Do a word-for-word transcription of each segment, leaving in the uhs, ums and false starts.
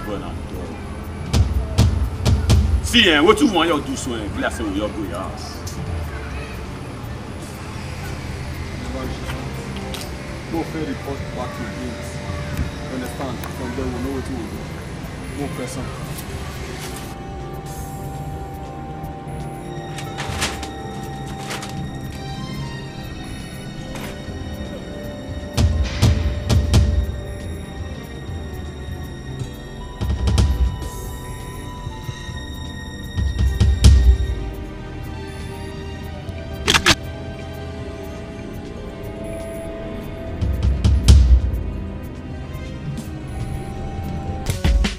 Well, na, see, eh, what you want you do so, eh, glass and we all go your house. Go fair report back to James. You understand? From there, we know what we do. Go press on.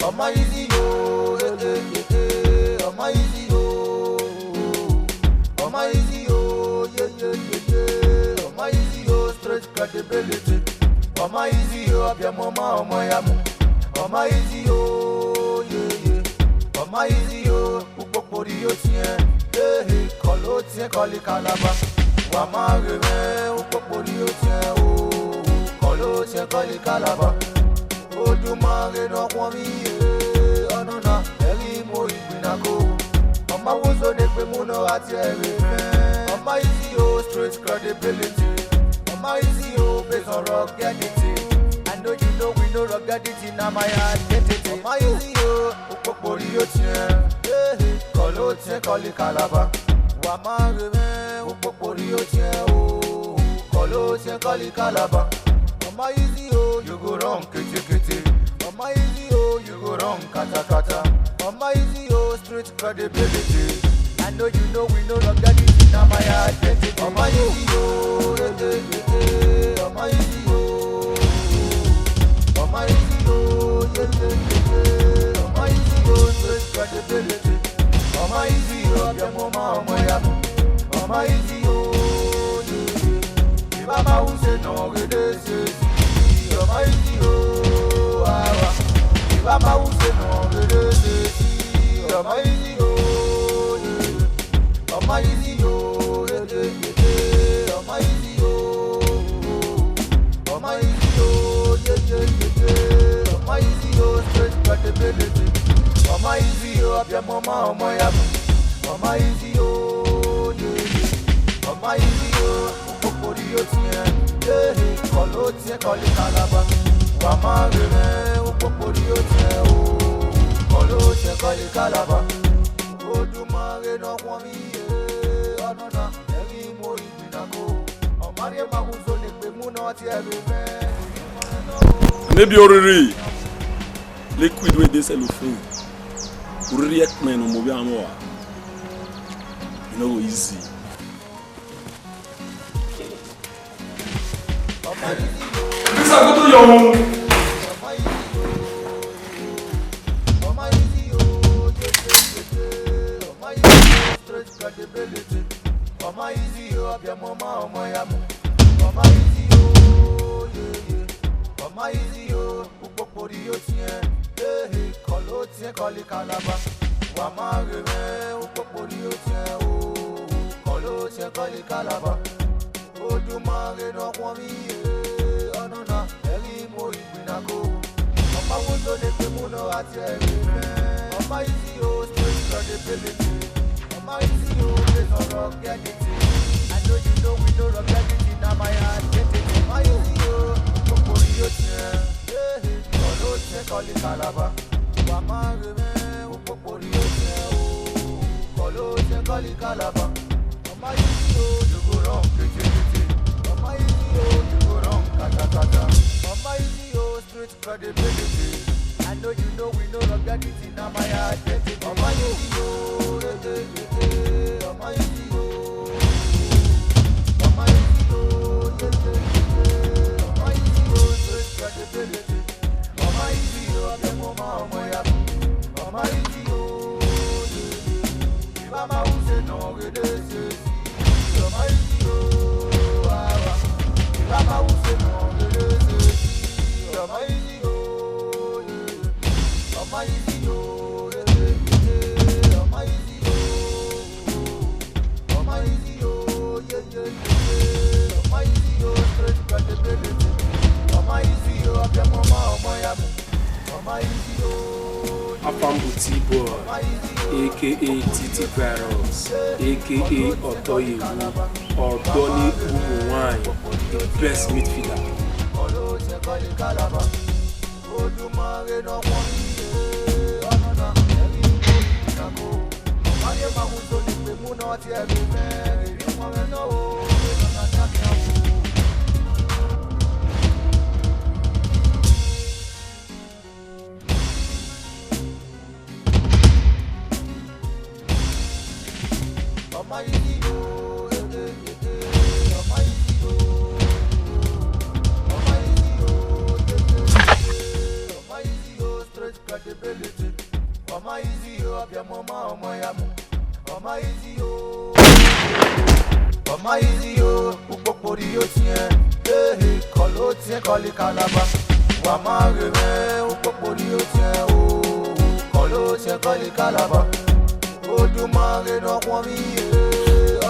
Ọma easy o, eh, eh, eh, eh, ọma easy o. Ọma easy o, yeah, yeah, yeah, yeah. Ọma easy o, straight credibility. Ọma easy o, abiamọ ma ọmọ ya mu. Ọma easy o, yeah, yeah. Ọma easy o, ukpokpori otiẹn. Ehe, kọlọ otiẹn, kọli Calabar. Wa ma ghe mwẹ, ukpokpori otiẹn o. Kọlọ otiẹn, kọli Calabar. Oduma ghe ne ọ khuọnmwi, eh, ọnọna, ẹghi mu igbinna ko. Ọma wuzo ne egbe mu nọ gha tie ẹre fẹn. Ọma easy o, straight credibility. Ọma easy o, based on ruggedity. I know you know we know ruggedity na my identity. Ọma easy o, ukpokpori otiẹn. Eh, kọlọ otiẹn, kọli Calabar. Wa ma ghe mwẹ, ukpokpori otiẹn o. Kọlọ otiẹn, kọli Calabar. Ọma easy o, you go run kete kete. Ọma easy o, you go run kata kata. Ọma easy o, street credibility. I know you know we know ruggedity na my identity. Ọma easy o, eh, eh, eh, eh. Ọma easy o. Ọma easy o, yeah, yeah, yeah, yeah. Ọma easy o, street credibility. Ọma easy o, abiamọ ma ọmọ ya mu. Ọma easy o, yeah, yeah. Iba ma use nọ ghe de sesi. Ọma easy o, awa. Iba ma use nọ ghe de sesi. Ọma easy o, yeah. Ọma easy o, yeah, yeah, yeah, yeah. Ọma easy o. Ọma easy o, yeah, yeah, yeah, yeah. Ọma easy o, straight credibility. Ọma easy o, abiamọ ma ọmọ ya mu. Ọma easy o, yeah, yeah. Ọma easy o, ukpokpori otiẹn. Yeah, kọlọ otiẹn, kọli Calabar. Wa ma ghe mwẹ, ukpokpori otiẹn o. Kọlọ otiẹn, kọli Calabar. Oduma ghe ne ọ khuọnmwi, eh, ọnọna, ẹghi mu igbinna ko. Ọma rhie ma wuzo ne egbe mu nọ tie ẹre fẹn. Maybe oriri liquid wey dey cellophane. Oriri ẹkpẹn ne ọ mu ovbi amwẹ ọa. E no go easy. This I go to your home. Ọma easy o, yeah, yeah, yeah, yeah. Ọma easy o, straight credibility. Ọma easy o, abiamọ ma ọmọ ya mu. Ọma easy o, yeah, yeah. Ọma easy o, ukpokpori otiẹn. Ehe, kọlọ otiẹn, kọli Calabar. Wa ma ghe mwẹ, ukpokpori otiẹn o. Kọlọ otiẹn, kọli Calabar. Oduma ghe ne ọ khuọnmwi, eh, ọnọna, ẹghi mu igbinna ko. Ọma wuzo ne egbe mu nọ gha tie ẹre fẹn. Ọma easy o, straight credibility. Ọma easy o, based on ruggedity. I know you know we know ruggedity na my identity. Ọma easy o, ukpokpori otiẹn. Eh, kọlọ otiẹn, kọli Calabar. Wa ma ghe mwẹ, ukpokpori otiẹn o. Kọlọ otiẹn, kọli Calabar. Ọma easy o, you go run kete kete. Ọma easy o, you go run kata kata. Ọma easy o, street credibility. I know you know we know ruggedity na my identity. Ọma easy o, eh, eh, eh, eh. Ọma easy o. Ọma easy o, yeah, yeah, yeah, yeah. Ọma easy o, street credibility. Ọma easy o, abiamọ ma ọmọ ya mu. Ọma easy o, yeah, yeah. Iba ma use nọ ghe de sesi. Ọma easy o, awa. Iba ma use nọ ghe de sesi. Ọma easy o, yeah. Ọma easy o, yeah, yeah, yeah. Ọma easy o. Ọma easy o, yeah, yeah, yeah, yeah. Ọma easy o, straight credibility. Ọma easy o, abiamọ ma ọmọ ya mu. Ọma easy o. Afambuti boy, A K A Titi Virus, A K A Ọtọyewu, Ọdọ ni Umu Wine, the best midfielder. Credibility. Ọma easy o, ọbịa mama ọmọ ya mu. Ọma easy o. Ọma easy o, ukpokpori otiẹn. Ehe, kọlọ otiẹn, kọlọ Calabar. Wa ma ghe mwẹ, ukpokpori otiẹn o. Kọlọ otiẹn, kọlọ Calabar. Oduma ghe nọ khuọnmwi ye,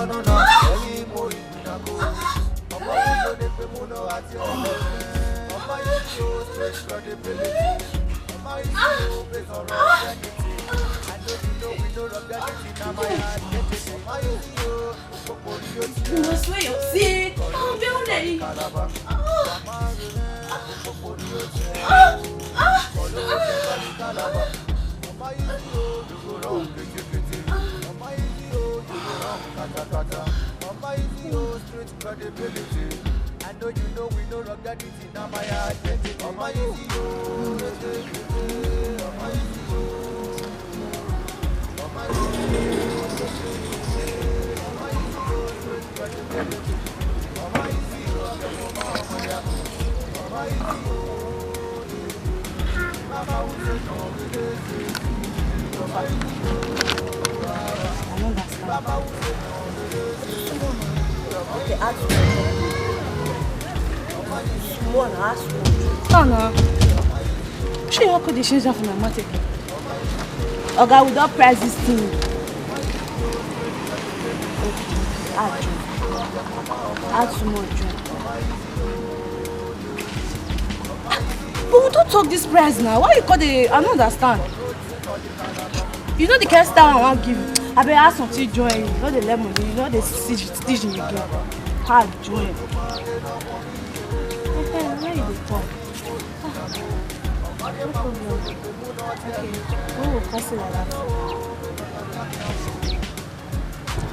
ọnọna, ẹmwẹ imo yi. Credibility. I know you know we no ruggedity, na my identity. Ọma easy o, eh, eh, eh, ọma easy o. Ọma easy o, eh, eh, eh, eh, ọma easy o, straight credibility. Ọma easy o, ọma easy o, ọma easy o. I don't understand. Okay, ask me. Small, ask me. No, no. Shey you could change that for my mouth again. Oga, we don price this thing. Okay, add join. Add small join. But we don talk this price now. Why you call the? I no understand. You know the kind style I wan give you. Abeg add something join. You no dey lend money. You no dey stingy, stingy again. Add join. Where you dey come? Ah, no problem. Okay, we go cancel like that.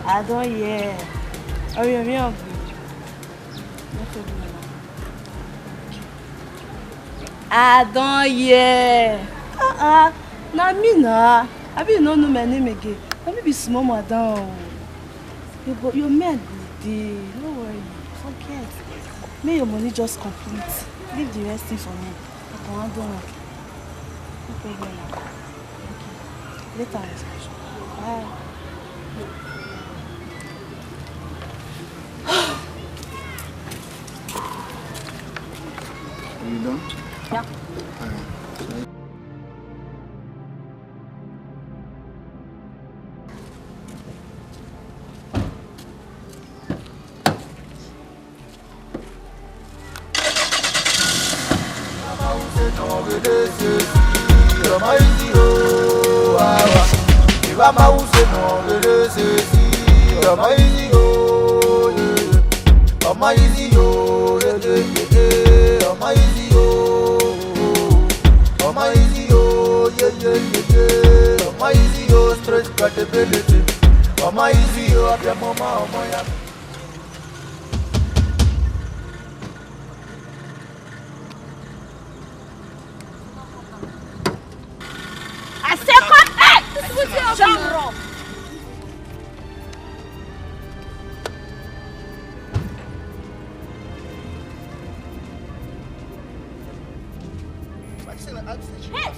I don hear. Orí omi ọ̀gbìn. No problem. I don hear. Uh-uh. Na me na. Abi you no know my name again? Na me be small madam o. Your, bo- your men go dey. No worry. Forget. Make your money just complete. Leave the rest thing for me. I go handle am. No problem. Thank you. Later. Bye. You done? Yeah. Alright. Ọma easy o, yeah, yeah, yeah. Ọma easy o, yeah, yeah, yeah, yeah. Ọma easy o, yeah, yeah, yeah, yeah. Ọma easy o, straight credibility. Ọma easy o, ọbịa mama ọmọ ya. I say come out! Shamrock! Hey!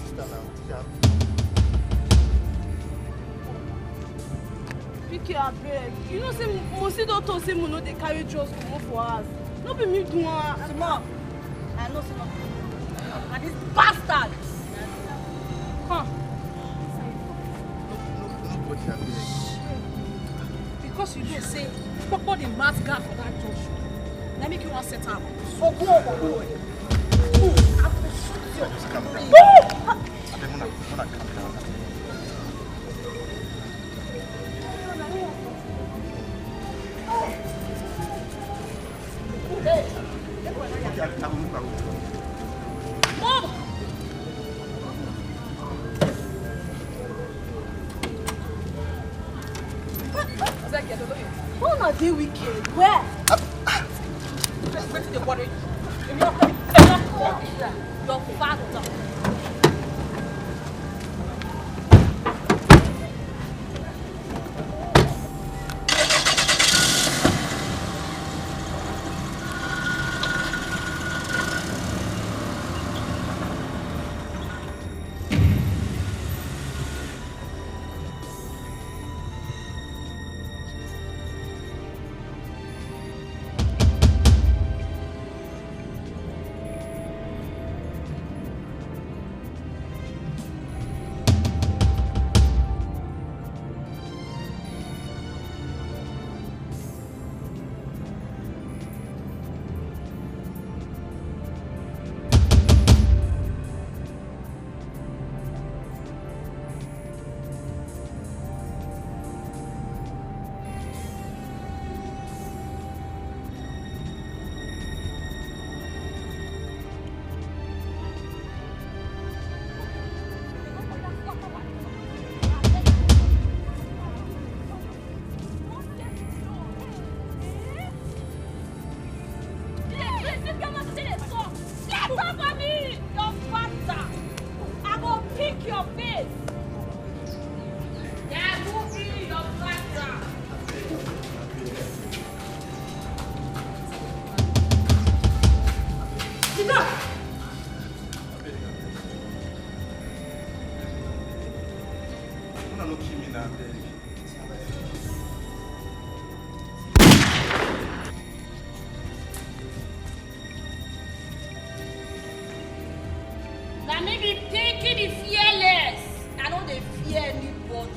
Pikin, abeg. You know say Mosi don talk say mo no dey carry drugs comot for house. No be me do am. Small. I know say no be me. Na this bastard. Come. Because you know say Popo dey mad guy for that church. Na make you wan set am. Ogun ogun. I go shoot you. Abeg, una, una calm down. Una dey wicked. Where? Wetin dey worry you? Your father. Get off of me, your father. I go pick your face. There will be your father. Sit down. Una no kill me now, abeg. Na me be Pinky the fearless. I no dey fear anybody.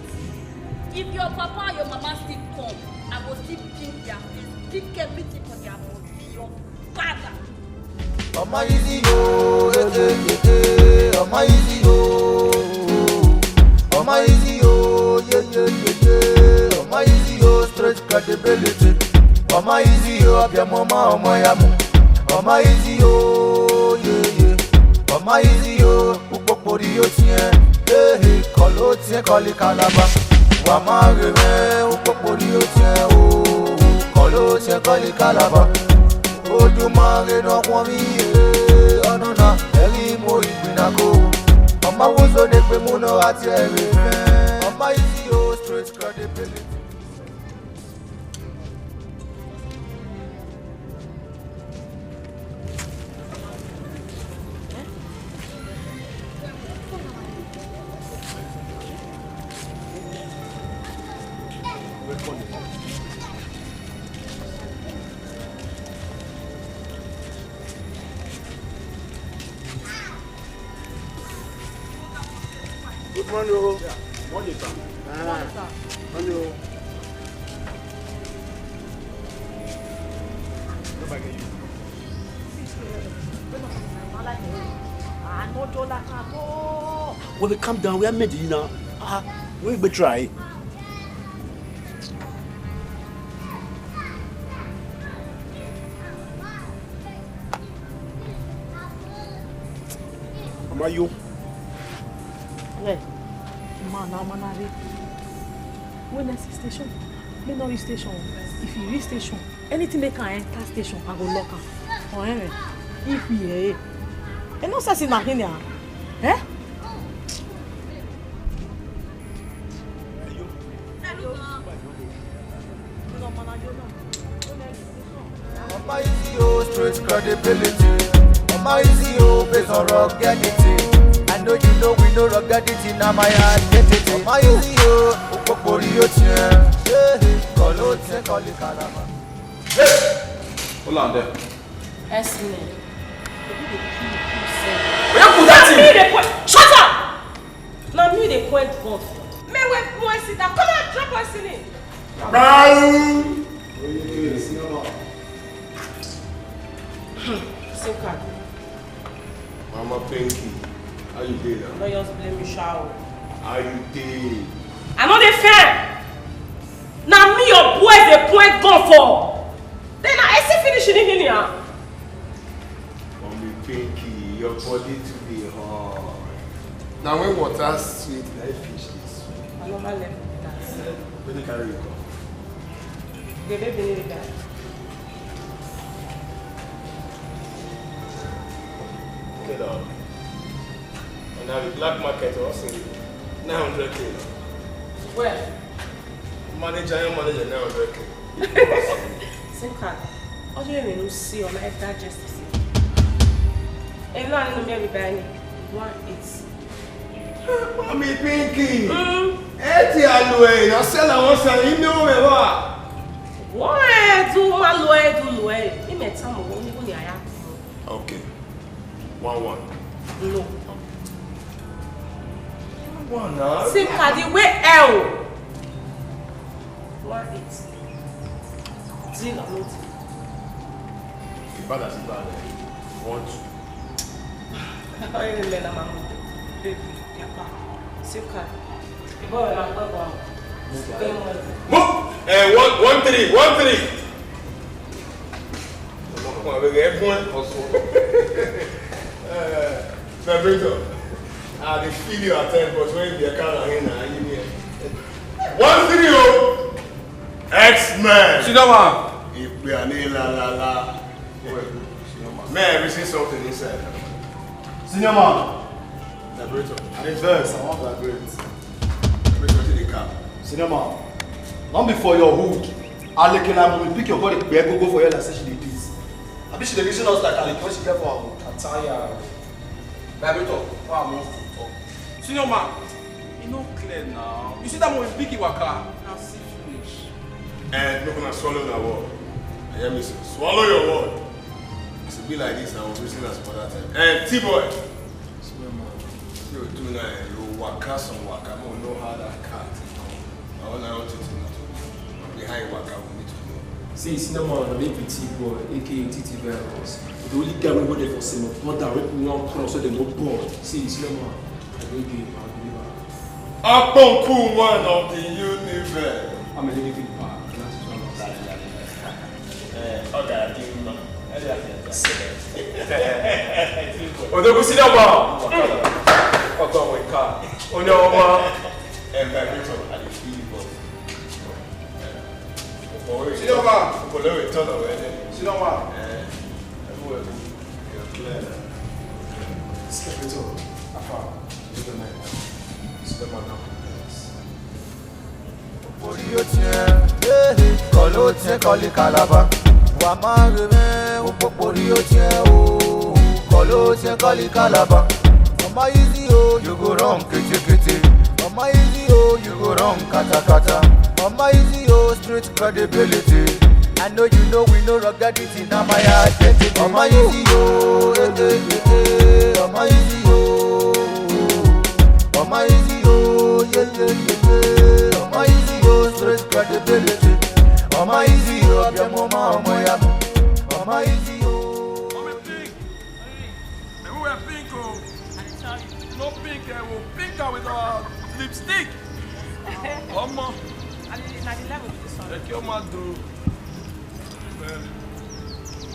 If your papa or your mama still come, I go still pin their face, pick everything for their body. Your father. Ọmọ Easy o, eh, eh, eh, eh, ọmọ Easy o. Ọmọ Easy o, yeah, yeah, yeah, yeah. Ọmọ Easy o, straight credibility. Ọmọ Easy o, ọbịa mama ọmọ ya mu. Ọmọ Easy o, yeah, yeah. Ọmọ Easy o, ukpokpori otiẹn. Ehe, kọlọ otiẹn, kọli kalaba. Wa ma ghe mwẹ, ukpokpori otiẹn o. Kọlọ otiẹn, kọli kalaba. Oduma ghe ne ọ khuọnmwi ye, ọnọna, ẹghi mu igbinna ko. Ọ ma wozo ne egbe mu ne ọ gha tie ẹre fẹn. Ọmọ Easy o, straight credibility. Good morning o. Morning, sir. Ah, morning o. Well, calm down. We are made now. Ah, we be try. Ọmọ Easy o. Yeah. Man, now, man, I reach. When next station? Me no reach station. If you reach station, anything make I enter station, I go lock am. Oh, eh. If we, eh. E no sense in my hand, eh? Ọmọ Easy o, straight credibility. Ọmọ Easy o, based on ruggedity. I know you know we know ruggedity, na my identity. Ọmọ Easy o, ukpokpori otiẹn. Yeah, kọlọ otiẹn, kọli kalaba. Hold on there. Yes, man. Where you put that thing? Na me dey point. Shut up! Na me dey point gun for. Me wey point sit down. Come on, drop poison in. Bye. Hmm. Sick card. Mama Pinky, how you dey now? No just blame me, sha o. How you dey? I no dey fair. Na me your boys dey point gun for. Then na esi finish in here. Mommy Pinky, your body too dey hot. Na when water sweet, na e fish dey sweet. I never left with that. Where they carry you come? Gebe bini rre. Okay, now. And now the black market also nine hundred K. Well, manager, your manager nine hundred K. Sim card. Ọ ye emwi ne u si, ọ ma digest si. Emwi na ni ne u miẹn vbe ba ni, one eight. Mami Pinky. Mm. Ẹ ti a lu ẹ, na sẹ la wọn sa, ime o mẹ wa. Wọ́n ẹ dun ma lu ẹ dun lu ẹ. Ime tamo wo ni wo ni aya. Okay. One one. No. One one now. Sim card wẹ ẹ o. One eight. Deal or no deal? Ìbàdàn sí ìbàdàn. One two. Ọyẹ mi mẹ na ma mu. Baby, yapa. Sim card. Ìbọn rẹ̀ máa pẹ́ bọ̀. Move. Eh, one, one three, one three. Ọmọkùnrin àwẹ̀rẹ̀ ẹ̀gbọ́n ẹ̀. Eh, Vibrator, I dey feel you at times, but when you be a car ahead, na you me. One three o. X-Men. Senior man. Ìpè àní la la la. Man, we see something inside. Senior man. Vibrator. I dey vex, I wan vibrate. Vibrator, wetin dey cap? Senior man, no be for your hood. Aleke na mu pick your body kpẹ go go for here like say she dey piss. Abi she dey reason us like Aleke when she get for her hood. I tire. Vibrator, what I want to talk. Senior man, e no clear now. You see that one big waka? Na see finish. Eh, make una swallow una word. You hear me, sir? Swallow your word. As e be like this, I will reason am some other time. Eh, T-boy. Small man. You do now, eh, you waka some waka, but we know how that car take come. I want to know behind waka, we need to know. See, Senior man, na me be T-boy, A K A T T Virus. The only guy wey go there for Senior Brother, wey people wan cross, so dem no born. See, Senior man, I no dey, I believe am. Akpọnku one of the universe. I'm a living part. Eh, ọ ga-adị mma. Odogwu si dọgba. Ọgọ wẹ ka. Onye ọma. Eh, Vibrator, I dey feel you, but, eh, si dọgba. Ọpọlọ wẹ tọ lọ wẹ. Si dọgba. Eh, everywhere good. You're clear. Si Vibrator, afa. Si dọgba now. Yes. Kọlu otiẹn, kọlu otiẹn, kọlu Calabar. Wa ma ghe mwẹ, okpokpori otiẹn o, kọlu otiẹn, kọlu Calabar. Ọma easy o, you go run kete kete. Ọma easy o, you go run kata kata. Ọma easy o, street credibility. I know you know we no rugged. Tina my identity. Ọma easy o, eh, eh, eh, eh. Ọma easy o. Ọma easy o, yeah, yeah, yeah, yeah. Ọma easy o, street credibility. Ọma easy o, ọbẹ̀ mọ́ máa ọmọ ya mọ́. Ọma easy o. Ọmọ pink. Everywhere pink o. No pink, eh, we pink am with our lipstick. Ọmọ. I mean, na the level be this one. Thank you, Madu.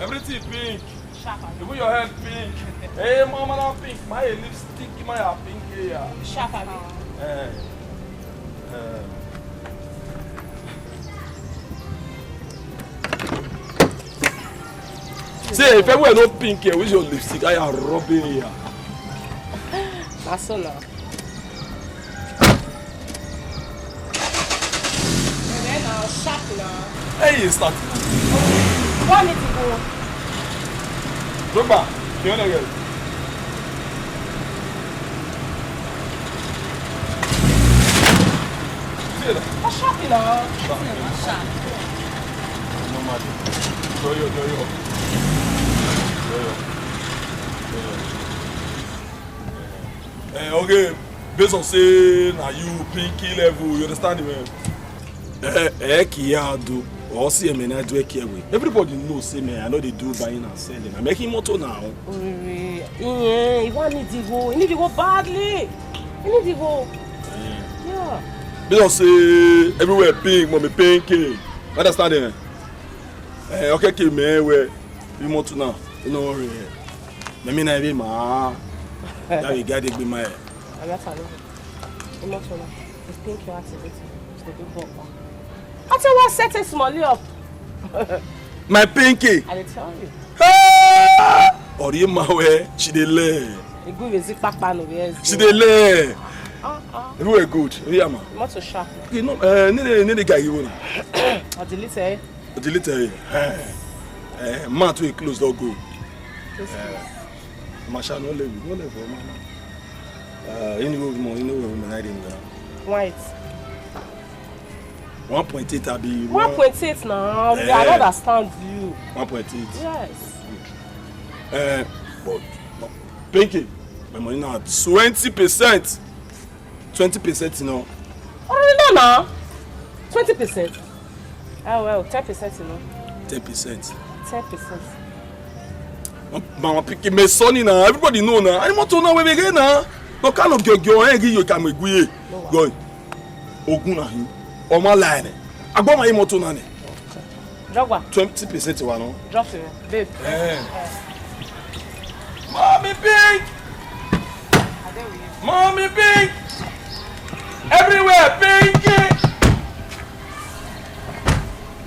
Everything pink. Sharp, abi? Even your head pink. Hey, mama, na pink. My lipstick, my pink here. Sharp, abi? Eh. Eh. See, if everywhere no pink here, which your lipstick? I am rubbing here. Na so now. Then now, sharp now. Hey, you start. One minute ago. Drogba, you wanna get? See that? What's sharp now? Sharp. Sharp. No matter. Yo, yo, yo, yo. Yo, yo. Yo, yo. Eh, okay, based on say na you pinky level, you understand me? Eh, eh, Kiado, or see me na do eke we. Everybody know say me, I know they do buying and selling. I'm making motor now. Orere, yeah, you want need to go. You need to go badly. You need to go. Yeah. Based on say everywhere pink, mommy pinky. Understand me? Eh, okay, okay, me we. You motor now. You know worry. Mẹmẹ na vbe ma. Ya vbe guide egbe ma. Agatha, no. Imotola, I think you activate. It's the big bomb. I tell what set a small up. My Pinky. I dey tell you. Hey! Ọrịe ma wẹ, she dey learn. Egbe vbe zi kpakpa no vbe ezi. She dey learn. Uh-uh. Everywhere good. Yeah, man. Motor sharp. Okay, no, uh, need a, need a guy you want. I delete it. Delete it. Eh, eh, man too close, don't go. Just close. Masha, no level, no level, man. Uh, anyway, we mo, anyway, we mo, I didn't know. White. One point eight, abi. One point eight now. I don't understand you. One point eight. Yes. Good. Uh, but, but, Pinky, my money now twenty percent. Twenty percent, you know. Oh, no, no. Twenty percent. Oh, well, ten percent, you know. Ten percent. Ten percent. Ma, ma, Pinky, me sonny now. Everybody know now. Imoto na wẹ vbe ghe na. No kind of girl, girl, eh, gi yo ka me gui. No, wa. Go. Ogun na hi. Ọ ma la nẹ. Agbọn ma imoto na nẹ. Drop one. Twenty percent wa nọ. Drop it, babe. Eh. Mommy Pink! Mommy Pink! Everywhere pink!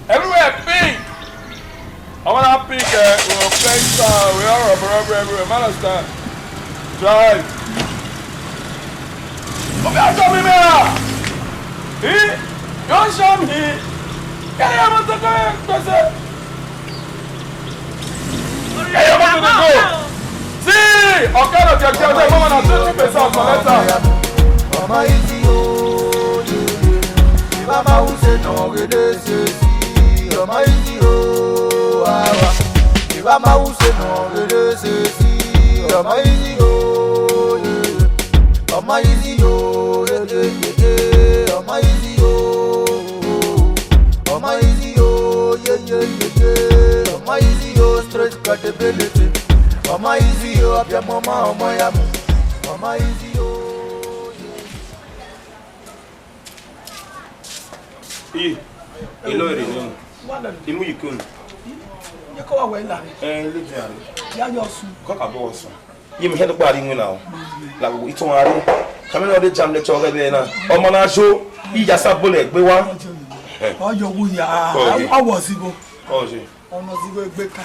Everywhere pink! I wanna pink, eh? We will pink, uh, we all rub, rub, rub, rub, man, understand? Try. Obi ato mi mẹ ra. Hi? Yo show me. Kẹrẹ ọmọ tó kọ́ ẹ pẹ̀sẹ̀. Ẹyẹ mọ́tò dey go. See, ọ̀kadà ti ẹ̀jẹ̀ ọjọ́ ìmọ̀mọ́ náà twenty percent ọ̀sán lẹ́tà. Ọmọ easy o, yeah, yeah. Ìbá máa wù ṣe nà gèdè ṣe sí. Ọmọ easy o, àwa. Ìbá máa wù ṣe nà gèdè ṣe sí. Ọmọ easy o, yeah, yeah. Ọmọ easy o, yeah, yeah, yeah, yeah. Ọmọ easy o. Ọmọ easy o, yeah, yeah, yeah, yeah. Ọmọ easy o, straight credibility. Ọmọ easy o, abiyamọ ma ọmọ ya mu. Ọmọ easy o, yeah. I, ilo eri ni. Inu yi kun. Ye ko wa wẹ la. Eh, le ja. Ya yo su. Ko ka bo sun. Ye mi hẹn kpa ri wina o. La wo itọn a re. Kamera de jam lecture ghe be na. Ọmọ na yo, iya sa bọlẹ gbe wa. Ọjọ wu ya. Kọ ye. Awọ zigo. Kọ ye. Ọnọ zigo egbe ka.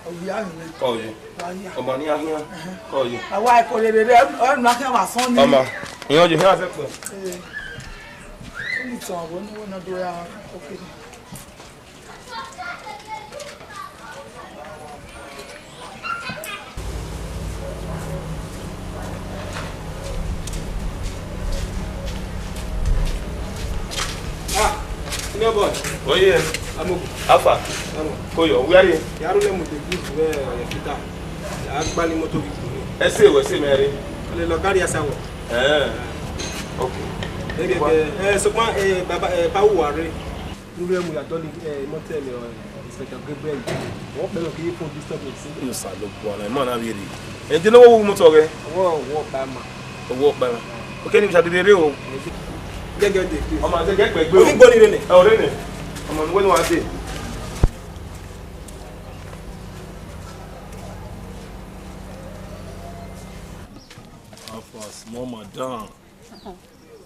Oya ni. Kọ ye. Wa ya. Ọmọ ni ahian. Kọ ye. Awa ko le re, ọnọ ahian wa sọn ni. Ọmọ. Iyan je hian fẹ pẹ. Eh. Ni tọn wo ni wo na do ya. Okay. Ah, senior boy. Oh yeah. Amo. Alpha. Amo. Koyo, where are you? Yaru le mo de good we ya kita. Ya gba ni moto bi kuni. Ese we se mere. Le lo kari asawo. Eh. Okay. Ege, eh, so kwa, eh, baba, eh, pa uware. Nure mu ya dọni, eh, imọtẹ mẹ, eh, Inspector Gabriel. Wọ́n pẹ̀lú kí fún disturbance. Yóò sá ló kú ọ̀nà, ìmọ̀ náà rí rí. Ẹ jẹ́ lọ́wọ́ owó mọ́tò rẹ. Ọwọ́, ọwọ́ ọ̀pá ẹ̀ mà. Owó ọ̀pá ẹ̀ mà. Ó kẹ́ ní ìṣàdédé rẹ o. Gẹ́gẹ́ dè, please. Ọmọ àti ẹgbẹ́ gbé o. Onígbó ni rẹ nẹ. Ẹ ò rẹ nẹ. Ọmọ mi wẹ́n ni wàá dé. Alpha, small madam.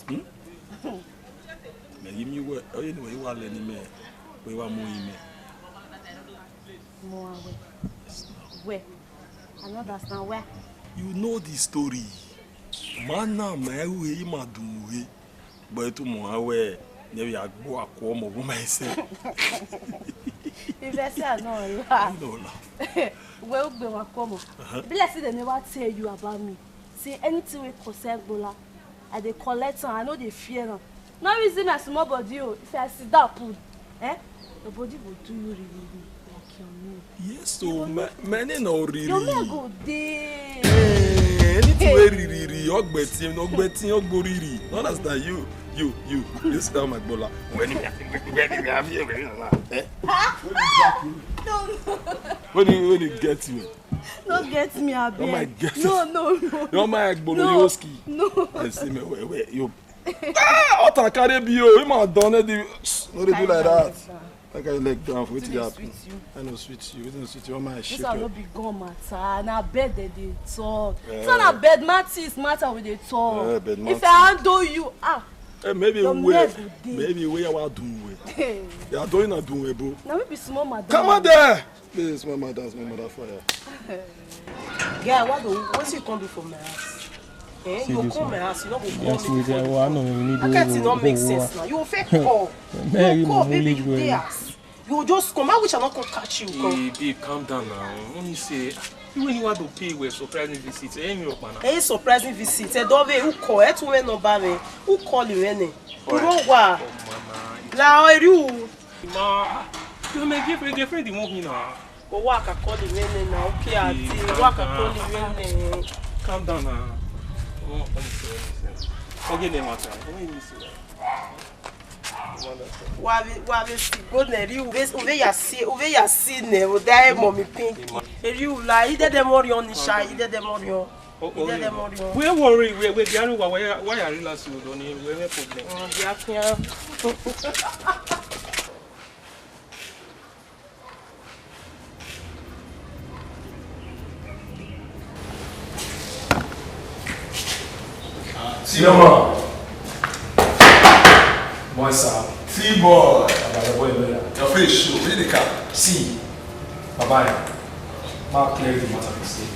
Hmm? Mẹ ghi miẹn wẹ, ọ ye ne uwẹ wa lẹ ne imẹ, wẹ wa mu oyin mẹ. Mu a wẹ. Yes, now. Wẹ. I no understand where. You know the story. Ma na ma ru he, ma du he. But etu mo ha wẹ, ne vbe a gbe akọ ọmọ vbe ma ẹsẹ. If I say I no laugh. You no laugh. Wẹ u gbe wa akọ ọmọ. Uh-huh. E be like say dem never tell you about me. Say anything wey concern Gbola, I dey collect am, I no dey fear am. No reason my small body o, if I sit down put, eh? Your body go do you really, really like your knee. Yes, so many no really. Your knee go dey. Eh, anything wey riri, ogbetin, ogbetin, ogbo riri. No understand you, you, you. You sit down, my Gbola. When you, when you have here, when you, eh? Huh? No, no. When you, when you get me. No get me, abeg. No, my get. No, no, no. No, my Gbolo Yoski. No. I see me, wait, wait, you. Ah, what I carry be you? You ma done it. No, they do like that. Like I leg down for wetin dey happen. I no sweet you. Wetin no sweet you? Oh my shit. This one no be gun matter. Na bed they dey talk. So na bed matters matter we dey talk. If I handle you, ah. Eh, maybe Your we, leg go dey. Maybe we ya wa do we. Hey. Ya do na do we, bro. Na me be small madam. Come on there. Be small madam, small mother fire. Guy, what do, what you come do for my house? Eh, you come my house, you no go call me before you come. I can't, it no make sense now. You fit call. You call, baby, you dey house. You just come. I wish I no come catch you, come. Hey, babe, calm down now. Only say, ah, you when you want to pay well surprising visit, eh, me up, man. Hey, surprising visit. Eh, don't be, who call? Eh, two men number me. Who call you, any? Who don't wa? Come on, man. La, are you? Ma, you my girlfriend, girlfriend, the one here now. Go work, I call you, any now. Okay, auntie. Work, I call you, any. Calm down now. Oh, let me see, let me see. Okay, then, matter. Let me see. Wa vbe, wa vbe si go nẹ, erriọ u vbe, u vbe ya si, u vhe ya si nẹ vbe odẹ Mummy Pinky. Erriọ u la, idẹdẹ mwẹ ọriọn ni sha, idẹdẹ mwẹ ọriọn. Idẹdẹ mwẹ ọriọn. We worry, we, we diario wa, wa ya, wa ya relax you, don't you? We no problem. Oh, dia kian. Senior man. Boy, sir. T-boy. Baba, your boy, lawyer. Your face show. Where they come? See, Baba, ma clear the matter for say.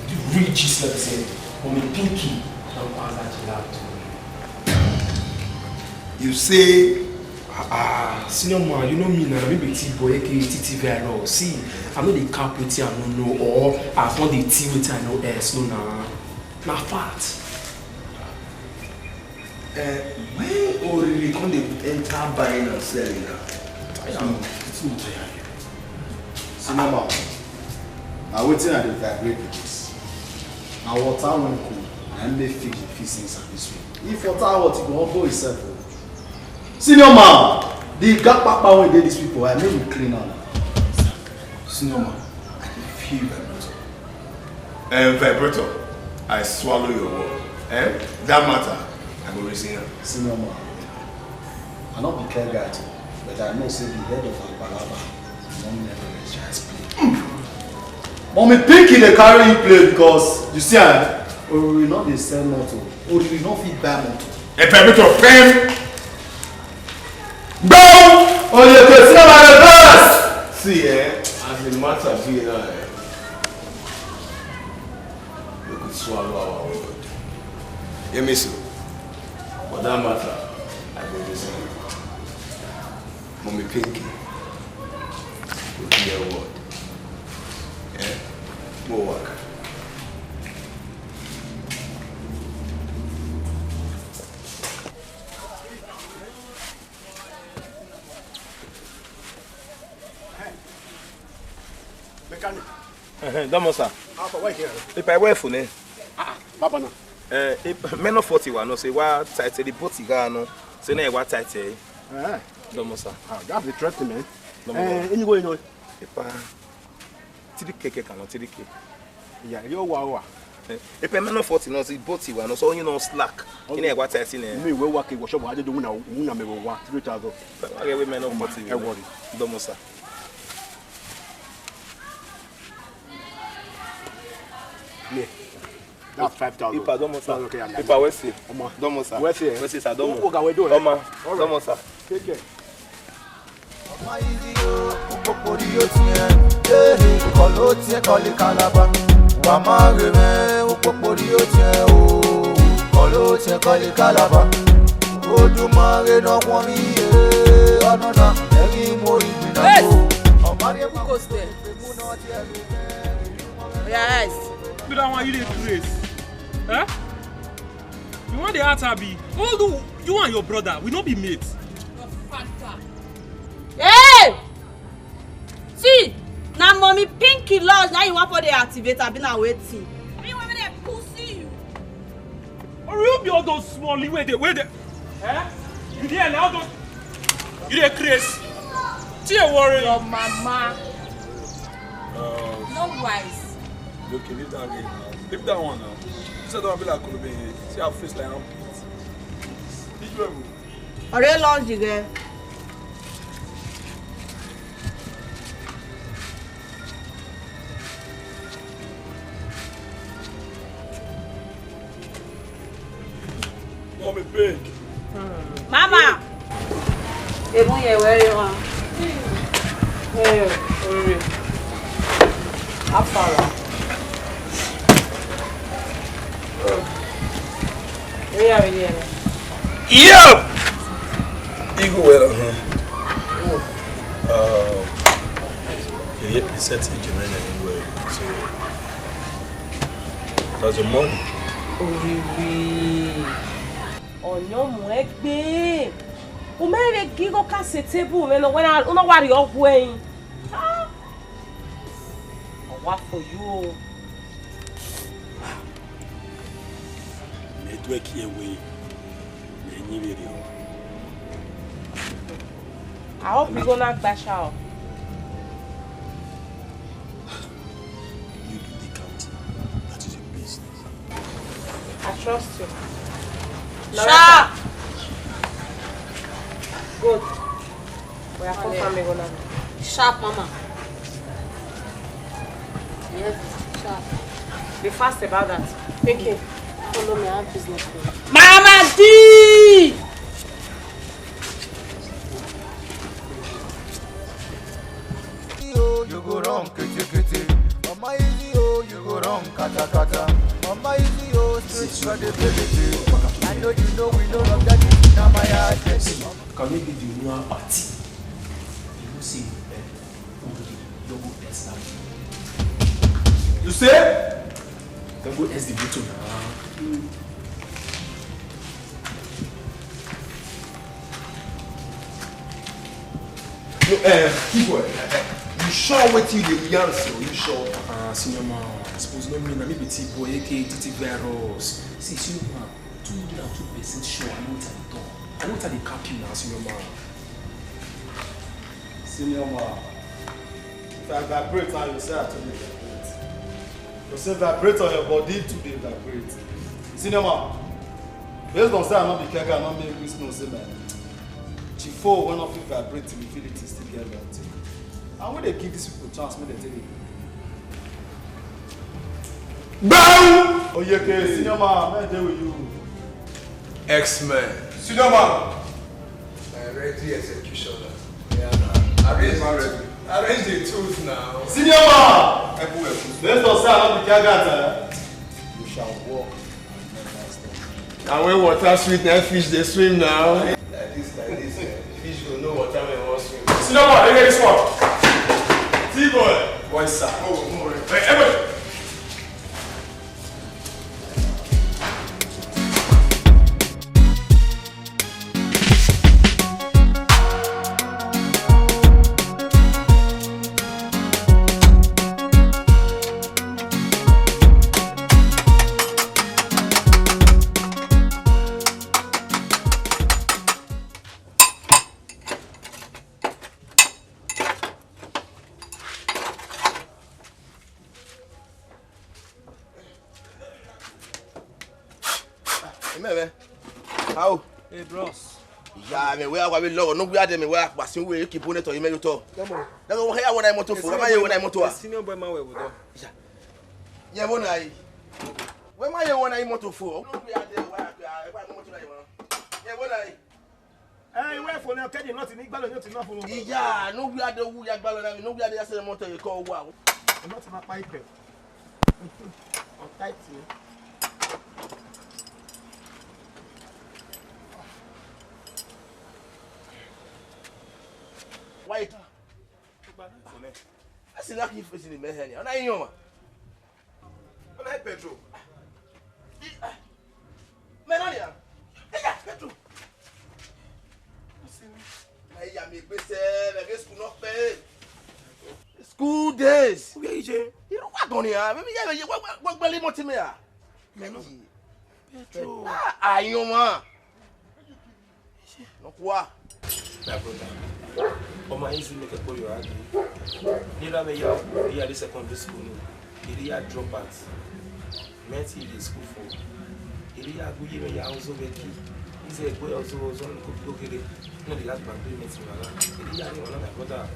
The real gist, like I said, Mummy Pinky don't pass that jail out to me. You say Ah, ah, senior man, you know me now, me be T-boy, A K A T T Virus. See, I no dey cap wetin I no know, or I come dey tee wetin I no else, no na. Na fact. Eh, when Oriri come dey enter buying and selling now? Tire am, wetin you tire you? Senior man, na wetin I dey vibrate with this. Na water wey cool, na im make fish dey fit sense am this way. If water hot, e go humble himself o. Senior man, the gap kpakpa wey dey these people, I make we clean am. Senior man, I dey feel vibrator. Eh, vibrator, I swallow your word. Eh? That matter, I go reason am. Senior man, I no be clear guy too, but I know say the head of Agbalaba, no never dey try explain. Mummy Pinky dey carry you play because you see, eh, Oriri no dey sell motor. Oriri no fit buy motor. A permit of fame. Go! On your person of my verse. See, eh, as the matter be now, eh, we could swallow our word. Hear me so. For that matter, I go resign. Mummy Pinky go hear word. Eh? Mo work. Mechanic. Ehe, dọmọ sa. How far? Where here? Ipa ẹwẹ ẹfo nẹ. Ah, baba na. Eh, mẹ nọ forty wa nọ, sẹ wa tight the boat gha nọ, sẹ nẹ wa tight. Eh. Dọmọ sa. Ah, that's interesting, man. Dọmọ. Eh, anyway, no. Ipa three K kẹ kan nọ, three K. Yeah, yo wa wa. Eh, ipa mẹ nọ forty nọ, sẹ boat wa nọ, sẹ ọyin nọ slack. Kẹ nẹ wa tight nẹ. Mi wẹ wa ke workshop wa, je do wuna, wuna mẹ wa three thousand. Wa ghe wẹ mẹ nọ forty. Ẹ worry. Dọmọ sa. Yeah. That's five thousand. Ipa, dọmọ sa. That's okay, yeah, yeah. Ipa, wẹ si? Ọmọ. Dọmọ sa. Wẹ si, eh? Wẹ si sa, dọmọ. O, o ga wẹ do, eh? Ọmọ. All right. Dọmọ sa. Take care. Ọmọ yìí o, òpópó rí ó tiẹ̀, ee, kọ̀ ló tiẹ̀ kọ́lé Kálábà. Wà má rè mẹ́, òpópó rí ó tiẹ̀ o, kọ̀ ló tiẹ̀ kọ́lé Kálábà. Odùmarè náà wọ́n mi, ee, ọ̀nà náà, ẹ̀rí mo ìgbìnà o. Ọmọ rí Who goes there? Oya, eyes. Be that one you dey craze. Eh? You want the heart, abi? All the, you and your brother, we no be mates. Your father. Hey! See, na Mummy Pinky laws na you wan for dey activate, abi na wetin? Me wan make dem pussy you. Or you be all those small wey dey, wey dey, eh? You dey allow those, you dey craze. See a worry. Your mama. Uh, No wise. Okay, leave that girl now. Leave that one now. This one don't be like Kolobey. See her face like armpit. Big level. Ọ̀rẹ́ lọ jì rẹ. Mummy Pinky. Mama. Emọ ye wẹ re wa. Eh, ore. Afara. Ore ya vbe ye. Yo! Igho wẹ ra họn. Uh, yeah, yeah, he said he can manage anywhere. So, that's your money. Owiwi. Ọyọnmu ẹgbe. U mẹ vbe gie igho ka sẹ table mwẹ nọ, wẹ na, u na wa rhie ọghuẹ ẹrin. Ah! Ọwa for you o. Mẹ do ẹki ẹwe, mẹ yin vberriọ. I hope you gonna gbash out. You do the counting. That is your business. I trust you. Sharp! Good. We are confirming gonna. Sharp, mama. Yes, sharp. Be fast about that. Thank you. Follow me, I have business for you. Mama D! You go run kete kete. Mama easy oh, you go run kata kata. Mama easy oh, straight for the baby. I know you know we know that is not my address. Can we be the one party? You see, eh, you go extra. You say? Dem go extra now. No, eh, T-Boy, eh, eh, you sure wetin you dey yarn so? You sure? Ah, senior man, I suppose no mean na me be T-Boy, A K A T T Virus. See, senior man, two hundred and two percent sure I know wetin I dey talk. I know wetin I dey cap you now, senior man. Senior man, if I vibrate now, you say I too dey vibrate. You say vibrate on your body too dey vibrate. Senior man, based on say I no be kega, I no make we know say my Chief O wey no fit vibrate till infinity still get value. And we dey give these people chance make dem take it. Bow! Oyeke, senior man, may I dey with you. X-Men. Senior man. I ready executioner. Yeah, man. Arrange the, arrange the tools now. Senior man! Based on say I no be kega, eh? You shall walk. And when water sweet, na fish dey swim now. Like this, like this, eh, fish go know water when e wan swim. Senior man, dey hear this one. T-Boy. Boy, sir. Oh, no worry. Hey, everybody. Imẹ mwẹ. How? Hey, bros. Ya, mẹ wẹ a wa vbe lọghọ, ne u wia dẹ mẹ wẹ a kpa sin wẹ, e ke bonnet ọre imẹ ye otọ. Come on. Dẹghẹ wẹ ya wẹ na imoto fo, wẹ ma ye wẹ na imoto a. Senior boy ma wẹ vbe odọ. Ya. Yẹn vbo na yi. Wẹ ma ye wẹ na imoto fo. Ne u wia dẹ wẹ a kpa imoto na yi wẹ. Yẹn vbo na yi. Eh, iwẹ fo nẹ, ọ kẹdin nọtin ne igbalọ nọtin na fo. Iya, ne u wia dẹ wu ya gbalọ na, ne u wia dẹ ya sẹ imoto ye kọ wa. Nọtin ma kpa ipẹ. Ọ tight. Why? Esi na ki face ni mẹ hẹ ni. Ọ na yi yọn ma. Ọ na yi Pedro. Mẹ nọ nia. Eya, Pedro. Mẹ ya miẹn egbe sẹ, mẹ ghe school nọ kpẹẹ. School days. Uye ije. Irun wa gan nia. Mẹ ya mẹ ye wa gbẹlẹ imọtin mẹ a. Mẹ nọ. Pedro. Ah, ayọn ma. Nọkhua. My brother, ọma easy make ẹkpo yọ gha dee. Ne erha mwẹ ya, I ya rre secondary school ni, I rre ya drop out. Mẹ te rre school fo. I rre ya gu iye mwẹ ya ozọ vbe ẹki. I zẹ gbe ozọ, ozọ ne ko gbe oghere. Ne I ya gba agreement mwa na. I rre ya rre ọna, my brother.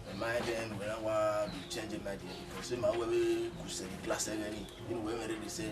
My mind then, when I want to change my idea, because my way we could say class seven, you know, when we ready say,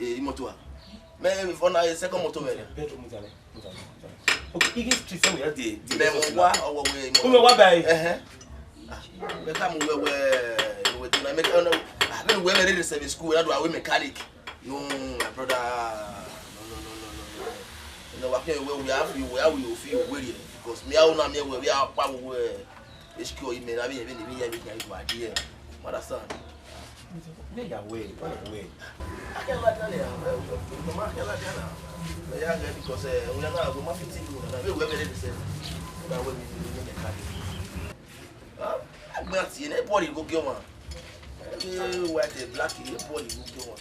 eh, imoto a. Mẹ, eh, for na, eh, second motor mẹ. Bedroom, muta nẹ, muta nẹ, muta nẹ. Okay, ighe street sẹ wẹ ya de, de mẹ Jesus wa, la. Ọwọ wẹ imoto. Ume wa ba e. Ẹhẹn. Ah, mẹ ka mu wẹ, wẹ, wẹ to na, mẹ ka, no, ah, mẹ wẹ mẹ rere service school, na do a wẹ mechanic. No, my brother. No, no, no, no, no, no. You know, wa kẹ wẹ, we have you, we have you, feel we, because me, I wanna me, we, we are power, we. H Q, you may have been, even if you have been, you are there. Understand? Where you are, where, where you are? I can't like that, yeah. No, I can't like that now. Yeah, yeah, because, uh, we are not, we must fix it, we are not, we, we are very the same. That way we, we, we make it. Huh? Agbọn tie ne bọọlu igho gie ọmwa. Ẹ, white, black, ne bọọlu igho gie ọmwa.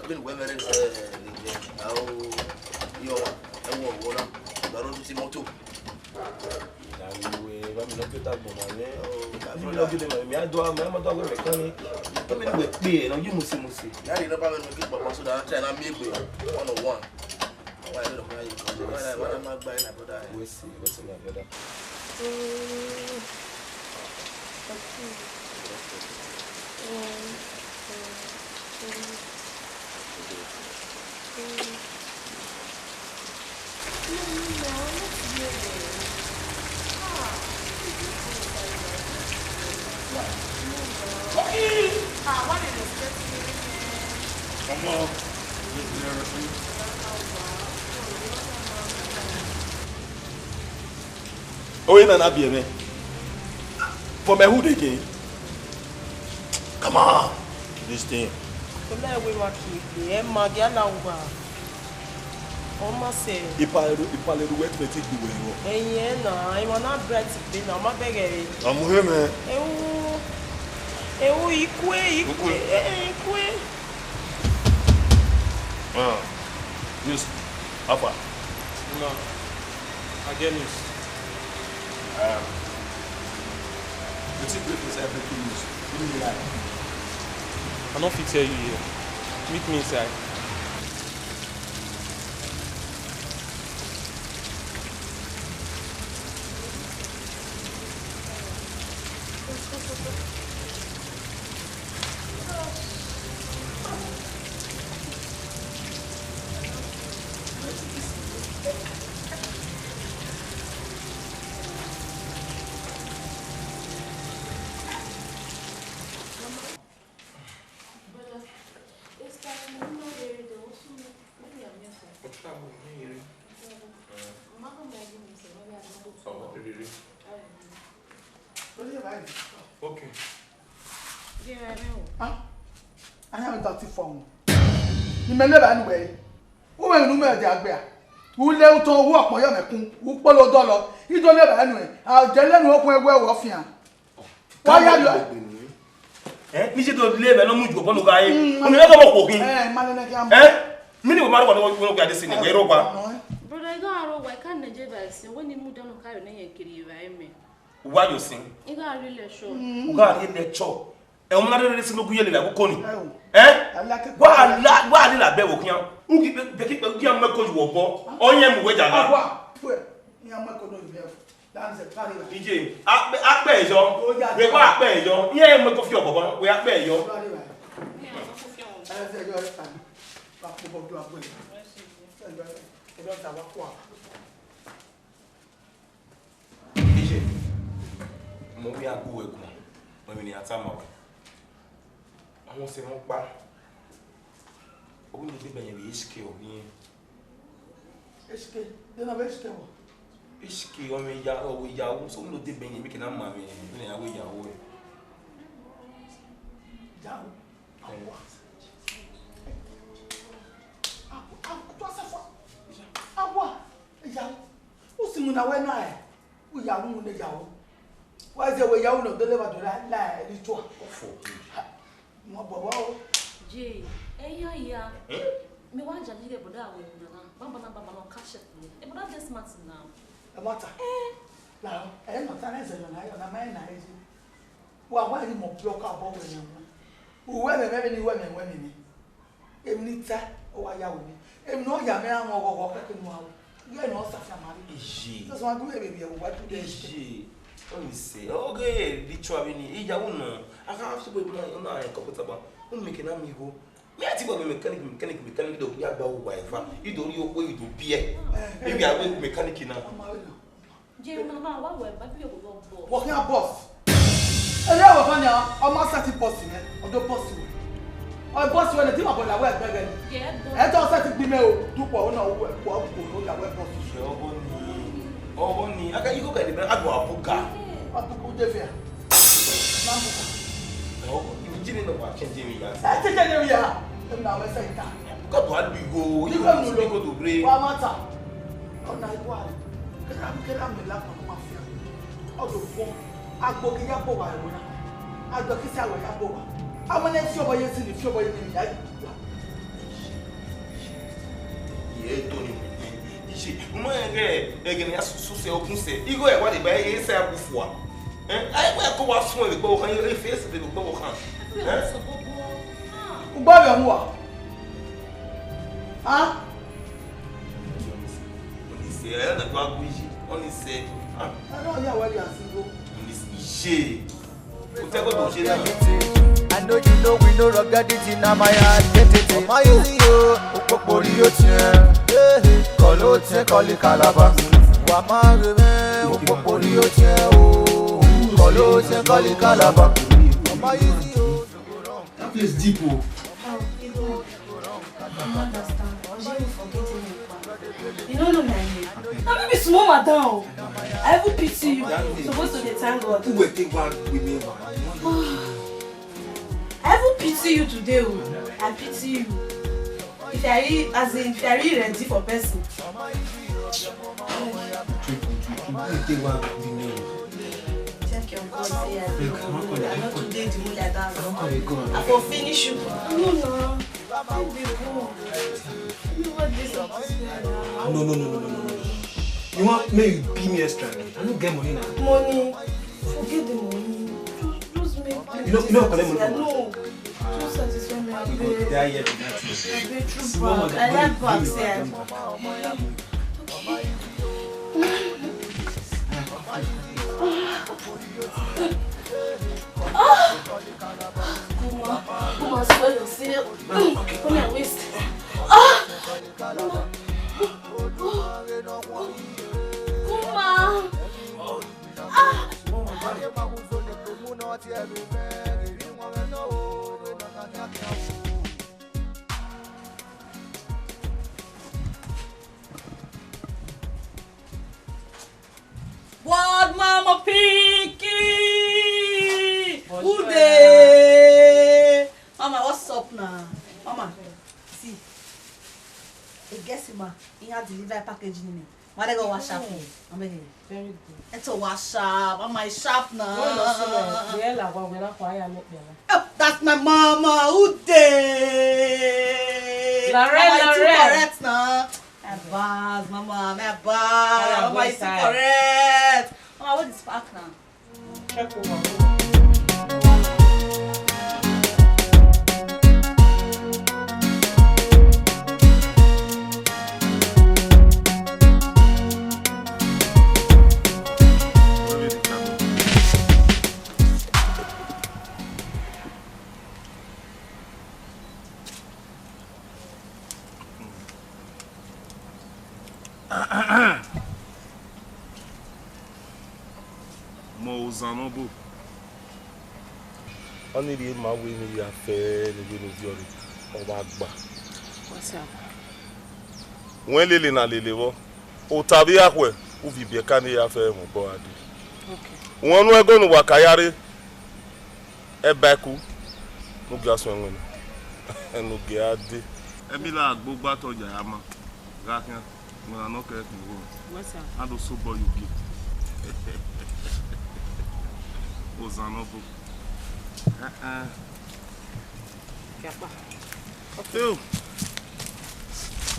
Vbene uwẹ mwẹ rre sẹ, ao, yọ, ẹ wọ, wọ na, gba rre odẹ imoto. Ẹ, vbene ọ gie ọta agbọn ma mwẹ, oh, my brother. Vbene ọ gie ọta ma mwẹ, mẹ a do, mẹ a ma do wẹ mechanic. Vbene uwẹ kpe, ne ọ ye mose mose. Ya rhie nọmba mwẹ ne u gie kpakpa so that I try na miẹn egbe one on one. Why you don't cry? Why, why, why am I buying a brother? We see, we see, my brother. Mm. Okay. Mm, mm, mm, mm. No, no, no, not here. Ah, this is inside my room. What? No, no. Okay. Ah, what did you expect me to say? Come on. This is everything. Oye na na biẹ mwẹ. For my hood again. Come on. This thing. Ole we ma ki egbe, ẹ ma gia na wa. Ọ ma sẹ. Ipa eru, ipa eru wẹ twenty gbe wẹ rọ. Ẹyin ẹ na, emwa na bright gbe na, ọ ma bẹghe re. Amuhe mẹ. Ewu, ewu ikue, ikue, Ikue. Eh, eh, ikue. Ah, news. How far? No, I get news. Um, wetin break inside breaking news? Give me lie. I no fit tell you here. Meet me inside. Okay. Ah, a ya mwẹ dọti fọ wọn. Ne imẹ leba nuẹ. U mwẹ emwi ne u mwẹ ẹdẹ agbẹe a? U le utọ, u hu ọkpọn yọ mwẹ kun, u kpolo dọlọ. I do leba nuẹ, a jẹ lẹ nu okhuo ẹwẹ ọ fian. Wa ya rriọ. Eh, mi si do le mwẹ ne ọ mu ju obọ ne u gha re. Mm, unu ghẹ ghe ọmọ okhuo khin. Eh, ma nene khian mu. Eh, mi ni wẹ ma rhọkpa ne ọ gha de sẹ ne wẹ rhọkpa. Brother, I gha rrọọ wa, I ka nẹjẹ evbare sin, wẹ ne I mudia nọ ka rre ne irẹn kere evbare mẹ. Wa yo sin. I gha rrie lecture. U gha rrie lecture. Ẹ, ọmọ na rere sin ne ọ gu ye lele ẹvbo koni. Ẹ o. Eh? Wa la, wa la bẹ vbe okhian. U ghi be, be ki, u ghi mu ẹko ye obọ. Ọ yẹn mu wẹ jagha. Wa, iran mu ẹko no ye. Iye, akpẹ, akpẹ yọ. Wẹ wa akpẹ yọ. Iran mu ẹko fi obọ, wẹ akpẹ yọ. Iye, mẹ ovbi a gu wẹ guan, mẹ emwi ne iran tama wẹ. Ọmọ sẹ mẹ ọkpa. Ovbi ne debe ẹyẹn vbe H K ọ ghi rẹn. H K, de na vbe H K wọ? H K ọmọ ya, ọ wẹ ya, so ovbi ne debe ẹyẹn, mẹ ke na ma mwẹ, vbene iran wẹ ya wẹ. Ya wẹ. Awa. Awa, awa, tu asẹ fua. Awa, ya wẹ. U si mu na wẹ na ẹ? U ya mu ne ya wẹ. Wa zẹ wẹ ya wẹ nọ dele vbe do la, la ẹre tua. Ọfọ. Mọ bọbọ o. Je, ẹ ya ya. Eh? Mẹ wa judge ighẹ brother wẹ nana, banbanna, banbanna, ọ ka shit me. Ẹ brother dey smart now. Ẹ ma ta. Eh. Lahọ, ẹ na ta ne zẹ nọ na yọ na ma na eje. Wa wa ni mo block abọ wẹ ne wọn. Uwẹ mẹ mẹ ni wẹ mẹ wẹ mẹ. Emwi ne I ta, ọ wa ya wẹ mẹ. Emwi ne ọ ya mẹ, a mwẹ ọghọghọ kẹkẹ ne a ru. Ighẹ ne ọ sa fian ma rre. Iye. Sọsọ ma gu vbe vbiẹ vbe uwa tu dẹ. Iye. Ọni sẹ, ọghe ritual vbene iyawu nọ, a gha fi gbe na, na rẹn kọkọ taba. Unu mẹ ke na miẹn igho. Mẹ a ti gba mechanic, mechanic, mechanic do ya gba uwa eva. I do rhie okhuo, I do biẹ. Ivbi a wẹ mechanic na. Ọ ma rre nọ. Je mama, wa wẹ ba bi ogo lọ bọ. Wọ khian boss. Ere wọ fania, ọ ma sẹtin boss nẹ, ọ do boss wẹ. Ọ boss wẹ nẹ, te ima bọ la wẹ ẹgbẹghẹ ni. Ẹ tọ sẹtin gbi mẹ o, dukpọ, ọ na wẹ, wọ kpo, ọ ya wẹ boss. Ọgọ ni, ọgọ ni, a ka yi ko ka ni bẹ, a do abuka. Abuka u de fia. Na abuka. Ọgọ, ibi jini nọ wa change mi ya. Ẹ ti change mi ya. Em na wẹ sẹ ita. Ka do a do igho, igho mu lo. Igho do bre. Wa ma ta. Ọna igho a. Kẹra, kẹra mẹ la kpọnọ ma fia. Ọ do fo. Agbo ghi ya gbo wa ẹvbo na. Agbo kisi awẹ ya gbo wa. Amọ ne fi ọbọ ye sini, fi ọbọ ye nene ya. Ye to ni. Iye, u ma rẹn ghẹ ẹghẹ ne a su, su sẹ okun sẹ. Igho ẹ wa de ba e sẹ a gu fua. Eh? A i wẹ ko wa suẹn vbe gbe okhan, e fi ese vbe gbe okhan. Eh? Ugbo vbe ọmwa. Ah? Ọni sẹ, ẹ na gba gu iye. Ọni sẹ. Ah. Ẹ na ya wẹ ya si igho. Ọni sẹ, iye. Utẹgodo ṣe na. I know you know we no rugged it in my heart. Get it. Ọmọ yìí sí o, òpópó rí ó tiẹ̀. Kọ́ ló tiẹ̀ kọ́lé Kalaba. Wà á máa rẹ mẹ́, òpópó rí ó tiẹ̀ o. Kọ́ ló tiẹ̀ kọ́lé Kalaba. Ọmọ yìí sí o. That place deep o. Oh, Igbo, I don't understand. Oje, you forget me. You don't know my name. Now, maybe small madam. I even pity you. Supposed to dey thank God. Who will take one with me, man? I even pity you today o. I pity you. If I re-, as in, if I really ready for person. Who will take one with me? Check your God, say I do. Look, I'm not calling. I'm not today, the moon like that. I'm not calling God. I for finish you. No, no. Don't be good. You know what this is? No, no, no, no, no, no, no. You want me to be me extra? I don't get money now. Money? Forget the money. Just, just make me. You know, you know, collect money from. No. Just satisfy me, I beg. We go die here with that thing. I beg, true bag. I like bag, sef. Okay. Kuma, Kuma, swell yourself. Come here, waist. Ah! Kuma! Ah! World Mama Pinky! Who dey? Mama, what's up now? Mama, see. I guess ma, he had deliver package ni. Why they go wash up? I'm here. Very good. It's a wash up. Mama is sharp now. Wọ́n lọ sílẹ̀, ìyẹn làwọn ọ̀gbìn náà kọ́ àyà mi pẹ̀lú. Oh, that's my mama. Who dey? Lorraine, Mama, you too Lorraine. Correct now. My bars, mama, my bars. Mama, you too correct. Mama, what is pack now? Check over. Mẹ Ozan ne ọ bu. Ọnii rhie ma wẹ ne I ya fẹ ne I wẹ ne u viọ rre, ọ wa gba. What's up? Wẹ lele na lele vbọ. Ota vbe ya khuẹ, u viọ ibiẹka ne I ya fẹ mwẹ obọ gha dee. Okay. Wẹ ọnii ẹgọ ne uwa ka ya rre, ẹ ba ẹku, ne u gia suẹn ẹwẹn na, ne u gia dee. Ẹmila agbogba tọ ya ya ma, gha khian, wẹ na nọ kẹ ẹkhin vbọ. What's up? A do sobọ ye uki. Ozan ne ọ bu. Eh, eh. Kiakpa. Eo.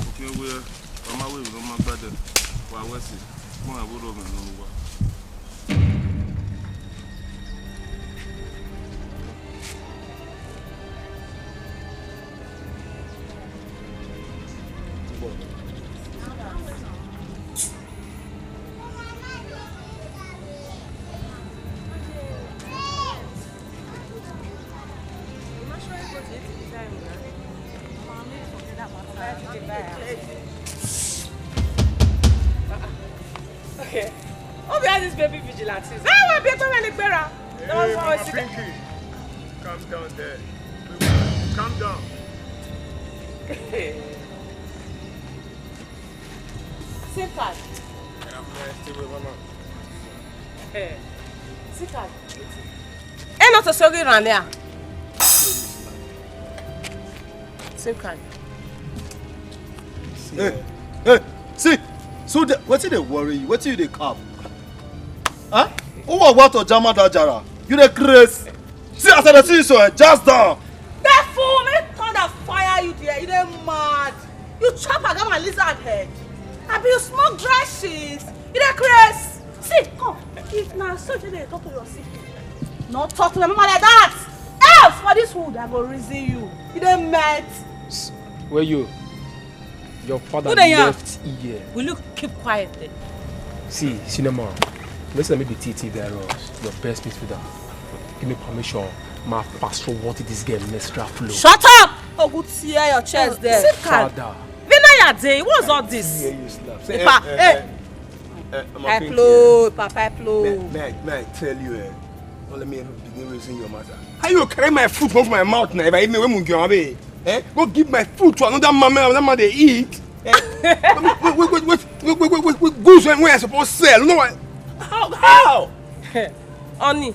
Okhian wẹ, wa ma wẹ emwi ne ọ ma gbadẹ, wa wẹ ẹse, kpọnmwẹ vbe orhọ mwẹ nọ ne uwa. Okay. Who be all these baby vigilantes? Ah, wọ́n bí ẹgbẹ́ wọn ní gbéra. Hey, Mama Pinky, calm down there. Calm down. SIM card. Yeah, I'm, uh, still with Mama. Eh, SIM card. Ẹ nọ tọ soghi rhan nia. SIM card. Hey, hey, see, so the, wetin dey worry you? Wetin you dey cap? Huh? Who wa wa to jama that jara? You dey craze. See as I dey see you so, eh, just down. That fool, make thunder fire you there. You dey mad. You chop agama lizard head. Abi you smoke dry shit. You dey craze. See, come. If na so you dey talk to your sister, no talk to my mama like that. Else for this wood, I go reason you. You dey mad. Where you? Your father Who dey yarn? Left here. Will you keep quiet then? See, Cinema, listen me be T T Virus, your best midfielder. Give me permission. My pastor wanted this game extra flow. Shut up! Ogun tear your chest there. SIM card. Father. Vina ya dey. What's all this? Hear you slap. Say, Ipa, eh, eh, eh. Eh, eh, Mama Pinky. Peplo, Papa Peplo. May, may, may I tell you, eh? Don't let me begin reason your matter. How you carry my food from my mouth now? If I even when you have it, eh? Go give my food to another man, another man they eat. Eh? Wait, wait, wait, goose when we are supposed to sell. No, I, how, how? Honey,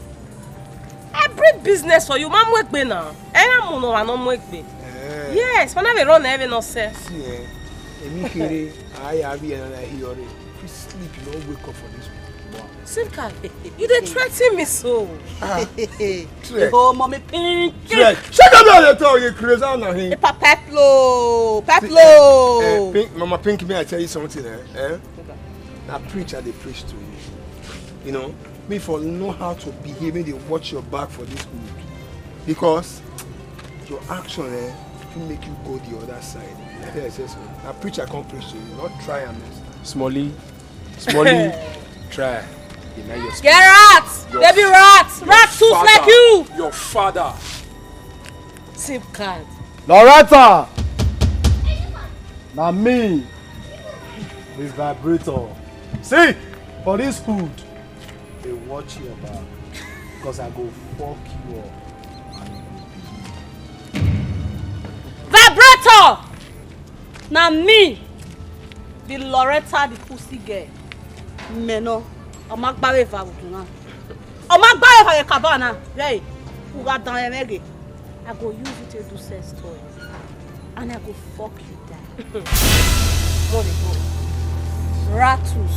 I bring business for you. Ma mu egbe now. Ẹ na mu no wa no mu egbe. Eh. Yes, for now we run every nonsense. See, eh? Emi kere, I have here and I hear it. If you sleep, you don't wake up for this one. SIM card, you dey threaten me so. Ah, threat. Oh, Mommy Pink. Threat. Shut up, you talk, you crazy now, him. Papa Peplo, Peplo. Eh, eh, Pink, Mama Pink, may I tell you something, eh? Eh? Okay. Now preach, I dey preach to you. You know, me for know how to behave, make dey watch your back for this hood. Because your action, eh, fit make you go the other side. I tell you, say so. Now preach, I come preach to you. Not try and mess. Smolly, Smolly, try. Deny your Get out! Your Baby f-, rat! Your Rat tooth father, like you! Your father. SIM card. Loretta! Na me. This vibrator. See, for this hood, dey watch your back. Because I go fuck you up. Vibrator! Na me be Loretta the pussy girl. Mẹ nọ, ọ ma gba vbe eva vbe odun na. Ọ ma gba vbe eva vbe kaba na. Hey, u gha dan ẹmwẹ ghe. I go use it to do sex toy. And I go fuck you down. Mo dey go. Ratus.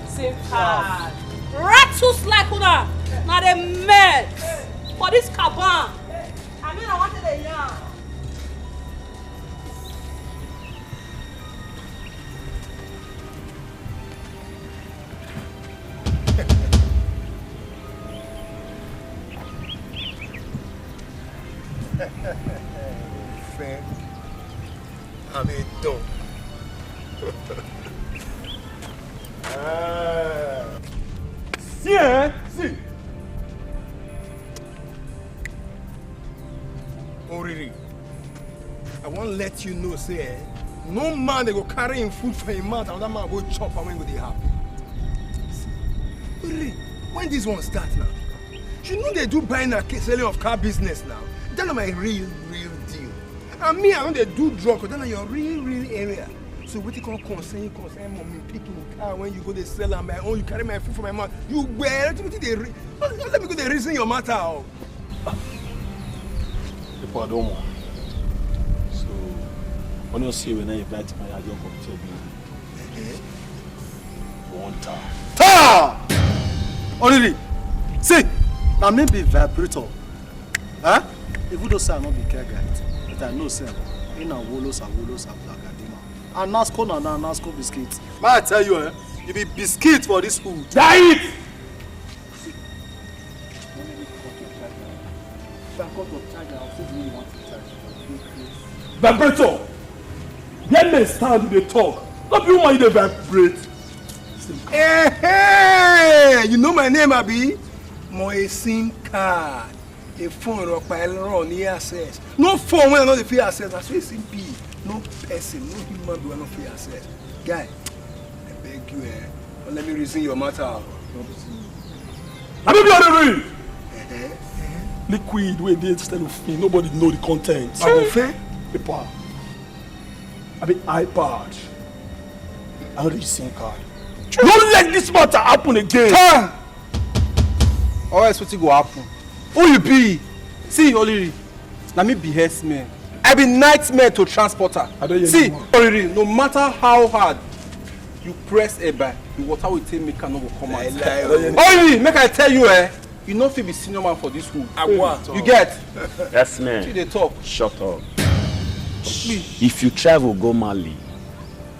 Same card. Ratus like una. Na dey mess for this caban. I mean, I wanted a yarn. Fẹn, a vbe dọn. Ah. See, eh? See. Oriri, I wan let you know say, eh, no man dey go carry him food for him mouth, another man go chop am when he go dey happy. Oriri, when this one start now? You know they do buying and selling of car business now. That na my real, real deal. And me, I no dey do drug, 'cause that na your real, real area. So wetin come concern you, concern mommy picking car when you go dey sell am my own, you carry my food for my mouth. You well, wetin dey re-, let me go dey reason your matter o. People, I don't want. So, when you see when I invite my, I just come tell you. One time. Ta! Oriri, see, na me be vibrator. Huh? Even though say I no be care guy, but I know say he na wolos a wolos a blagadima. And Nasco na, na Nasco biscuit. Ma I tell you, eh, you be biscuit for this hood. Die it! If I cut your charger, I'll say you want to charge. Vibrator! Where men stand, you dey talk. No be woman you dey vibrate. Hey, hey! You know my name, abi? My SIM card. A phone rọkpa ẹre ọ ni access. No phone wey I no dey fit access. Na so e si be. No person, no human being wey I no fit access. Guy, I beg you, eh, don't let me reason your matter. Abi be Oriri. Liquid wey dey cellophane, nobody know the content. Agofe? Paper. Abi iPad. I no dey use SIM card. No let this matter happen again. Or else wetin go happen? Who you be? See, Oriri, na me be herdsman. I be nightmare to transporter. I don hear. See, you, man. Oriri, no matter how hard you press eba, the water wey take make am no go come out. Lie, lie, oh. Oriri, make I tell you, eh, you no fit be senior man for this hood. Agua. You get? Herdsman. You dey talk. Shut up. If you travel go Mali,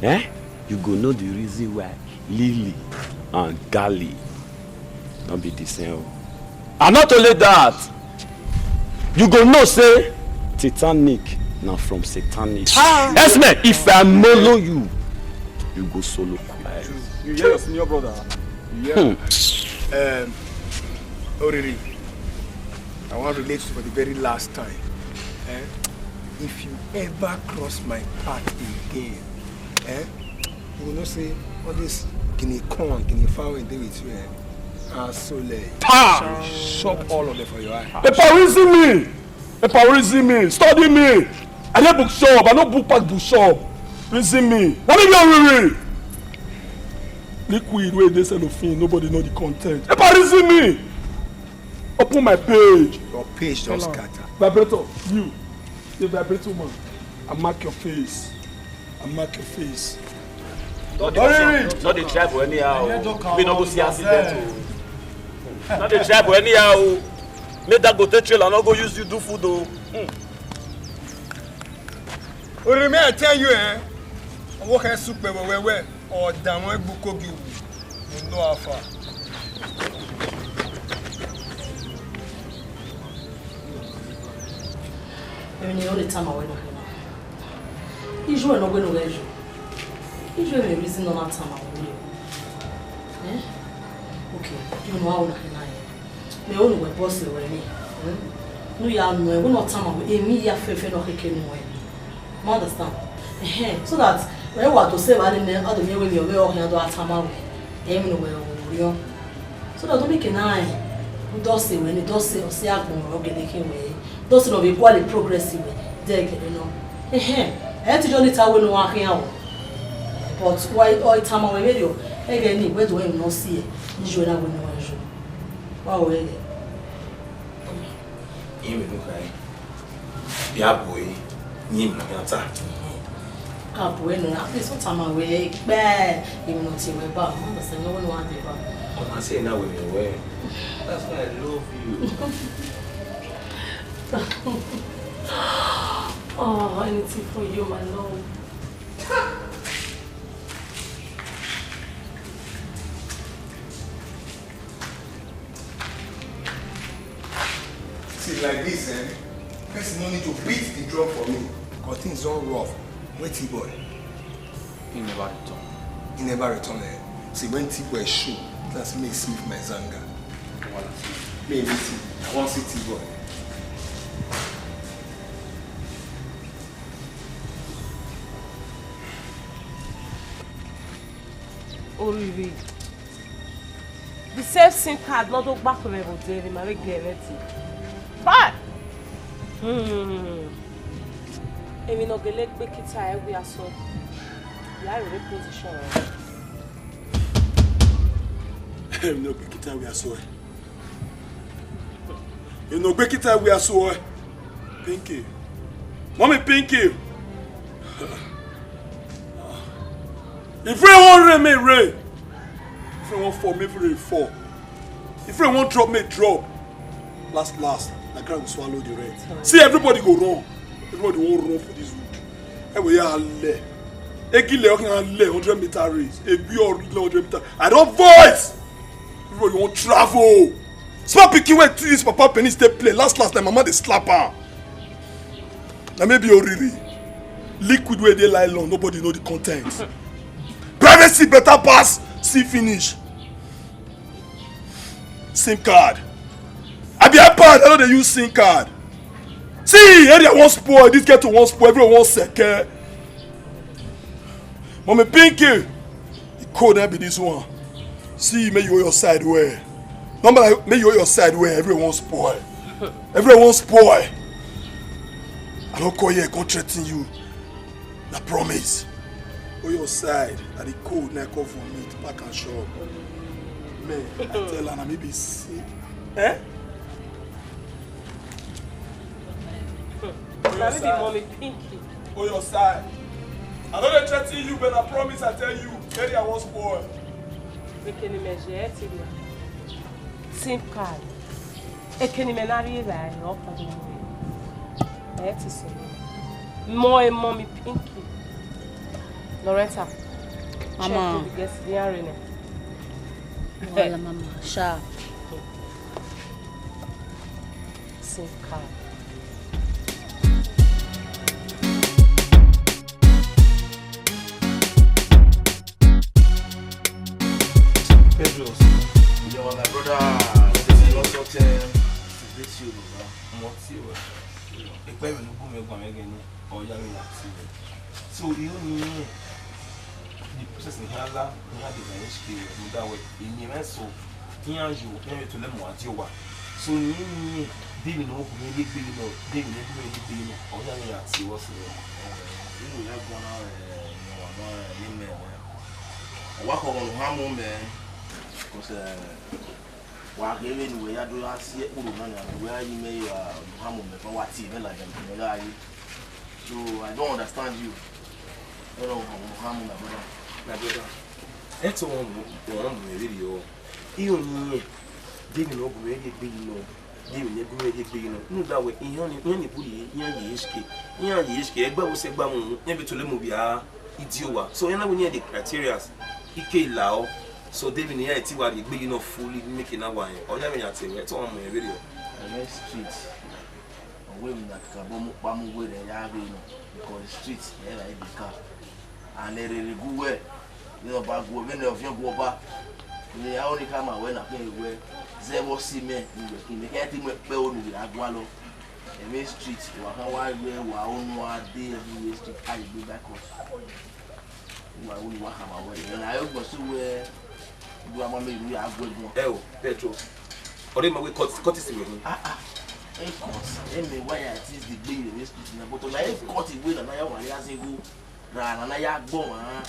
eh, you go know the reason why Lily and Gali no be the same o. And not only that, you go know say Titanic na from satanic. Ah. Herdsman, if I molo you, you go solo quiet. You hear your senior brother? You hear? Hmm. Um, Oriri, I wan relate you for the very last time. Eh? If you ever cross my path again, eh, you go know say all this guinea corn, guinea fowl wey dey with you, eh, asole. Pa! Shop all of them for your eye. Epa, reason me. Epa, reason me. Study me. I dey bookshop. I no book pass bookshop. Reason me. Na me be Oriri. Liquid wey dey cellophane, nobody know the content. Epa, reason me. Open my page. Your page don scatter. Vibrator, you. The vibrator man. I mark your face. I mark your face. No dey, no dey drive anyhow o. Me no go see accident o. No dey drive anyhow o. Make Dangote trailer no go use you do food o. Hmm. Oriri, I tell you, eh? Owo khe sukpe wẹ wẹ wẹ. Ọdamwẹ gbe uko gie uwu, I know how far. Emwi ne I rhie tama ruẹ nọ khin na. Iye ruẹ ne ọ wẹ ne u ghẹ yo. Iye mwẹ reason ne ọ na tama ruẹ. Eh? Okay, emwi ne u gha ru na khin na. Mẹ ho ne uwẹ boss ruẹ ni, hmm? Ne u ya nọ ẹn, wẹ ne ọ tama wẹ, emwi hia fẹfẹ ne ọ khẹke nuẹn. Ma understand? Ẹhẹn, so that wẹ wa do sẹ evba ne mẹ, a do miẹn wẹ emwi ọvbehe ọ khian do a tama wẹ, emwi ne uwẹ ru orhiọn. So that ọ do miẹn ke na rẹn, u do sẹ wẹ ni, do sẹ, ọ sẹ agbọn rẹ, ọ gele khin wẹ, do sẹ ne ọ vbe gualọ progress wẹ, de gele nọ. Ẹhẹn, ẹ i te jọ ni ta wẹ ne u wa khian o. But wa, ọ tama wẹ vberriọ, ẹghẹ ni, wẹ do emwi ne ọ si ẹ, iye ruẹ na wẹ ne uwẹ yo. Wa wẹ ẹghẹ. Irẹn vbe ne u khare, ya bu ẹre, ne imẹ na khian ta. Ka bu ẹre nọ, at least u tama wẹ ekpẹ, emwi ne ọ tie wẹ ba, ọ ma sẹ ne ọ wẹ ne u wa deba. Ọ ma sẹ na wẹ emwi ruẹ. That's why I love you. Oh, anything for you, my love. See, like this, eh? Person no need to beat the drum for me. 'Cause things don rough. Where T-Boy? He never return. He never return, eh? See, when T-Boy show, that's me, Smith, my zanga. Wahala. Me, me, see. I wan see T-Boy. Oriri. The same SIM card ne ọ do gba khuẹ mwẹ vbe odẹ ne ima vbe gie ẹmwẹ ẹtin. Bye! Hmm. Emwi ne ọ gele gbe kita ẹre wia sọ, ya rre position ẹre. Emwi ne ọ gbe kita wia sọ ẹre. Emwi ne ọ gbe kita wia sọ ẹre. Pinky. Mommy Pinky. If rain wan rain, make rain. If rain wan fall, make rain fall. If rain wan drop, make drop. Last, last, na ground go swallow the rest. See, everybody go run. Everybody wan run for this wood. Everybody ya lẹ. Egile ọ khian lẹ hundred meter race. Egbe ọ lẹ hundred meter. I don voice. Everybody wan travel. Small pikin wey use papa penis take play. Last, last, na mama dey slap am. Na me be Oriri. Liquid wey dey nylon, nobody know the content. Privacy better pass see finish. SIM card. I be pad, I no dey use SIM card. See, area wan spoil, this ghetto wan spoil, everyone wan seke. Mommy Pinky, e code na be this one. See, make you hold your side well. Number like, make you hold your side well, everyone wan spoil. Everyone wan spoil. I no come here come threaten you. Na promise. Hold your side, na the code na come for me to pack and shop. Man, I tell her na me be sick. Eh? Na me be Mommy Pinky. Hold your side. I no dey threaten you, but I promise I tell you, area wan spoil. Ekene imẹ je ẹ te rria. SIM card. Ekene imẹ na rrie ra ẹ, ọ kpa do mu. Ẹ te sẹ. Mọ e Mommy Pinky. Loretta. Mama. Check the guest, the arena. Wala, mama. Sha. SIM card. Pedro. Yo, my brother. This is not your time. This you, bro. Mo ti wẹ. Ẹkpẹ vbe ne u gu mwẹ guan mwẹ ẹghẹ ne ọ ya mwẹ ya ti wẹ. So, irẹn ni the process ne iran la, iran deba iran shike wẹ, rhunmwuda wẹ, eni mwẹ so, iran yo, iran vbe tolẹ mu a die owa. So, irẹn ni, de emwi ne ọ gu mwẹ rhie egbe yi nọ, de emwi ne ọ gu mwẹ rhie egbe yi nọ, ọ ya mwẹ ya tie wẹ ọsẹ wẹ. Inu ya guan na, eh, ne ọmwa nọ, eh, ne imẹ wẹ. Ọ wa khọ ọmọ ne u han mu mẹ, because, eh, wa ghe vbene uwẹ ya do gha si ẹkpo na nia, ne uwẹ gha ye imẹ ra, ne u han mu mẹ, ọ wa tie mwẹ ladian ne imẹ gha ye. So, I don't understand you. Ẹre ọ han mu, han mu, my brother. My brother, ẹto wọn mu, wọn mu mwẹ vberriọ. Iran ni irẹn, de emwi ne ọ gu mwẹ rhie egbe yi nọ, de emwi ne gu mwẹ rhie egbe yi nọ. Rhunmwuda wẹ, iran ni, iran ni bu ye, iran ye eshke, iran ye eshke, ẹgba vbe sẹ ẹgba mu, iran vbe tolẹ mu vbe a, idio owa. So, iran na wẹ iran the criterias, ike la ọ. So, de emwi ne iran ti wa rhie egbe yi nọ fully, make na wa rẹn. Ọ ya mwẹ ya te wẹ, ẹto wọn mu mwẹ vberriọ. Ẹmwẹ street. Ọ wẹ emwi na kakabọ mu kpa mu werriẹ ya ghe nọ, because street ẹ ra ebe ka. And erere gu wẹ, ne ọ ba gu vbene ọviẹn gu ọba, ne a ọni khama wẹ na khin wẹ, zẹ vbe ọ si mẹ, ne uwẹ khin, mẹ kẹ te mu ẹkpẹ unu vbe a gualọ. Ẹmwẹ street, wa khan wa wẹ, wa unu a de everywhere street, a ye gbe back up. Wa unu wa khama wẹ, ẹ na yọ gbọ so wẹ, du a ma mẹ ru ya gu ẹguọn. Ẹ o, Petro. Ọre ma wẹ cut, cut is wẹ. Ah, ah. Ẹ cut, ẹ mẹ wa ya ti di gbe ye vbe street na, but na ẹ cut iwe na, na ya wa ya zẹ igho. Ra na na ya gbọ wan,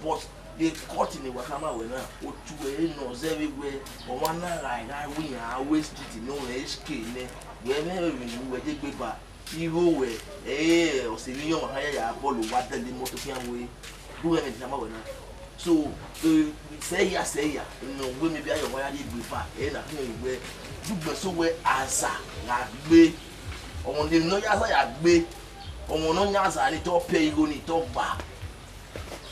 but the cut ni wa khama wẹ na, otu ẹre nọ zẹ vbe wẹ, ọmwa na gha gha ru iran a wẹ street nọ rẹn eshke nẹ, wẹ mwẹ vbe ne uwẹ degbe ba, igho wẹ, ẹre ọse vbe iyọnmwa khan ya ya bọlọ wa dẹle imọto khian wẹ, do wẹ mwẹ khama wẹ na. So, eh, sẹ ya sẹ ya, nọ wẹ mwẹ bi ayọ wa ya rhie egbe ba, ẹre na khian wẹ, dugbe so wẹ aza gha gbe, ọmọ ne nọ ya aza ya gbe, ọmọ ne ọ yan aza ni te ọ pẹ igho ni te ọ gba.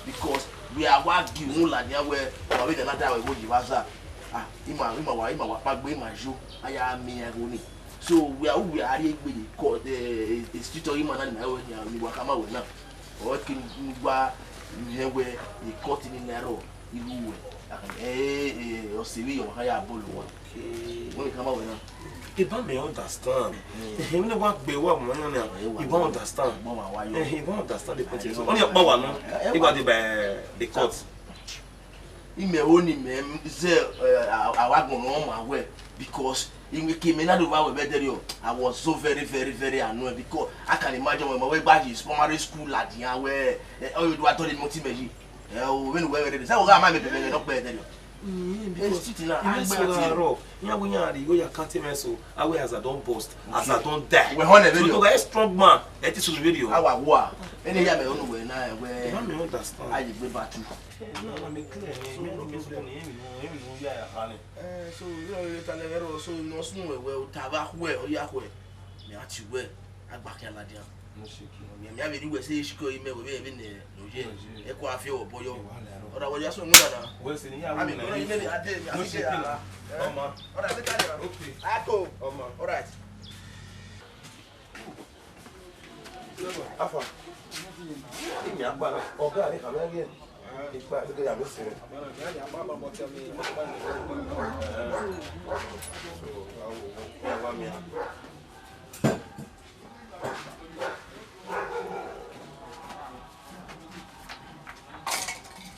Because wẹ a wa gie uhunmwu ladian wẹ, ọmwa vbene na da ruẹ igho yi vbe aza. Ah, ima, ima wa, ima wa kpaegbe, ima yo, a ya miẹn iran igho ni. So, wẹ a, wẹ a rhie egbe ye cut, eh, eh, street ọghe ima na ni ma wẹ khian, ni wa khama wẹ na. Ọ ke ni wa miẹn wẹ, e cut ni na rrọọ, igho wẹ. Eh, eh, ọse vbe iyọnmwa khan ya bọlọ wan. Wẹ ni khama wẹ na. Eba mẹ understand. Ehe, ne wa gbe wa mọ yan na. Eba understand. Ehe, eba understand the point. So, oni akpa wa no. Eba de by the court. Imẹ oni mẹ zẹ, eh, a, a wa gbọnọ ma wẹ, because imẹ ke mẹ na do wa wẹ vbe ẹdẹrriọ, I was so very, very, very annoyed, because I can imagine when my way back is primary school ladian wẹ, eh, ọ do wa tọ de mọti mẹ yi. Ẹ o, vbene uwẹ vbe rre, sẹ wo gha ma mẹ bẹbẹ nọ kpẹ ẹdẹrriọ. Mm, because street na, I swear, aro, iran wẹ iran rhie igho ya kante mẹ so, I wẹ as I don burst, as I don die. Wẹ họn ẹvbe rriọ. So, to be a strong man, ẹ te sunu vberriọ. A wa wua, ene ya mẹ onu wẹ na, wẹ. Eba mẹ understand. A ye gbe battle. Eh, no, no, me clear, eh, me no problem. Eh, so, you know, you tell them, so, no, sunu wẹ, wẹ, uta va khuẹ, ọ ya khuẹ. Mẹ a ti wẹ, a gba khian ladian. No shake. Mẹ, mẹ a vbe rhie uwẹ sẹ eshikẹ imẹ wẹ vbe, vbe nẹ, no ye. No ye. Ẹ kọ a fi ọvbọ yọ. Ẹ wa lẹ aro. Ọ da wẹ ya sunu na na. Wẹ sẹ ni ya. Ami wẹ na, imẹ ni a de, mi a no ti shake de na. Ọma. All right, later, yeah. Okay. I go. Ọma. All right. Afa. Imi agba na. Ọga ni kama ye. Ipa ni ke ya mi se. So, awo, awa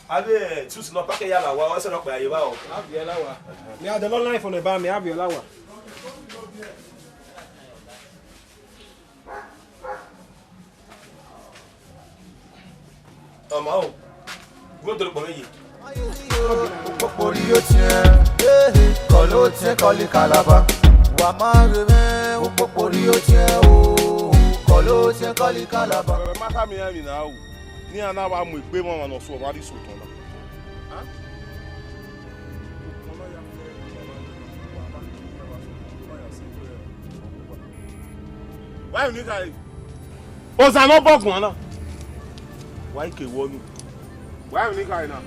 Avbe suit nọ pake ya la wa, ọ sẹ nọ kpẹ a ye vba o. A viọ la wa. Mẹ a dẹ nọ line phone ba mẹ, a viọ la wa. Ọ ma o, gu otoro kpọ vbe ye. Okpokpori yo tiẹn, kọlo tiẹn kọli kalaba. Wa ma ghe mwẹ, okpokpori yo tiẹn o, kọlo tiẹn kọli kalaba. Ẹ ma khama iran emwi na ru, ne iran na wa mu egbe mwamwa ne ọ su ọmwa rrie iso otọ na. Wa emwi ne I khare. Ozan ne ọ bọ guan na, wa i ke wọ ni. Wa emwi ne I khare na.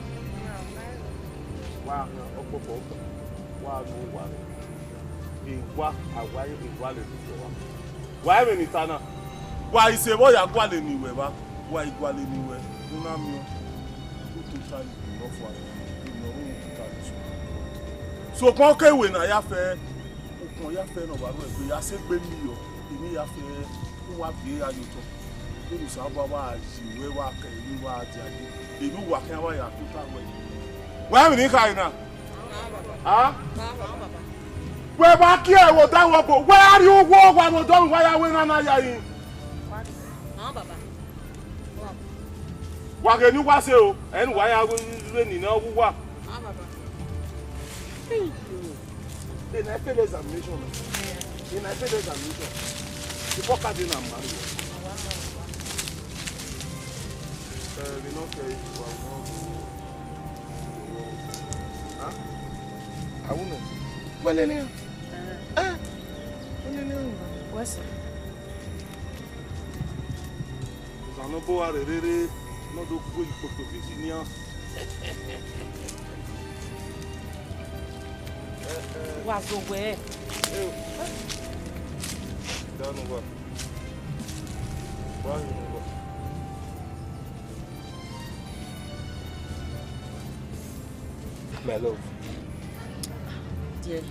Wa ọkpọkpọ, wa ru owa. Ewa, a wa ewa lele uwẹ wa. Wa emwi ne I ta na. Wa i se vbe ọ ya gualọ eni ruẹ evba, wa i gualọ eni ruẹ, u na miẹn. U tota yi ne ọ fua, ne ọ ru tota yi. Sokpan ọ ke wẹ ne a ya fẹ, ukpọn ya fẹ ne ọ wa ru ẹgbẹ, ya sẹ egbe miẹn yọ, emwi ya fẹ, u wa viẹ ya ye otọ. Vbene Osanobua wa yi ruẹ, wa kẹ emwi wa dia ye, emwi uwa khian wa ya tota ruẹ. Wa emwi ne I khare na. A? Wẹ wa kie vbe odaro ọgbo, wẹ a rrie uwu owa vbe odaro, wa ya wẹ na na ya yin. Wa ghe ne uwa sẹ o, ẹ ne uwa ya rre ni ne ọ wu uwa. Then I fail examination. Then I fail examination. The poor card na marry. Uh, we not care if you are not. Huh? I won't know. Well, then, eh? Eh? Well, then, eh? What's it? Osanobua rherere, ne ọ do gu ikpokpo vbe isi nian. Wa zẹ owẹ. Danu wa. Wa hin wa. My love. Dear,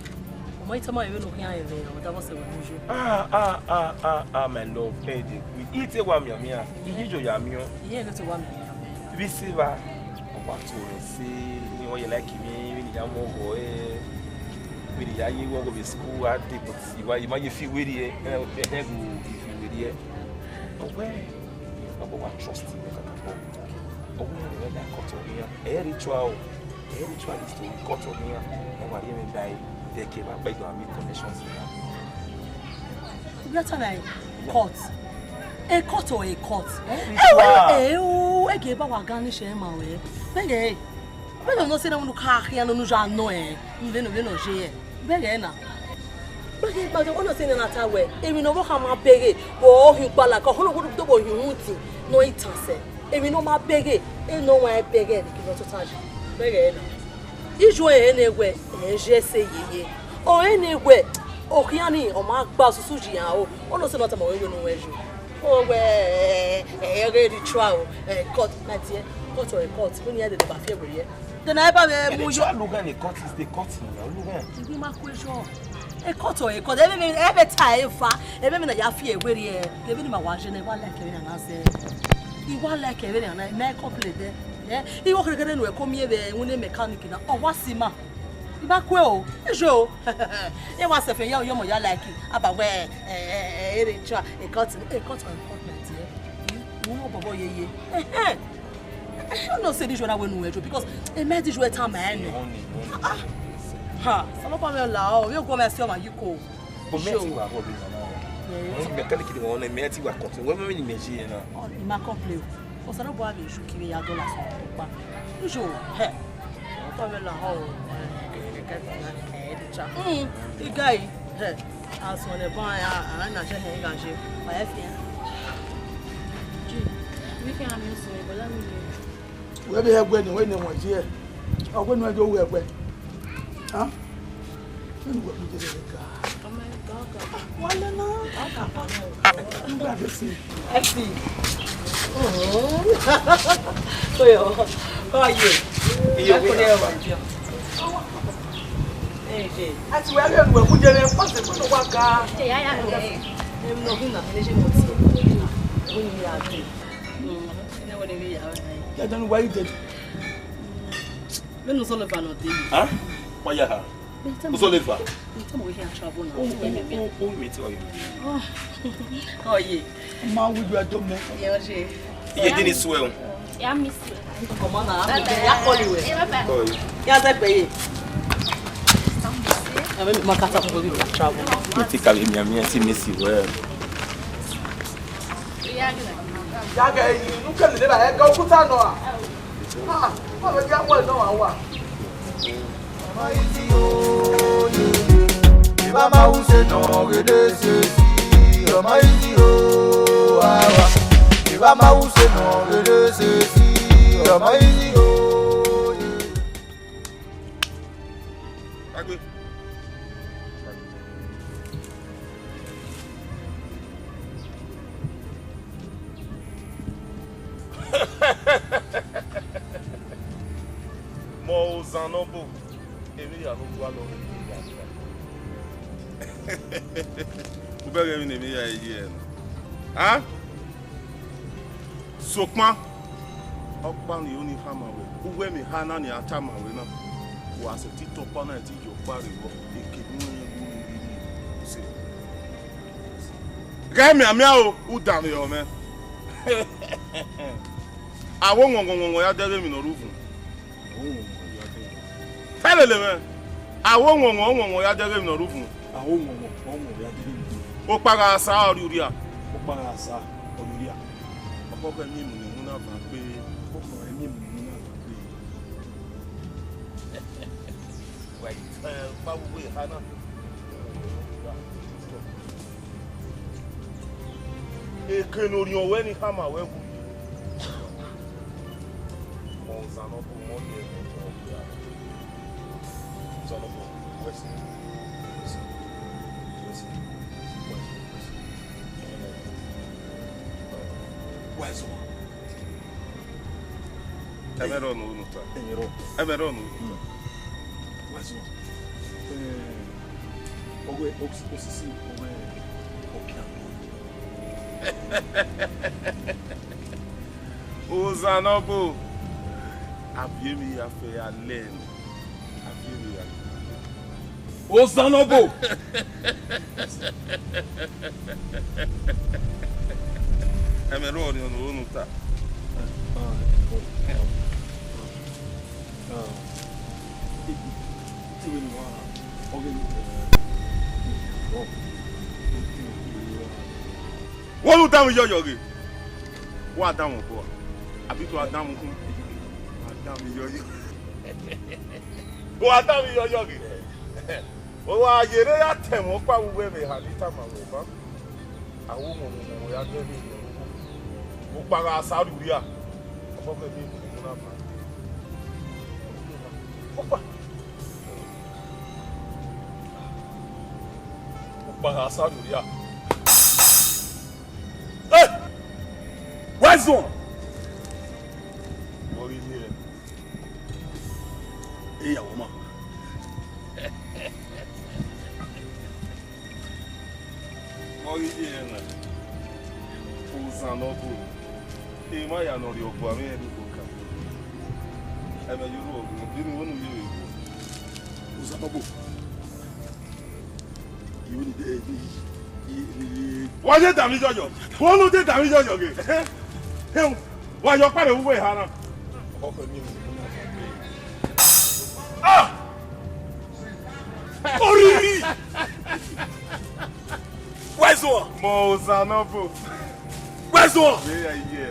ọ ma i tama ẹmwẹ ne u khian rẹn vbe ọ davọsẹ wẹ ne u yo. Ah, ah, ah, ah, ah, my love, ẹ de gbe. I te wa mianmian, I yi yo ya miẹn. Iye ne te wa mianmian. Vbe ise evba, ọ wa to rẹn sẹ, ne ọ ye like mwẹ, vbene I ya mu ọghọ ẹre, vbene I ya ye vbe ọghọ vbe school a dee, but I wa, I ma ye fi werriẹ, ẹ, ẹ, ẹ, I fi werriẹ. Ọ wẹẹ, ọ wa trust mwẹ kakabọ. Ọ wẹẹ, ọ ya cut ọ nian, ẹ ritual o, ẹ ritual is to cut ọ nian, ẹ wa rhie mwẹ ba ẹre, then ke wa kpẹdẹ a make connections nian. Ubiatana cut. E cut or e cut. Eh, eh, eh, oh, e ge ba wa gan ni share ma wẹ. Bẹghe, bẹghe no se na unu ka khian no nu ja no eh. Nde no, nde no je eh. Bẹghe na. Bẹghe, bẹghe, ono se na ta wẹ. Emwi ne ọ vbe khama bẹghe, vbe ọ hin gbala ka, ono wo do vbe hin uti, no i tan sẹ. Emwi ne ọ ma bẹghe, e no wa bẹghe ni ki no tota je. Bẹghe na. Ijo ẹre ne wẹ, ẹ je ẹse yeye. Ọ ẹre ne wẹ, ọ khian ni, ọ ma gba osusu yi iran o. Ono se na tama wẹ wẹ ne uwẹ yo. Ọ wẹ, ẹ, ẹ, ẹ, ghe ritual o, ẹ, cut, na tie, cut or cut, vbene iran dede ba fi ẹre ye. Then I ba vbe mu yo. Ritual lughan ni cut is the cut ni, lughan. Ibi ma ku ejo. E cut or e cut, ebe mi, ebe ta eva, ebe mi na ya fi ẹre ye. Ebe ni ma wa je na, I wa like ebe na na zẹ. I wa like ebe na na, me complain de. Eh, I wo khere khere nu e ko miẹn vbe iwinna mechanic na. Ọ wa si ma. I ba kue o, ijo o. E wa sẹfe ya, ọmọ ya like, a ba wẹ, eh, eh, eh, e ritual, e cut, e cut or e cut na tie. I, I wan obọ yeye. Eh, eh. I no say this one wey nu ejo because e me this way time man. Ah. Ha, Osanobua mwẹ la o, we go me see my yiko. But me ti wa ho bi na. Yes. Mechanic ni wọn, me ti wa continue. Wẹ me ni me ji na. Oh, I ma complain. Osanobua vbe ju kiri ya dollar so pa. Ijo, he. Osanobua mwẹ la o. Mm, I ga yi. He. Asọn ne ba ya, a na je he ga je. Wa e fi. Ji, mi ke ami so, but let me know. Wẹ vbe hẹ ẹguẹ ni, wẹ ne wọn yi ẹ. Ọ wẹ ne ẹ do wẹ ẹguẹ. Ha? Nínú wẹ kúndé lẹ ga. Wálé náà. Nígbà tó ṣe. Ẹ sì. Ooo. Oyè. Kọ́ yé. Iye owó yẹn. Ẹ, ẹ. A ti wẹ ghe nuẹ mu ye ne pase ko no wa ga. Ẹ, ya, ya, ẹ. Em, no, ghi na, ne je mo ti. Wo ni ya de. Mm, ne wo ni ya. Ya danu wa ide. Vbene Uzọleva nọ dee. Ha? Wa ya ha. Uzọleva. Tell me where he travel now. Oh, oh, oh, oh, wait, oh, yeah. Oh, yeah. Ma wi ju ato me. Yeah, oh, yeah. Iye dini suẹ o. Yeah, miss you. Come on now, I'm ya call you. Yeah, bye bye. Oh, yeah. Ya ze pe ye. Ẹ, mi ma kata fun where we travel. Mi ti ka vbe miẹn miẹn ti miss you well. Ya ghe yi, nu ke mi de ba, ẹ ga okuta nọ a. Ah, ọ vbe ya wẹ nọ a wa. Ọmọ Izzy o, yeah. Eva ma use nọ ghe ne sesi, ọmọ Izzy o, awa. Eva ma use nọ ghe ne sesi, ọmọ Izzy o, yeah. Agbe. Mẹ Ozan ne ọ bọ, emwi hia ne u gualọ mwẹ, u bẹghe emwi ne emwi hia ye na. A? Sokpan, ọkpa ni ro ni khama wẹ, uwu ẹmwẹ eha na ni a tama wẹ na, wa sẹtin tọ ọkpa na, ẹtin ye ọkpa rre vbọ, eke ne u rẹn ru ni rhirhi use. Ghẹ mianmian o, u danmwehọ mwẹ. Avbe ọwọnwọnwọnwọ ya dẹghe emwi ne ọ rre uvun. Fẹlele mwẹ, avbe ọwọnwọnwọnwọ ya dẹghe emwi ne ọ rre uvun. Okpa gha sa ọrriurria. Okpa gha sa ọrriurria. Ọkhọkhọ ẹmwẹ imu ne imu na van kpee. Ọkhọkhọ ẹmwẹ imu ne imu na van kpee. Wa i tẹ ọkpa vbe uwu eha na. Eke ne orhiọn ruẹ ni khama ruẹ vbe uyi. Mẹ Ozan ne ọ bọ, mẹ ọ ye ẹmwẹ ọkpa. Ozan ne ọ bọ, wẹ sẹ, wẹ sẹ, wẹ sẹ, wẹ sẹ. Wẹ sẹ. Ẹmwẹ rọ ne u ta. Ẹmwẹ rọ. Ẹmwẹ rọ ne u ta. Wẹ sẹ. Ọghe osisi ọghe ọkian. Ozan ne ọ bọ, a viọ emwi ya fẹ ya lẹ nẹ, a viọ emwi ya. Ozan ne ọ bọ. Ẹmwẹ rọ ne ọ ta. Wẹ ne u danmwẹ iyọyọ ghe, wa danmwẹ obọ, abi te u danmwẹ ukhu? Wa danmwẹ iyọyọ. Wa danmwẹ iyọyọ ghe. Wa ye rre ya tẹmwẹ ọkpa vbe uwu ẹmwẹ eha ne I tama ruẹ ban. Avbe ọmọmọmọ ya dẹghe emwi ne ọ rre uvun. Okpa gha sa rriurria, ọkhọkhọ ẹmwẹ imu ne imu na van. Okpa. Okpa gha sa rriurria. Ẹ! Wẹ zuọn! Vbe ọ ghi rhie? Eya wọ ma. Ọ ghi ye na, Ozan ne ọ bọ, emwa ya ne ọ rhie ọgua mwẹ rẹn dugbo ka. Ẹmwẹ ye orhu ọghe, vbene unu ye vbe gho. Ozan ne ọ bọ. Wa ye danmwẹ iyọyọ, wa ne u te danmwẹ iyọyọ ghe. Wa ye ọkpa rre vbe uwu eha na. Ah! Oriri! Wẹ zuọ! Mẹ Ozan ne ọ bọ. Wẹ zuọ! Vbe ya iye.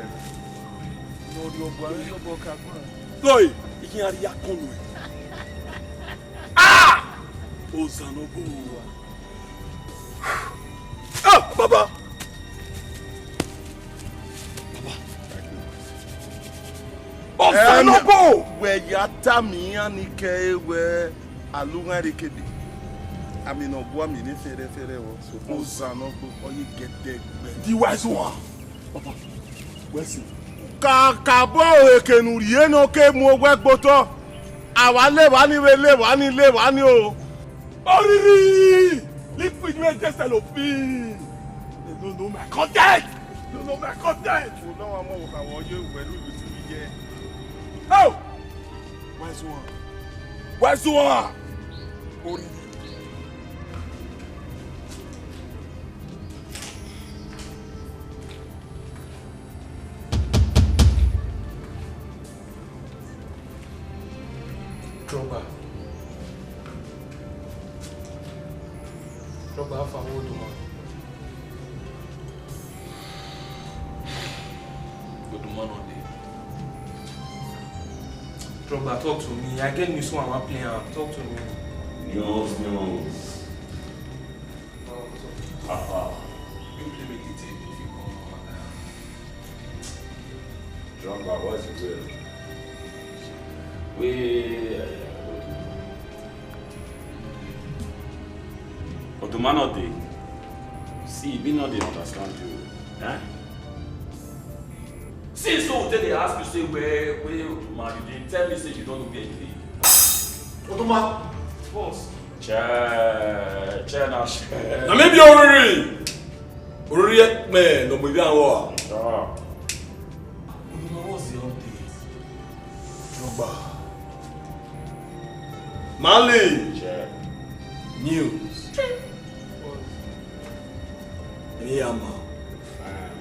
Ne ọ rhie ọgua mwẹ, ne ọ bọ ka gbọn. Doi, iye a rhie akọn nuẹn. Ah! Ozan ne ọ bọ. Ah, baba. Baba. Ozan ne ọ bọ. Wẹ ya tama iran ni kẹ e wẹ, a lu ghan rre kebe. Ami ne ọ bọ, ami ne fẹrẹfẹrẹ vbọ. Ozan ne ọ bọ, ọ ye gẹdẹgbẹ. The wise one. Papa, wẹ sẹ. Kakabọ eke ne u rhie ne ọ ke mu owẹ gbe otọ. A wa le evba ni vbe le evba ni le evba ni o. Oriri! Liquid wey just sell of me. They don't know my content. They don't know my content. Mo náà wá mọ̀ wò ká wọ́n yé wẹ̀lú ìlú tí mi yẹ. Oh! Where's one? Where's one? Oriri. Drogba. Drogba, how far, Oduma? Oduma no dey. Drogba, talk to me. I get news wey I wan play am. Talk to me. News, news. How far? You play me the tape if you come. Drogba, what's the deal? We, Oduma no dey. See, me no dey understand you. Eh? Since so we take dey ask you say where, where Oduma, you dey tell me say you don't know where he dey. Oduma! Boss. Che, che na che. Na me be Oriri. Oriri ekpẹn ne ọ mu ivbi arrọọ. Ah. Oduma, what's the update? Drogba. Mali. Che. News. Emwi ya ma. Ah.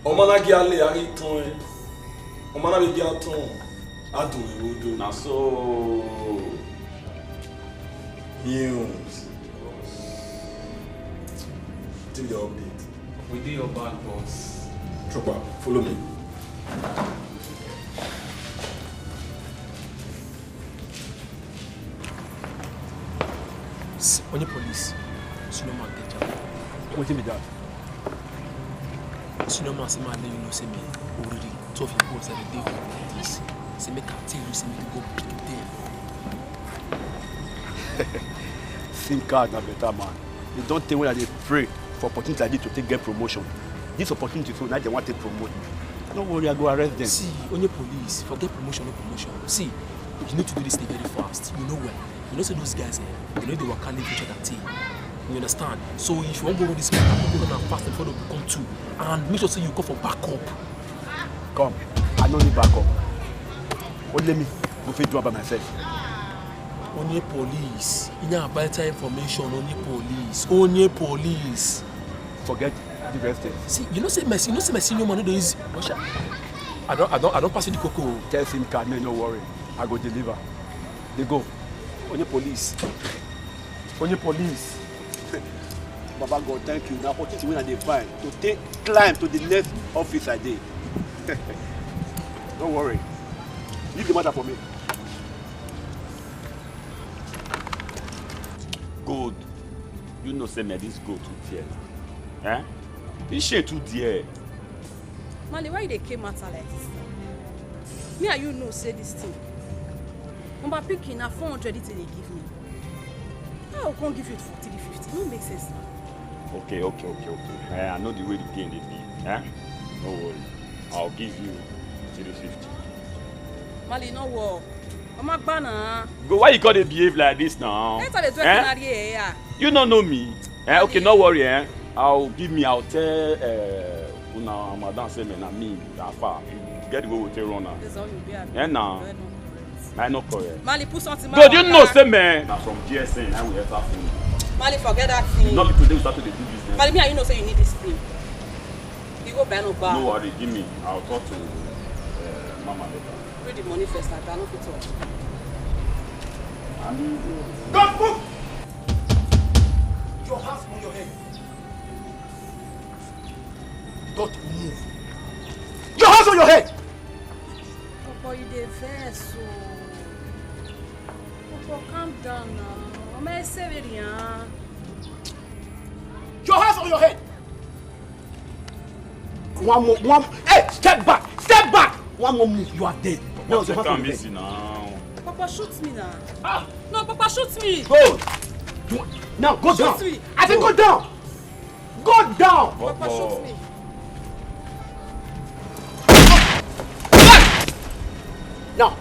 Ọ ma na gie a le, a ghi tọn ẹn. Ọ ma na vbe gie a tọn, a dun ẹn vbe odo. Na so. News. Till the update. We dey your back, boss. Drogba, follow me. S-, onye police, senior man get jam. Wetin be that? Senior man say man let you know say me, Oriri, two of your boys that dey for this. Say make I tell you, say make you go pick them. Think hard na better man. E don tey wey I dey pray for opportunity like this to take get promotion. This opportunity so, na dem wan take promote me. No worry, I go arrest them. See, onye police, forget promotion, no promotion. See, you need to do this thing very fast. You know well. You know say those guys, eh, they no dey waka leave each other thing. You understand? So if you wan go run this matter, go run am fast before they become two. And make sure say you go for backup. Come, I no need backup. Only me go fit do am by myself. Onye police, ina vital information, onye police, onye police. Forget the rest thing. See, you know say my, you know say my senior man no dey easy. Osha, I don, I don, I don pass you the cocoa. Tell Simka, man, no worry. I go deliver. Dey go. Onye police. Onye police. Baba God, thank you. Na opportunity wey I dey find to take climb to the next office I dey. No worry. Leave the matter for me. Gold. You know say me, this gold too dear. Eh? This shit too dear. Mali, why you dey came matter like this? Me and you know say this thing. Number picking na four hundred it dey give me. How I come give you three fifty? No make sense now. Okay, okay, okay, okay. Eh, I know the way the game dey be. Eh? No worry. I'll give you three fifty. Mali, no work. Mama gba na. Go, why you gotta behave like this now? Later they do Eh? Canary here. You don't know me. Eh? Okay, no worry, eh? I'll give me, I'll tell uh, una madam say me na me that far. You get the way we take run now. That's how you be. Eh, now. Very no correct. I no correct. Mali, put something. But you know say me na from G S N I will ever phone. Mali, forget that thing. Not be today we start to dey do business. Mali, me and you know say you need this thing. You go buy no bar. No worry, give me. I'll talk to uh, Mama later. Read the money first, I cannot fit talk. I mean, don't move! Your hands on your head. Don't move. Your hands on your head! Papa, you dey vex o. Papa, calm down now. Mama, I say very, ah. Your hands on your head! One more, one, hey, step back, step back. One more move, you are dead. Now, your hands on your head. Easy now. Papa, shoot me now. Ah! No, Papa, shoot me. Go. You, now, go down. Shoot me. I say go down. Go down. Papa, shoot me. Now,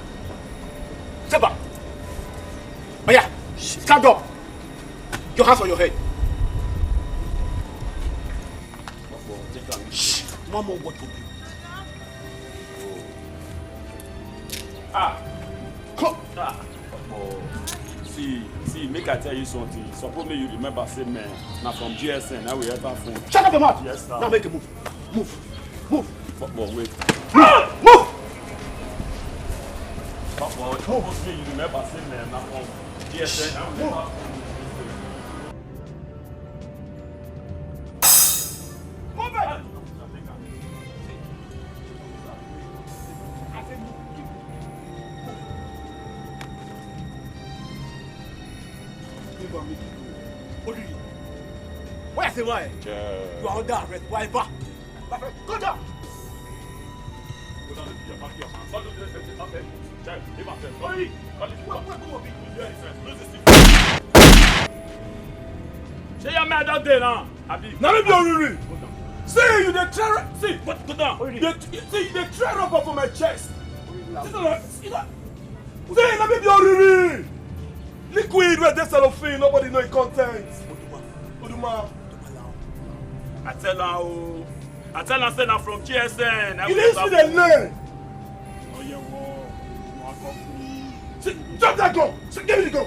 step back. Oh yeah. Stand up. Your hands on your head. Shh. One more word from you. Ah. Come. Ah. Oh. See, see, make I tell you something. Suppose make you remember, say, man, na from G S N, now we ever phone. Shut up your mouth. Yes, sir. Now make a move. Move. Move. But, but wait. Move. But, but, suppose make you remember, say, man, na from G S N, now we ever phone. Move it. I said move. Move. Move and make it go. What do you? Why I say why? Yeah. You are under arrest. Why ever? My friend, go down. Go down, your back, your hand. Don't do this, this, this, this. Child, leave my friend. Sorry. Call it. What, what, what, what, what, lose this thing. Shey your man don dey now? Abi? Na me be Oriri. Go down. See, you dey try, see, go, go down. Dey, see, you dey try rub up for my chest. See, you know, see, na me be Oriri. Liquid wey dey cellophane, nobody know e content. Oduma. I tell her, oh, I tell her say na from G S N. You didn't see the name. Oh, yeah, whoa. You are company. See, drop that gun. See, give me the gun.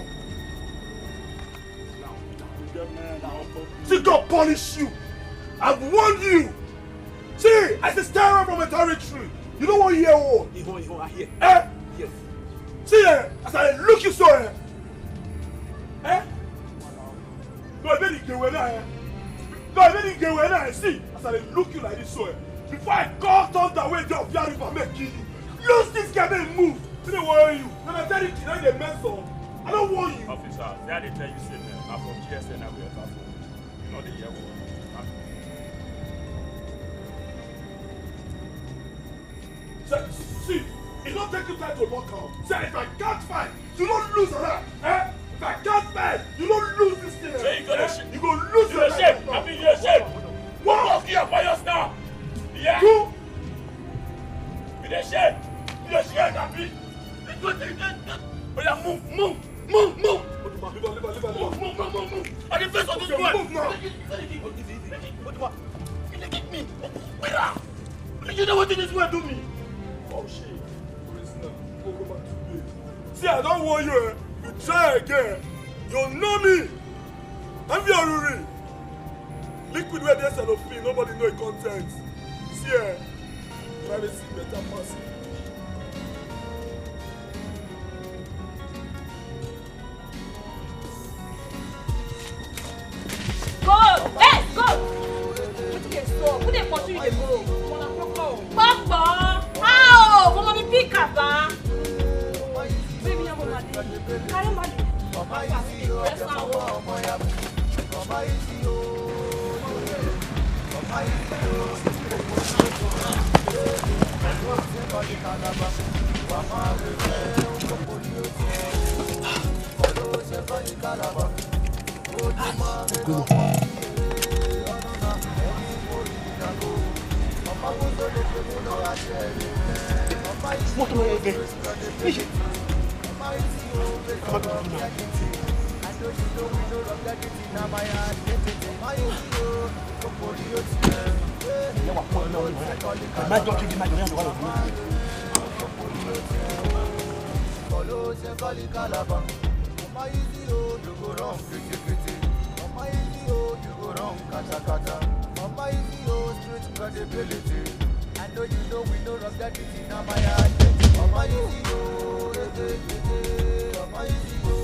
See, God punish you. I've warned you. See, I say, stay away from my territory. You don't want to hear what? Iho, Iho, I hear. Eh? Yes. See, eh, as I look you so, eh? Eh? No, I really get where I am. No, I really get where I am. See, as I look you like this, so, eh, before I call thunder wey dey Ovia River, make kill you. Lose this guy, make him move. I don't want you. Na my territory, na dey mess up. I don't want you. Officer, see, I dey tell you say, man, na from G S N I go ever phone. You know the year one. Sir, see, it don't take you time to walk out. Sir, if I can't fight, you don't lose her, eh? If I can't fight, you don't lose this thing. Shey you go dey, eh? Shame. You go lose your life. You dey shame. I mean, you dey shame. What? Fuck your fire now. Yeah. You. You dey shame. You dey shame, abi? Oya, move, move, move, move. Leave her, leave her, leave her, leave her. Move, move, move, move, move. I dey face all this boy. Move now. Oduma, you dey kick me. Where? You know wetin this boy do me? Oh, shit. Police now. Go, go back to bed. See, I don't want you, eh? You try again. You know me. I'm your Ruri. Liquid wey dey cellophane, nobody know e content. See, eh? Privacy better pass. Go! Let's go! Wetin dey sup? Who dey pursue you dey go? Kpokpo! How? Ọmọ mi pick up, ah! Baby, I'm on my day. Carry my day. Mọ́tò lọ yẹ bẹ́ẹ̀. Níṣẹ́. Ẹ má dùn ún náà. Ẹ má jọ kí n má jọ ní àjọwọ́ lọ fún mi. Omo Easy o, you go run kete kete. Omo Easy o, you go run kata kata. Omo Easy o, street credibility. I know you know we no run that thing, na my identity. Omo Easy o, eh, eh, eh, eh. Omo Easy o.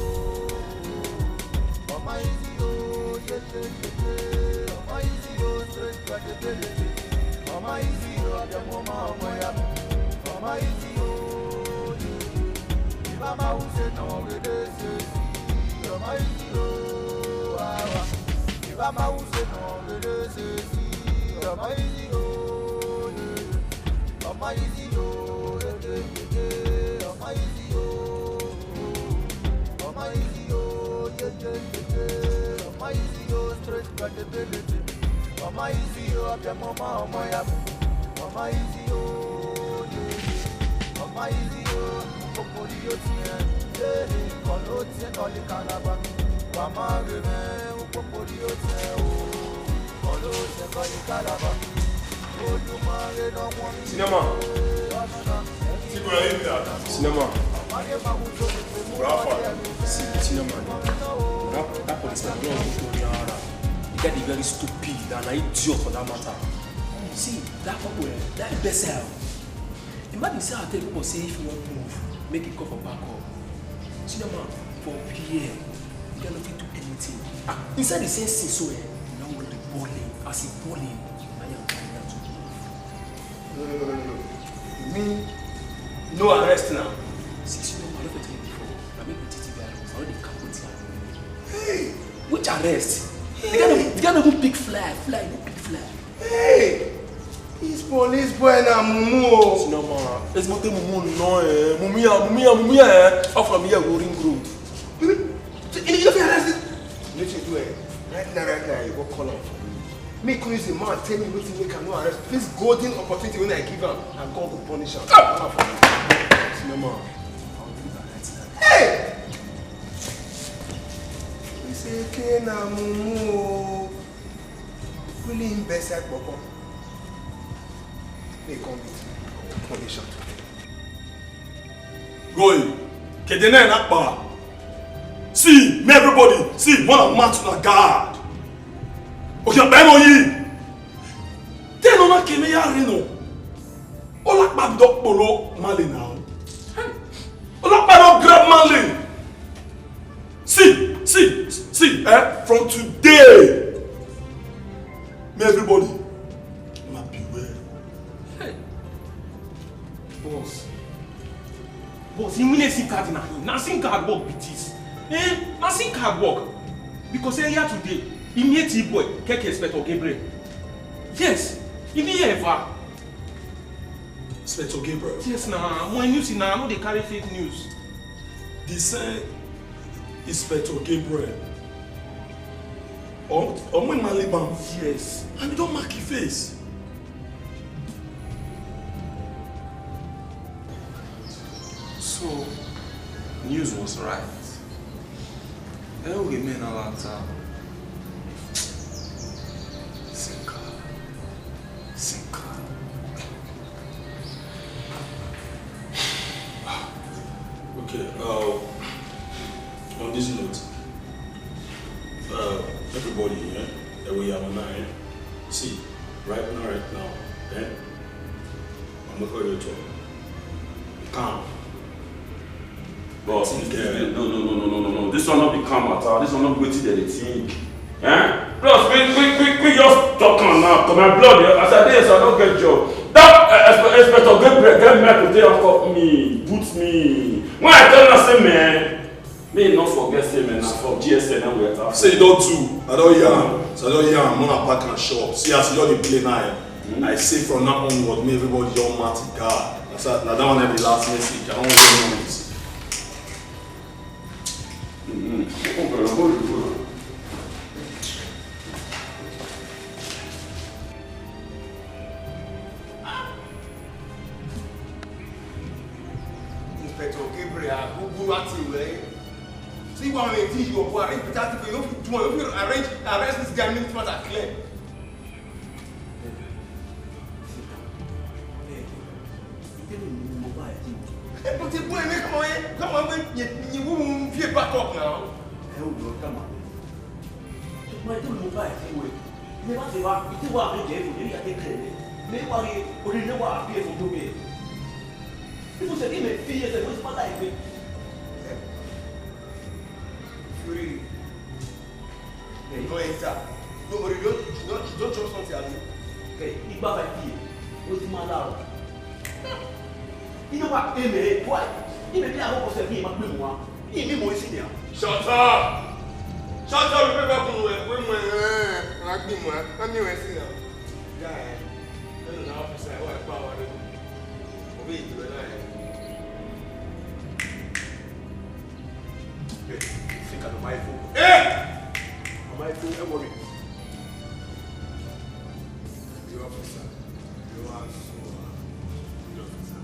Omo Easy o, eh, eh, eh, eh. Omo Easy o, street credibility. Omo Easy o, abia mo ma omo ya. Omo Easy o, yeah. If I'm out, say no, we dey say see. Omo Easy o, ah, ah. If I'm out, say no, we dey say see. Omo Easy o, yeah. Omo Easy o, eh, eh, eh, eh. Omo Easy o, Omo Easy o, yeah, yeah, yeah, yeah. Omo Easy o, street credibility. Omo Easy o, abia mo ma omo ya. Omo Easy o, yeah. Omo Easy o, okpokpori o tie. Cinema. Cinema. Rafa. See, cinema. That, that policeman, don't do that. The guy is very stupid and an idiot for that matter. See, that couple, eh, that imbecile. Imagine say I tell people say if you wan move, make it call for backup. Cinema, for here, you cannot fit do anything. Ah, inside the same scene so, eh, you now want to ball him, as he ball him, na him carry am to move. No, no, no, no, no. You mean no arrest now? See, cinema, I don't fit tell you before. Na me be T T guy, I no dey cap wetin I know. Hey! Which arrest? The guy no, the guy no even pick fly, fly, no pick fly. Hey! This police boy na mumu o. Cinema, ezigbote mumu nọ, eh. Mumu ya, mumu ya, mumu ya, eh. How from here go Ring Road? You mean, so you, you fit arrest this? Wetin you do, eh? Right now, right now, you go call am for me. Me come use the man tell me wetin make I no arrest this golden opportunity wey I give am, and God go punish am. Ah! Call am for me. Cinema, I will do that right now. Hey! He say, "Ke na mumu o." Really him best side kpọkpọ. They come with condition. Going. Kedene na kpa. See, me everybody. See, one of Matthew na guard. Okay, bẹ́ẹ̀ mọ yìí. Then una keme ya re no. Olakpa do kpolo Male now. Olakpa do grab Male. See, see, see, eh? From today, may everybody, una beware. Hey. Boss. Boss, you mean sim card na him? Na sim card work be this? Eh? Na sim card work. Because earlier today, he meet the boy, Keke Inspector Gabriel. Yes, he meet here ever. Inspector Gabriel. Yes na, my news na, I no dey carry fake news. The same Inspector Gabriel. Or, or when Maliban. Yes. And you don't mark your face. So, news was right. Ẹ ò rí mẹ́rin lára ta. Sinka. Sinka. Okay, uh, on this note, uh, everybody, eh, that we have now, eh, see, right now, right now, eh, I'm gonna call you to calm. But this, this, no, no, no, no, no, no, no. This one not be calm at all. This one not be wetin dem dey think. Eh? Plus, we, we, we, we just talk am now. Cause my blood, eh, as I dey, so I don't get job. That uh, Inspe- Inspector Gabriel get mouth to take handcuff me, boot me. When I tell una say, man, me no forget say, man, na for G S M na we enter. Say you don't do. I don't yarn. So I don't yarn. When I pack and shop. See as you don't dey play now. Eh? I say from now onward, me everybody your mighty God. That's a, now that one every last message. I don't want to know this. Mm-hmm. Inspector Gabriel, who go at you, eh? See what I mean, you are arrange that thing, you have to do, you have to arrange, arrest this guy, make matter clear. But the boy, come on, come on, you, you won't fear back up now. Ẹ ò lọ ká máa bẹ̀rẹ̀. Ṣùgbọ́n ètò ìlú bá ẹ̀fín wẹ̀. Ilé bá ti wá, ìtí wà mí jẹ́ ìfòyín ìyá kékeré rẹ̀. Ilé wà rí orí ilé wà bí èfò tó bẹ̀. Bí mo ṣe kí mi fi ẹsẹ̀ mo ti pátá ìgbé. Free. Hey, no enter. No, but you don't, you don't, you don't chop something, abi? Hey, igba five P M. Wetin ma la o? You know what? Hey, man, boy. You may be a whole person, me, my people, one. Me, me, more senior. Shut up! Shut up, you people, come here. Come here, eh, I give more. Come here, senior. Guy, I don't know, officer, what power. Obi, you know, eh? Hey, think I'm my phone. Hey! My phone, don't worry. You officer. You are so, uh, good officer.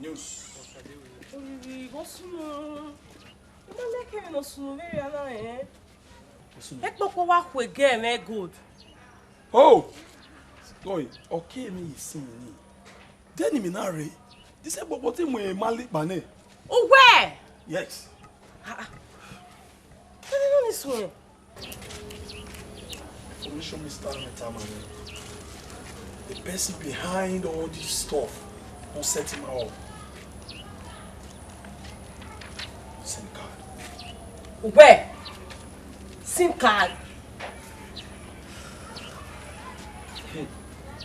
News. Oriri, vbọ sunu? I ma miẹn ẹkẹmwẹ ne ọ sunu vberriọ na, ẹn? Ekpokpo wa khuegẹ mwẹ gold. Oh! Boy, ọ ke emwi ye sin ni. Dẹni mẹ na rre, this ekpokpo te mu emwa lekpa nẹ. Uwẹ! Yes. Ah, ah. Dẹni nọ ni suẹn. Oríṣiríṣi Mister Metaman, the person behind all this stuff, who set him up. SIM card. Uwẹ, SIM card.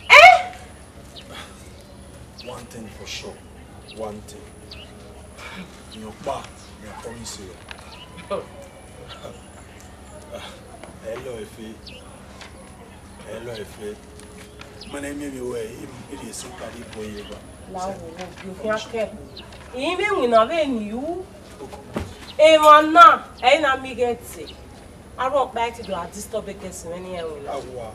Eh? One thing for sure, one thing. Your pa, I promise you. Hello, Efe. Hello, Efe. My name is Efe. It is so bad, boy. La wo wo, you can't care. Even when I ven you, emwa na, ẹ i na miẹn ghẹ te. Aro ọkpa ẹre te do a disturb ekẹsin mwẹ ne iran winna. Awa.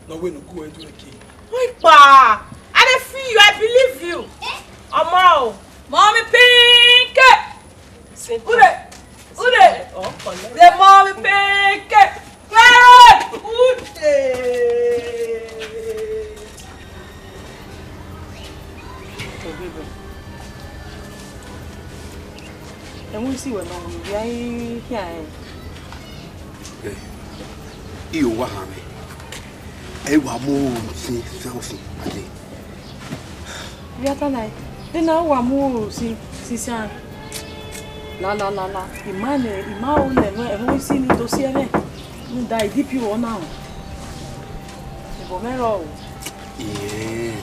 No, we no go and do a key. Wait, pa. I dey feel you. I believe you. Ọmọ o. Mommy Pinky. Ude. Ude. Oh, collect. The Mommy Pinky. Clara. Ude. Ẹmwẹ isi wẹ ma ru vbe a i khian rẹn. I owa hanmwẹ, ẹ i wa mu orusin sẹ usin a dee. Vbe a ta na, de na wa mu orusin sisan. La, la, la, la. I ma nẹ, I ma ru nẹ, ẹmwẹ isi ni do si ẹmwẹ. Rhunmwuda D P O na. Ẹbọ mwẹ rrọọ o. Iyẹn,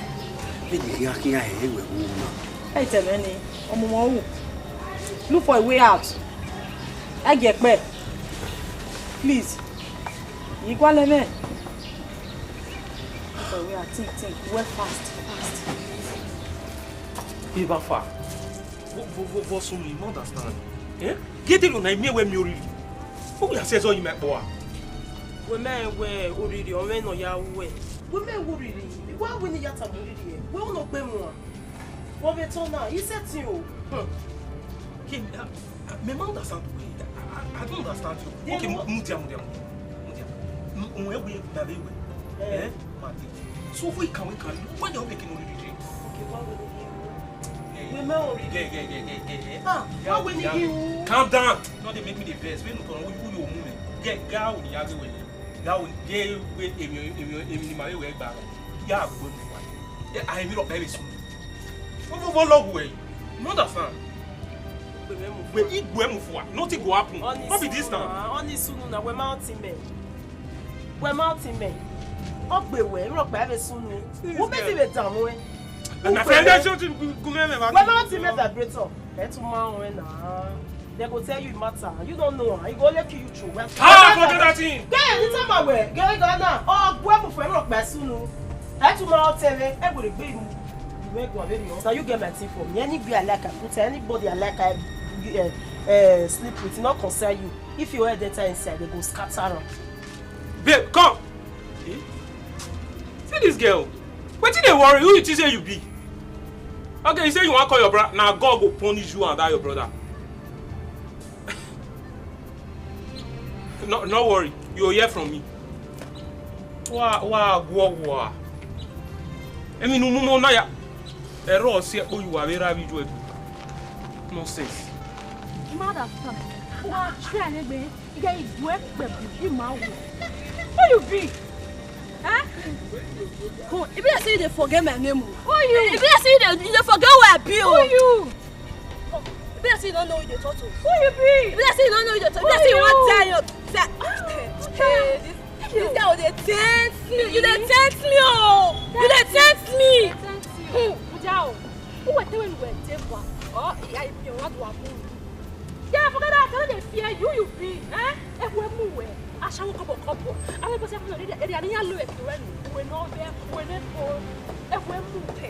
vbene I khian khian rẹn wẹ vbe owa na. Ẹ i tẹ mwẹ ni, ọmọ mwẹ ru. Look for a way out. Ẹ gie ẹkpẹ. Please. I gualọ mwẹ. Look for a way out. Think, think. Well, fast, fast. Ebafa. Vbọ, vbọ, vbọ, vbọ sunu, I ma understand. Eh? Gie te do na, I miẹn wẹ miẹn oriri. Vbọ ya sẹ ẹzọ yi ma ẹkpọ a? Wẹ ma rẹn wẹ oriri, ọ mwẹ ne ọ ya ru ẹe. Wẹ ma rẹn wẹ oriri, I wa wẹ ne I ya tama oriri ẹre. Wẹ u nọ gbe ẹmwẹ uan. Wẹ vbe tọ na, I sẹtin o. Hmm. Ke, I, I, me ma understand wẹ. I, I, I don't understand you. Yeah, okay, mu, mu dia, mu dia, mu dia. Mu dia. Mu, mu, we, we, na we, we. Eh? Eh? Ma dia. So we can, we can. Why they make no ready? Okay, why would you? Eh. We ma o ready. Yeah, yeah, yeah, yeah, yeah, yeah. Ah, why would you? Calm down. No, they make me the best. We no turn. We, we, we, we. Get, get out the yard away. Get out. Get away. Emi, emi, emi, emi, ma we, we, gba. Ya, go. Eh, I, mi ro, baby, soon. Vbọ, vbọ lọ wu ẹre? You understand? Wẹ, I gbe mu fua. Nothing go happen. No be this time. Ọni sunu na, wẹ ma ọtẹn mẹ. Wẹ ma ọtẹn mẹ. Ọ gbe wẹ, rhọkpa vbe sunu. Who made you a damn way? My friend, that's your thing. Wẹ ma ọtẹn mẹ vibrator. Ẹ tun ma rẹn na. They go tell you it matter. You don't know. He go only kill you through. Well, ah, forget that thing. Go ahead, tell my way. Go, go now. Oh, go move for him, look, my son. That you know, tell me. I will be. You make one very. Now you get my thing for me. Anywhere I like, I put. Anybody I like, I uh, uh, sleep with. Not concern you. If you head enter inside, they go scatter am. Babe, come. Eh? See this girl. Wetin dey worry? Who you think say you be? Okay, you say you wan call your brother. Na God go punish you and that your brother. No, no worry. You will hear from me. Wa, wa, wa, wa. Emi nu mu mo na ya. Ẹrọ si ẹkpo yu wa vbe ra vbe ijo ẹgbe. Nonsense. Mother, come. Wa try egbe. Iye igwe kpẹbu ima wo. Who you be? Eh? Come, e be like say you dey forget my name o. Who you? E be like say you dey, you dey forget who I be o. Who you? E be like say you no know who you dey talk to. Who you be? E be like say you no know who you dey talk to. E be like say you wan die your die. Hey, this, this guy dey tempt me. You dey tempt me o. You dey tempt me. Hmm. Ujao. Who were telling you were dey kwa? Oh, yeah, you want to happen. Yeah, forget that. I no dey fear you, you be. Eh? Ewu emu we. Ashawo kọbọ kọbọ. Àwọn bó ṣe fún ọdẹ ẹdẹ àníyàn lo ẹkẹ rẹ nù. Òwe náà bẹ, òwe náà kọ. Ẹfọ ẹ mú kẹ.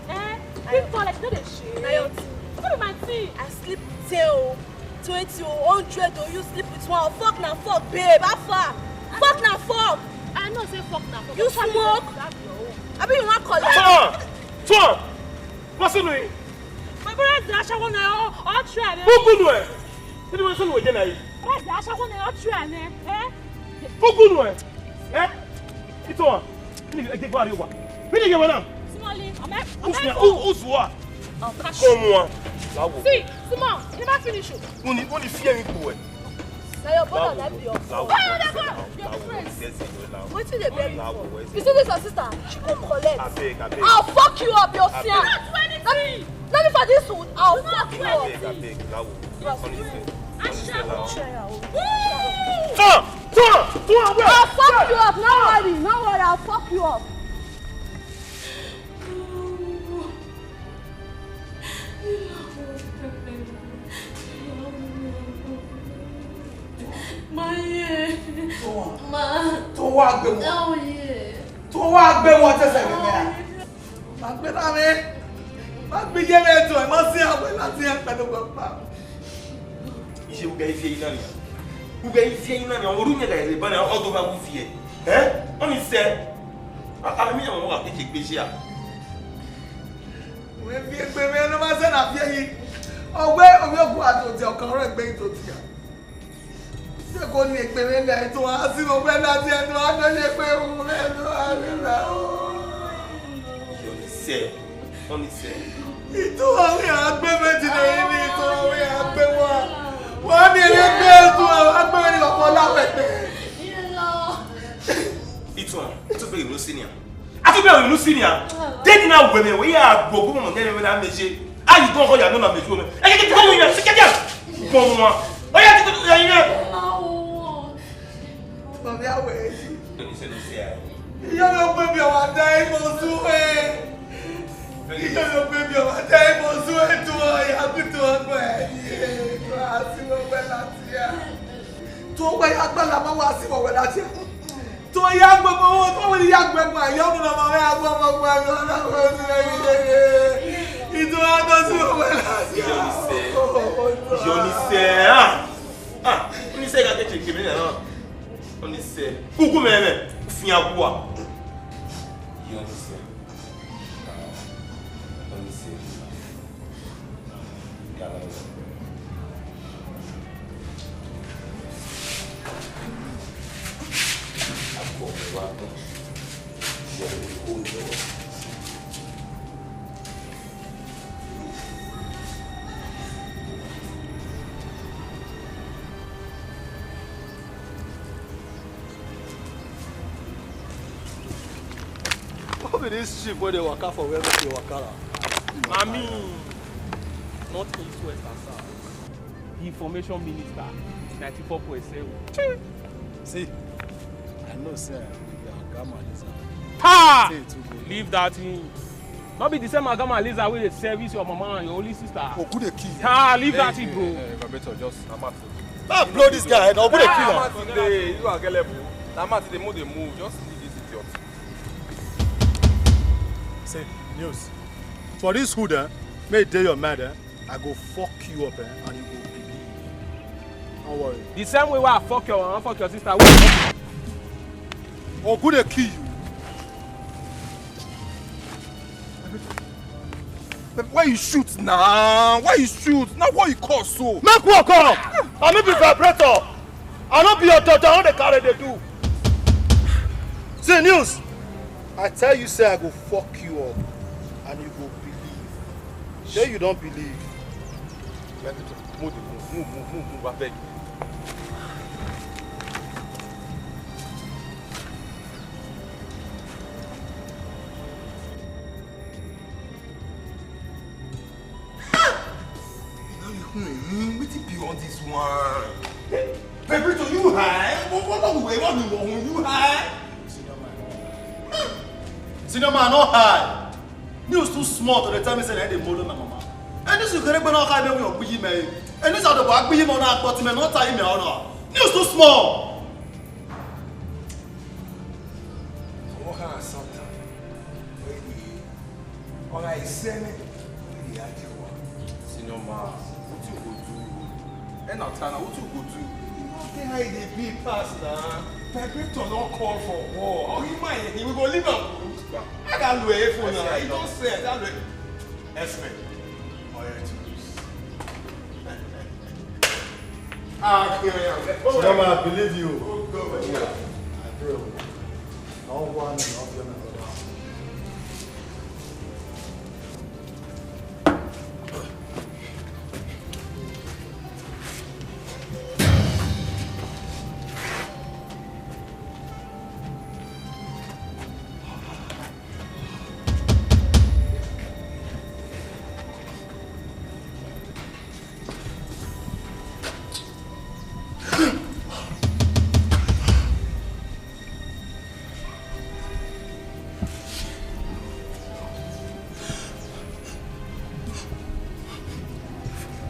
Eh? People like no dey shame. Na your thing. What be my thing? I sleep with ten o, twenty o, hundred o, you sleep with one. Fuck na fuck, babe. How far? Fuck na fuck. I know say fuck na fuck. You smoke? Abi you wan collect? Turn! Turn! What's in it? My brother, Ashawo na all try. Who good way? What do you want to say? Brother, Ashawo na all try. Eh? Fuku nu ẹ. Ẹ? Ito wa. Ni e gbe ari wa. Ni e gbe na. Small, I'm, I'm Usna, u, uswa. I'll catch you. Come on. Lawo. See, small, you never finish o. Wọ́n ní, wọ́n ní fear mi kú ẹ. Na your brother, na be your friend. Lawo. Your friend. Wetin dey bury you for? You see this your sister? She go collect. Abeg, abeg. I'll fuck you up, your sian. Abeg. Not do anything. Not for this one. I'll fuck you up. Abeg, abeg, Lawo. Honestly. Ashawo. Turn! Turn! Turn away! I'll fuck you up. No worry. No worry. I'll fuck you up. Ma ye. Tó wá. Ma. Tó wá gbé wọn. Ọ ye. Tó wá gbé wọn tẹsẹ̀ mi mẹ́. Ma gbé na mẹ́. Ma gbé ye mẹ́ tó, ma si awẹ láti ẹ pẹ̀lú gbọ̀ngbà. Iye ugẹ ife yìí náà ni. Ugẹ ife yìí náà ni. Àwọn orúkọ yẹn gà ẹ lè bá ní ọdún bá wù fi ẹ. Ẹ? Wọ́n ní sẹ́. Àmì mi àwọn wà kékeré gbé ṣe à. Wẹ fi egbe mẹ ne ma sẹ na fi eyi. Ọwẹ, ọwẹ oku a to dia, ọkan rẹ gbe to dia. Ṣé kò ní egbe mẹ lẹ to a si mo fẹ na dia to a fẹ ní egbe mo fẹ to a fẹ na o. Yọ ni sẹ, ọ ni sẹ. Ìtú ọwẹ àgbẹ méjì lè rí ní ìtú ọwẹ àgbẹ wa. Wọ́n ní ẹgbẹ́ ìtú àgbẹ ní ọ̀pọ̀ láwẹ̀ pé. Ìtú, ìtú bẹ̀rẹ̀ ìlú sí ni à. A ti bẹ̀rẹ̀ ìlú sí ni à. Déèdì náà wẹ̀ mẹ̀ wẹ̀ yà gbọ̀ gbọ̀ mọ̀ nẹ́rẹ̀ wẹ̀ náà mẹ̀ ṣe. A yìí gan ọkọ yà náà mẹ̀ ju ọmọ. Ẹ jẹ́ kí n tẹ́lẹ̀ yẹn sí kẹ́kẹ́. Gbọ̀n wọn. Ó yà ti tẹ́lẹ̀ yẹn. Mami awẹ. Ìyá mi ò pé mi ọ̀wà dá ìmọ̀ sún ẹ̀. Ìyá mi ò pé mi ọ̀wà dá ìmọ̀ sún ẹ̀ tó ọ̀yà kú tó ọgbọ̀n ẹ̀ yé. Wá sí wọ́n pẹ́ láti yá. Tó wẹ́ yá gbẹ́ la máa wá sí wọ́n wẹ́ láti yá. Tó yá gbogbo owó tó wọ́n yá gbogbo àyà ọ̀nà ọmọ rẹ̀ àgbọ̀ ọmọ ọgbà mi ọ̀nà ọmọ sí ẹ̀ yé. Ìtò àtọ̀ sí wọ́n wẹ́ láti yá. Ìyọnisẹ́. Ìyọnisẹ́. Ah, ah, oníṣẹ́ ìgbà kejì kèmí náà. Oníṣẹ́. Kúkú mẹ́mẹ́, fi hàn kú wa. Ìyọnisẹ́. Oníṣẹ́. What be this ship wey dey waka for where we dey waka la? Mami, not east, west and south. The information minister, ninety-four point seven. See, I know say you are grandma Lisa. Ha! Say it too good. Leave that thing. No be the same Agama Lisa wey dey service your mama and your only sister. Oku dey kill you. Ha, leave that thing, bro. Hey, hey, hey, Roberto, just, na mouth dey. Ah, blow this guy head. Oku dey kill am. Na mouth dey, you are gullible. Na mouth dey move, dey move. Just leave this idiot. Say, News. For this hood, eh, may dey your mind, eh? I go fuck you up, eh, and you go believe. Don't worry. The same way wey I fuck your mama, fuck your sister. Oku dey kill you. But why you shoot now? Why you shoot? Now what you cause so? Make work come. I no be vibrator. I no be your daughter. I no dey carry dey do. See, News. I tell you say I go fuck you up, and you go believe. Shey you don't believe? Move, move, move, move, move, abeg. Wetin be all this one? Hey, Peperito, you high? What, what, what, what, what, what, you high? Senior man, no high. News too small to dey tell me say na dey molo my mama. And this you can not high me with your big man. And this are the big man on our body man, not time me on. News too small. Can sometimes, when he, or I say me, when he had you. Senior man, what you go do? And now, Tana, what you go do? You know, say how they be pass now. Vibrator don't call for war. Oh, he might, he will go leave am. I got away for now. He don't say that way. Expect. Oh, yeah, too. Ah, okay, yeah. Mama, I believe you. Oh, God, yeah. I pray. No one of them.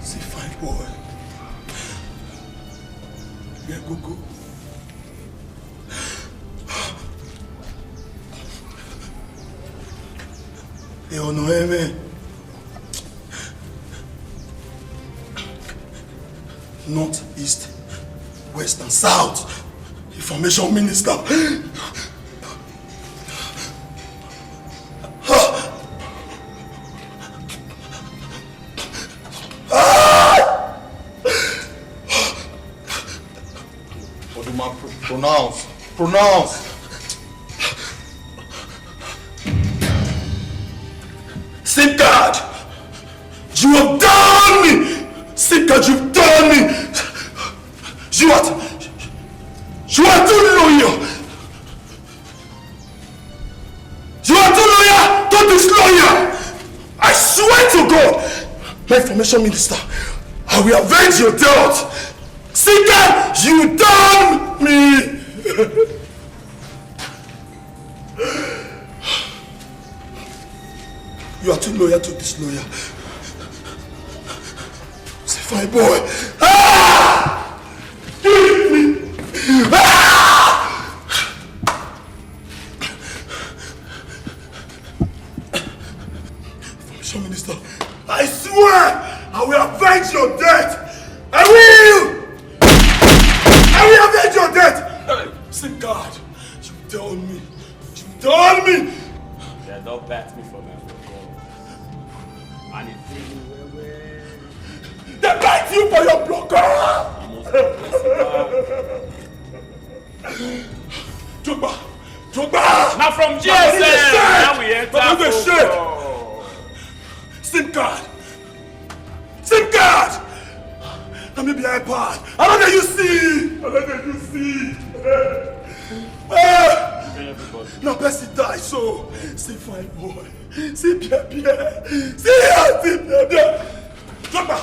See fine boy. Yeah, go, go. Ẹ ọnọ ẹmwẹ. North, east, west and south. Information minister. Oduma, pro- pronounce. Pronounce. Sim card! You have done me! Sim card, you've done me! You are, you are too loyal! You are too loyal to disloyal! I swear to God, my information minister, I will avenge your death! Sim card, you done me! You are too loyal to disloyal. Say, fine boy. Ah! Kill me! Ah! Information minister, I swear I will avenge your death. I will! I will avenge your death! Hey, Sim card, you tell me. You tell me! They don't bet me for my football. And it bring me well well. They bet you for your blocker! You must be flexible. Jogba! Jogba! Now from G S M, now we enter football. Sim card! Sim card! Na me be iPad. I don't know you see. I don't know you see. Ah! Now person die so. See fine boy. See Pierre Pierre. See how see Pierre Pierre. Jogba!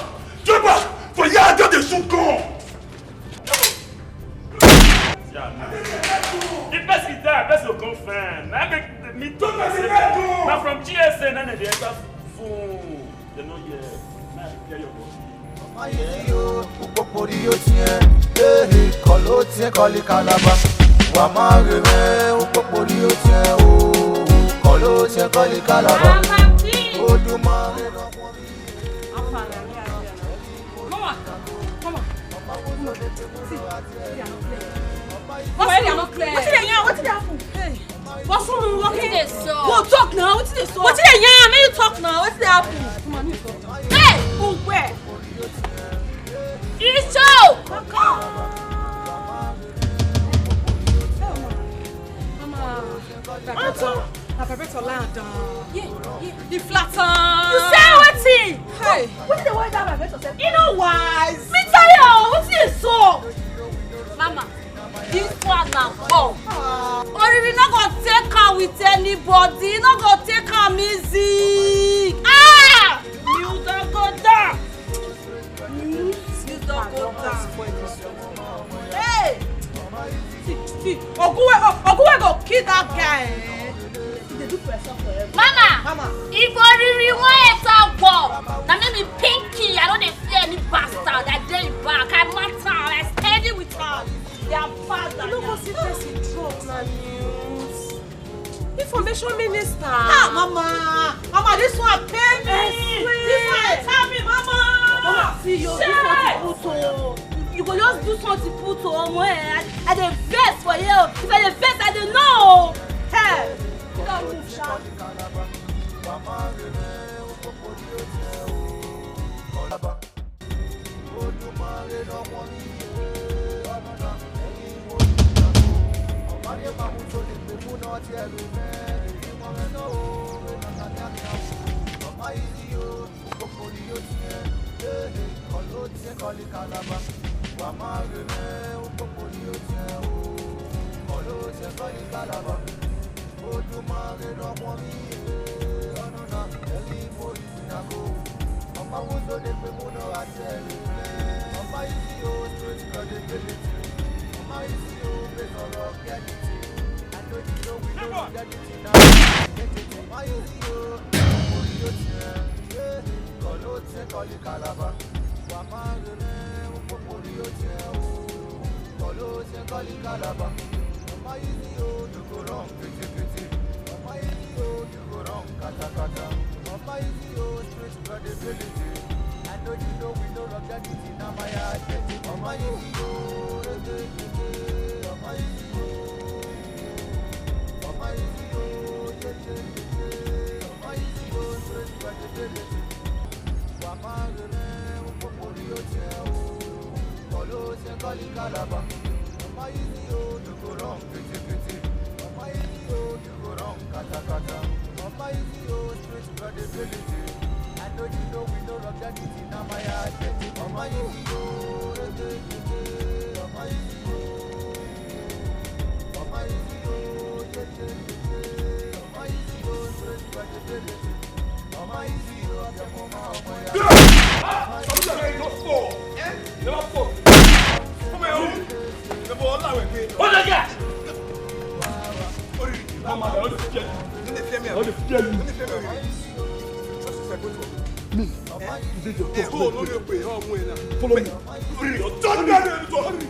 Jogba! For here, I just dey shoot gun. The person die, person go come find. I make me talk. Now from G S M, and they enter phone. They no hear. Now hear your voice. Ayé yìí o, òpópórí ó tiẹ̀, ee, kọ́ ló tiẹ̀ kọ́lí kálábà. Wà á máa rè rẹ̀, òpópórí ó tiẹ̀ o, kọ́ ló tiẹ̀ kọ́lí kálábà. Odùmarè lọ́kùnrin. Mama, come on. See, see, they are not clear. Wetin dey yarn? Wetin dey happen? Hey. What's wrong? Wetin dey sup? Go talk now. Wetin dey sup? Wetin dey yarn? Make you talk now. Wetin dey happen? Come on, make you talk. Hey! Who, where? Icho! Mama. Mama. Vibrator. Na vibrator land down. Yeah, yeah. The flat down. You say wetin? Hey. Wetin dey worry that vibrator sef? E no wise. Me tell you, wetin dey sup? Mama, this one na bomb. Oriri no go take am with anybody. E no go take am easy. Ah! You don go down. You don go down. Hey! See, see, Ogunwe, O- Ogunwe go kill that guy. Eh? You dey do for yourself forever. Mama, Mama. If Oriri wan enter war, na me be Pinky. I no dey fear any bastard. I dey him back. I match am. I steady with am. They are bad. You no go see person drop na news. Information minister. Ah, mama. Mama, this one pain me. This one dey tell me, mama. Mama, see you, do something put o. You go just do something put o, omo, eh. I, I dey vex for you. If I dey vex, I dey know. Hey. You don move, sha. Me, today your turn. Follow me.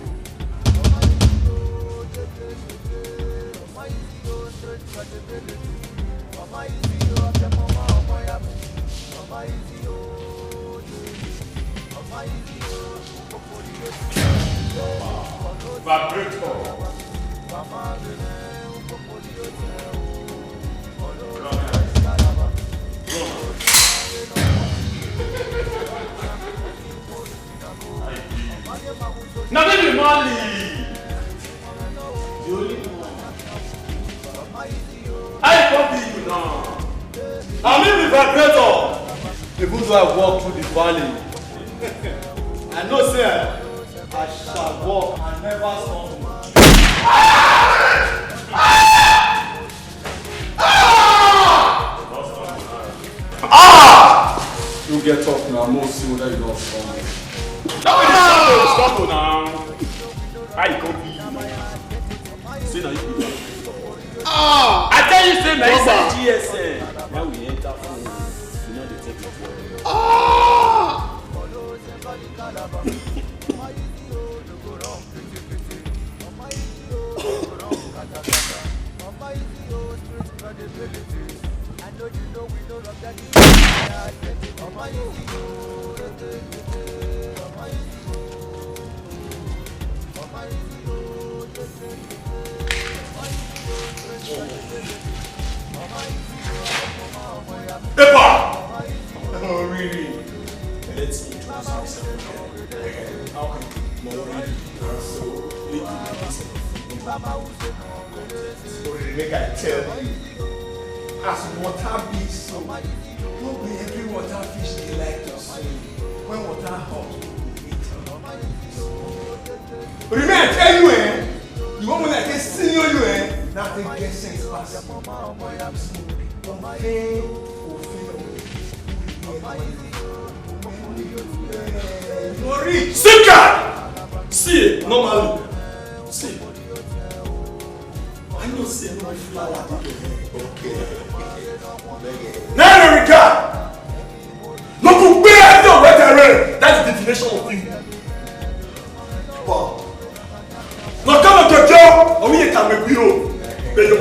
Vibrator. Na me be Marley. The only one. How e come be you now? Na me be Vibrator. Even though I walk through the valley, I know say I shall walk and never stumble. Ah! Ah! You get up now, mo see whether you don stumble. No, no, no, stop now. How e come be you now? Say na you be the... Ah! I tell you say na inside G S M. Now we enter phone. You know they take it well. Ah! Epa! Oh, really? Let's introduce ourselves. How can we... So, little bit of... Make I tell you, as water be so, no be every water fish dey like to swim. When water hot, people dey eat am. Remain, I tell you, eh? You want me like a senior you, eh? Now take get sense pass. Don't fail, go fail. Sika! See, normally, see, I know say no be flower dey your head. Okay. Na America. No go bear your weather. That's the definition of thing. Wow. No come to Joe, or we can make you.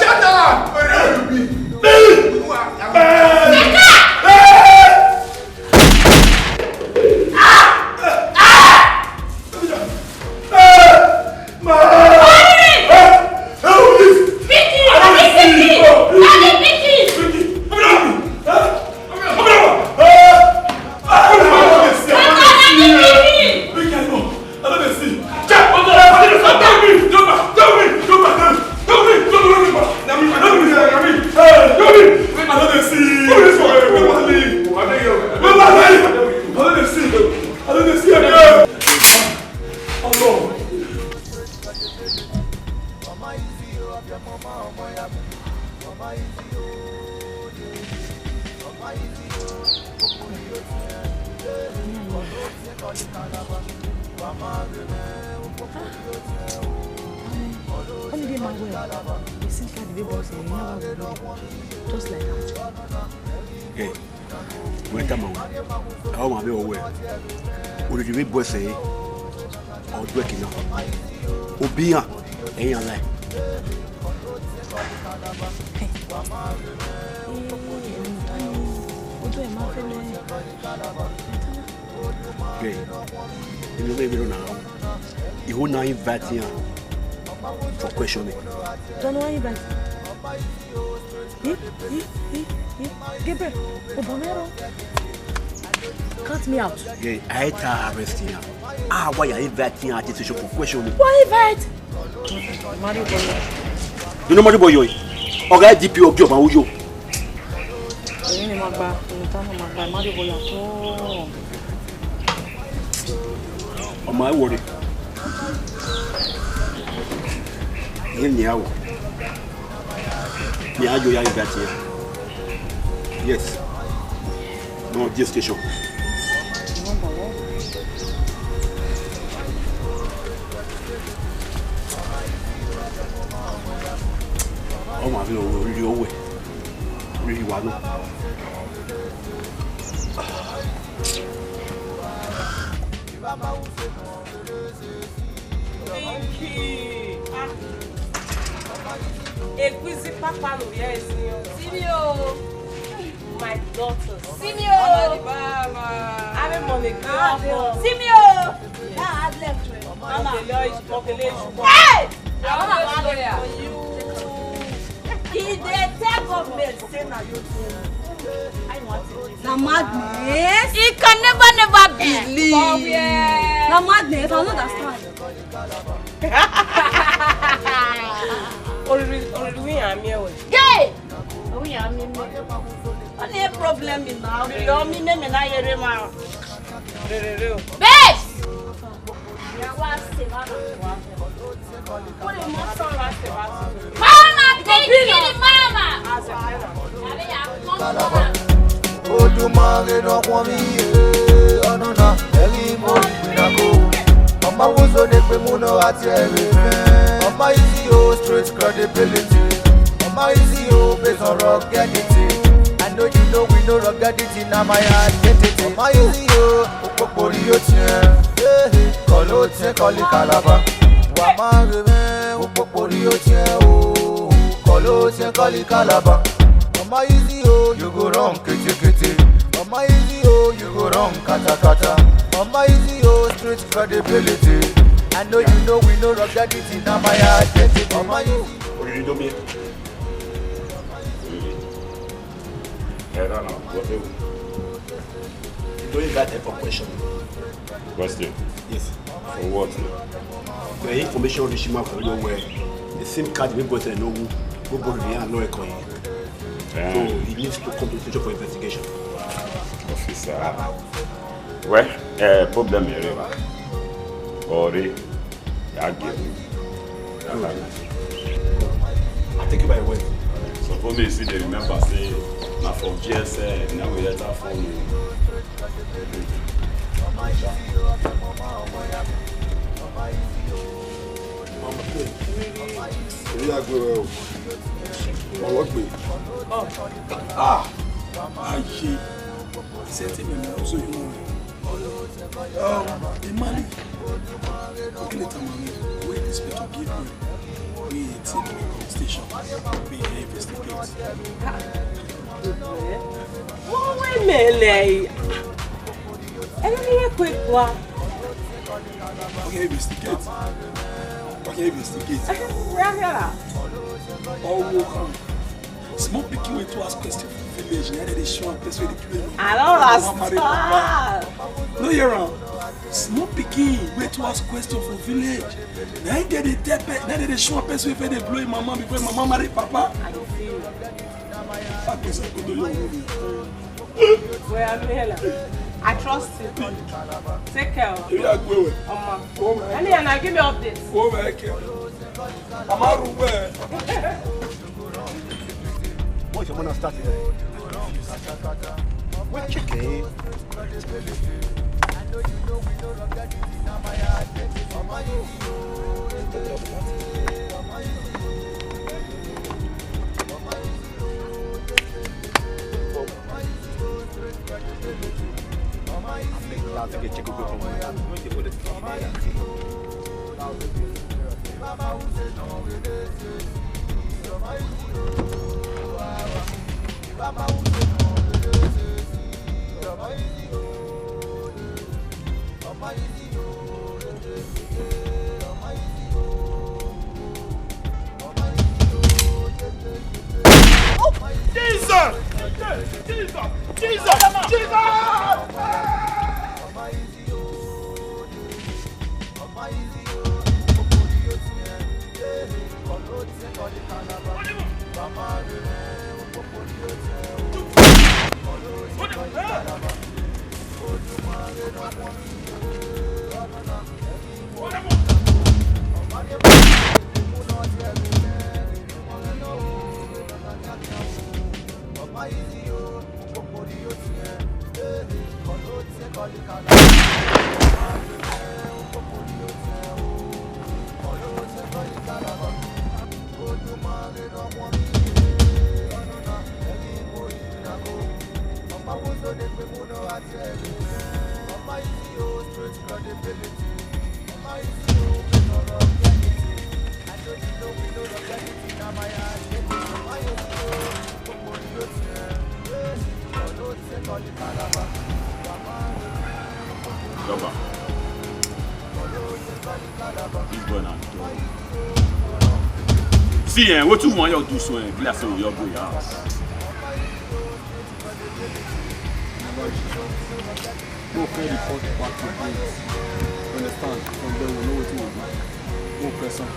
Shut up! Only dey my way. The same kind of way boss, eh, you know what we do. Just like that. Hey, wẹ tama wẹ, a ọ ma vbe ọ wẹ, oriri vbe bu ẹse re, ọ duẹ ke na, obi iran, ẹ i iran lae. Odẹ ma fẹ nẹ. Gẹ, emi ọghe vbe rọ na, I ho na invite iran for questioning. Don't know why invite. Gabriel, obọ mwẹ rọ. Count me out. Yeah, I ta arrest him. Ah, why I invite him at this show for question? Why invite? Mari boy. You know Mari boy? Ọga D P Ogi ọba uyo. Èmi ni ma gba, èmi ta ni ma gba, Mari boy at all. Ọma ẹ wọrre. Ihe nian o. Nian yo ya invite ya. Yes. No, this station. Ọma vbe oriri owẹ. Oriri wa nọ. Pinky. Ah. Eguizi papa no ye esi o. Simi o. My daughter. Simi o. Mama. Ave money go. Simi o. That hard left. Mama. Mokele, mokele. Hey! I want to tell you. He dey tell government say na you do. Na madness. He can never, never believe. Na madness. I don't understand. Oriri, oriri wi yan mi ẹwẹ. Gay! Owi yan mi mi. Only problem is na oriri ọ mi meme na yere ma. Rere re o. Babes! Mama, Pinky, mama. Olodumare nọ khuọnmwi, eh, ọnọna, ẹghi mu ikpinna ko. Ọ ma wo zo ne egbe mu nọ gha tie ẹre mwẹ. Ọ ma easy o, street credibility. Ọ ma easy o, based on ruggedity. I know you know we know ruggedity na my identity. Ọ ma easy o, okpokpori yo tiẹn. Eh, kọlọ tiẹn kọli Calabar. Wa ma ghe mwẹ, okpokpori yo tiẹn o. Kọlọ tiẹn kọli Calabar. Ọ ma easy o, you go run kete kete. Ọ ma easy o, you go run kata kata. Ọ ma easy o, street credibility. I know you know we know ruggedity na my identity. Ọ ma easy. Oriri do mi. Oriri. Erha na, whatever. You don't invite them for question. Question? Yes. For what? The information reach him from nowhere. The SIM card we got a no who, who got the hand no echo. Eh. So he needs to come to the station for investigation. Officer. Well, eh, problem here, Ore. Ya give me. I take you by your word. So for me, see, they remember say, na from G S M, now we enter phone. Èyí àgbẹ̀ rẹ̀ o. Ọ̀rọ̀ gbé. Ah! Ayé. Sẹ́tì mi mọ̀ ọ́ sóyún mọ́ mi. Um, Imali, Okele Tamami, wey this people give me, we take me police station, we investigate. Wọ́n wé mẹ́lẹ̀ yìí. Ẹ ló ní wẹ́ẹ́ pé pa. Okay, investigate. Okay, investigate. Ẹ ẹ rà. Ọwọ́ kan. Small pikin wey too ask question for village, na dey dey show am person wey dey kill him. I don't understand. No hear am. Small pikin wey too ask question for village, na him dey dey tell pe, na dey dey show am person wey fit dey blow him mama before him mama marry papa. I dey feel. That person go do your movie. Well, Amihela, I trust you. Take care. Èmi àgbẹ̀ wẹ̀. Ọmọ. Any and I give me updates. Wọ́n bẹ̀ kẹ́. A máa rú wẹ̀. What's your man start here? What chicken? Jesus! Jesus! Jesus! Jesus! Baba, this boy na dog. See, eh, wetin you wan you do so, eh, be like say we all go your house. Go pay report back to police. You understand? From there, we know wetin we do. Go press am.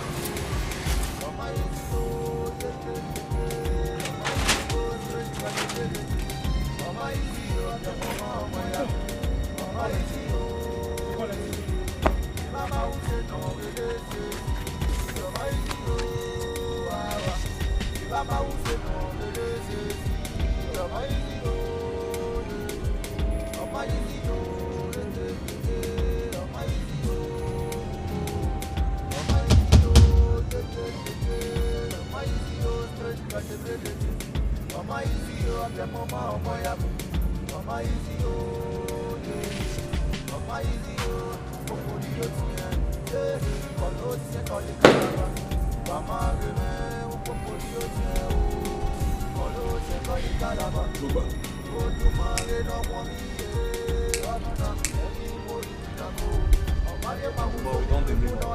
But we don dey make am.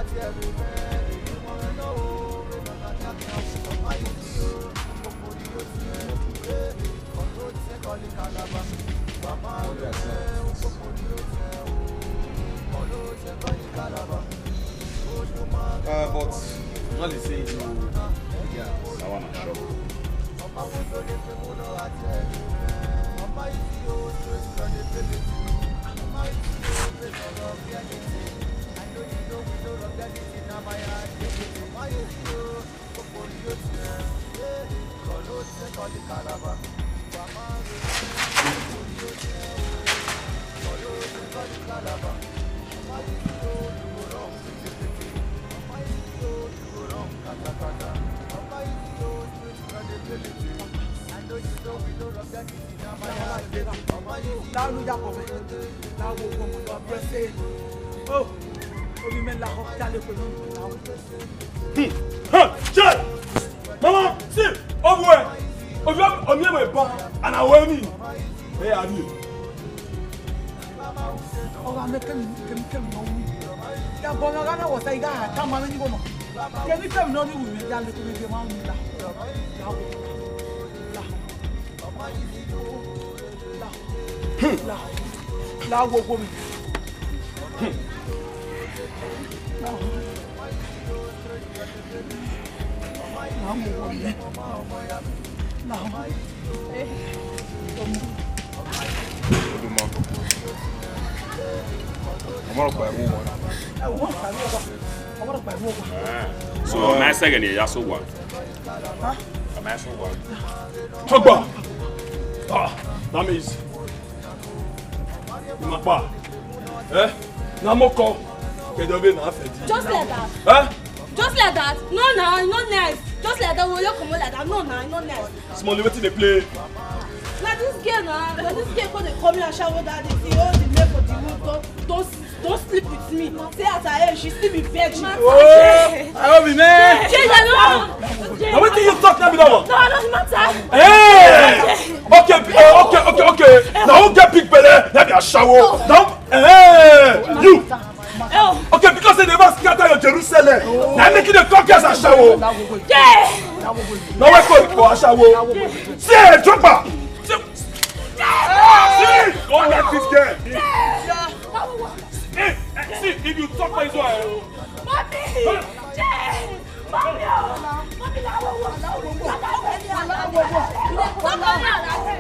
Uh, but not the same. Yeah, that one I'm sure. Laulu ya kọ mẹ. Lawo kọ mẹ, God bless you. Oh, omi mẹ lahọ, ya le kpe nọ, lawo. Hmm. Huh, che! Mama, see, owu ẹ, omi, omi ẹ mẹ ba, and I wear me. Hey, are you? Ọ gha mẹ kẹmwẹ, kẹmwẹ, kẹmwẹ nọ wu. Ya bọ ọmwa gha na wọta, I gha tama mwẹ ni igho nọ. Kẹmwẹ, kẹmwẹ nọ ni wu, ya le kpe nọ, ma wu la. La, la. La, la, la, wo, wo mi. La, wo. La, wo, wo mi. La, wo. Oduma. Ọmọ rẹ ọkpa ẹvbo wa. Ẹvbo wa, ẹvbo wa. Ọmọ rẹ ọkpa ẹvbo wa. So, ọmọ ẹsẹ ghe ne ya so wa. Huh? Ọmọ ẹsẹ wa. Tọgba. Ah, that means. Ima kpa. Eh? Na moko. Kẹdẹ ọbe na fẹ di. Just like that. Eh? Just like that. No, na, no nice. Just like that, we will come like that. No, na, no nice. Small, wetin dey play? Na this girl na, na this girl come dey call me ashawo that day. See all the men for the room don, don, don sleep with me. Say as I am, she still be virgin. Oh, I hope you man. Change, I know. Na wetin you talk na be that one? No, no matter. Hey! Okay, eh, okay, okay, okay. Na who get big belle, na be ashawo. Now, eh, you. Oh. Okay, because they never scatter your Jerusalem. Na make you dey come get ashawo. Yeah. Na we call for ashawo. See, drop her. See, see, don't let this girl. Hey, hey, see, if you talk like this one, eh? Mommy! Jay! Mommy o! Mommy, la wo wo!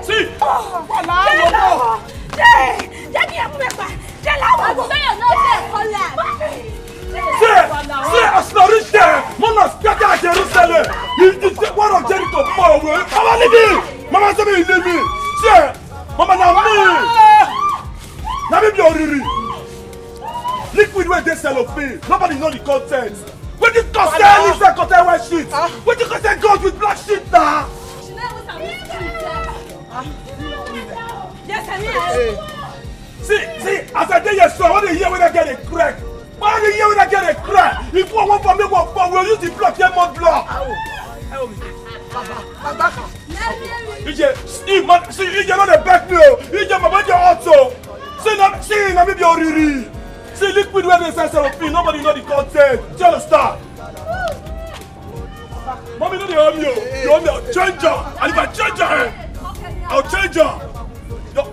See! Jay, la wo wo! Jay! Jay, kí ẹ mú mi pa! Jay, la wo wo! Mommy! See! See, as I reach there, man, I scatter Jerusalem. You, you take one of Jericho, come on, away. Mama, leave me! Mama, say me, leave me! See! Mama, na me! Na me be oriri! Liquid wey dey cellophane, nobody know the content. Wetin concern inside content white sheet? Wetin concern gold with black sheet na? She no even sabi street sef. Yes, I mean. See, see, as I dey here so, I wan dey hear whether girl dey cry. I wan dey hear whether girl dey cry. If one wan for me, one for, we use the block, take more block. Ije, see, man, see, Ije no dey beg me o. Ije, my body hot o. See, no, see, Na me be oriri. See liquid wey dey inside cellophane, nobody know the content. Do you understand? Mommy, no dey owe me o. You owe me, I'll change am. And if I change am, eh, I'll change am. Yo,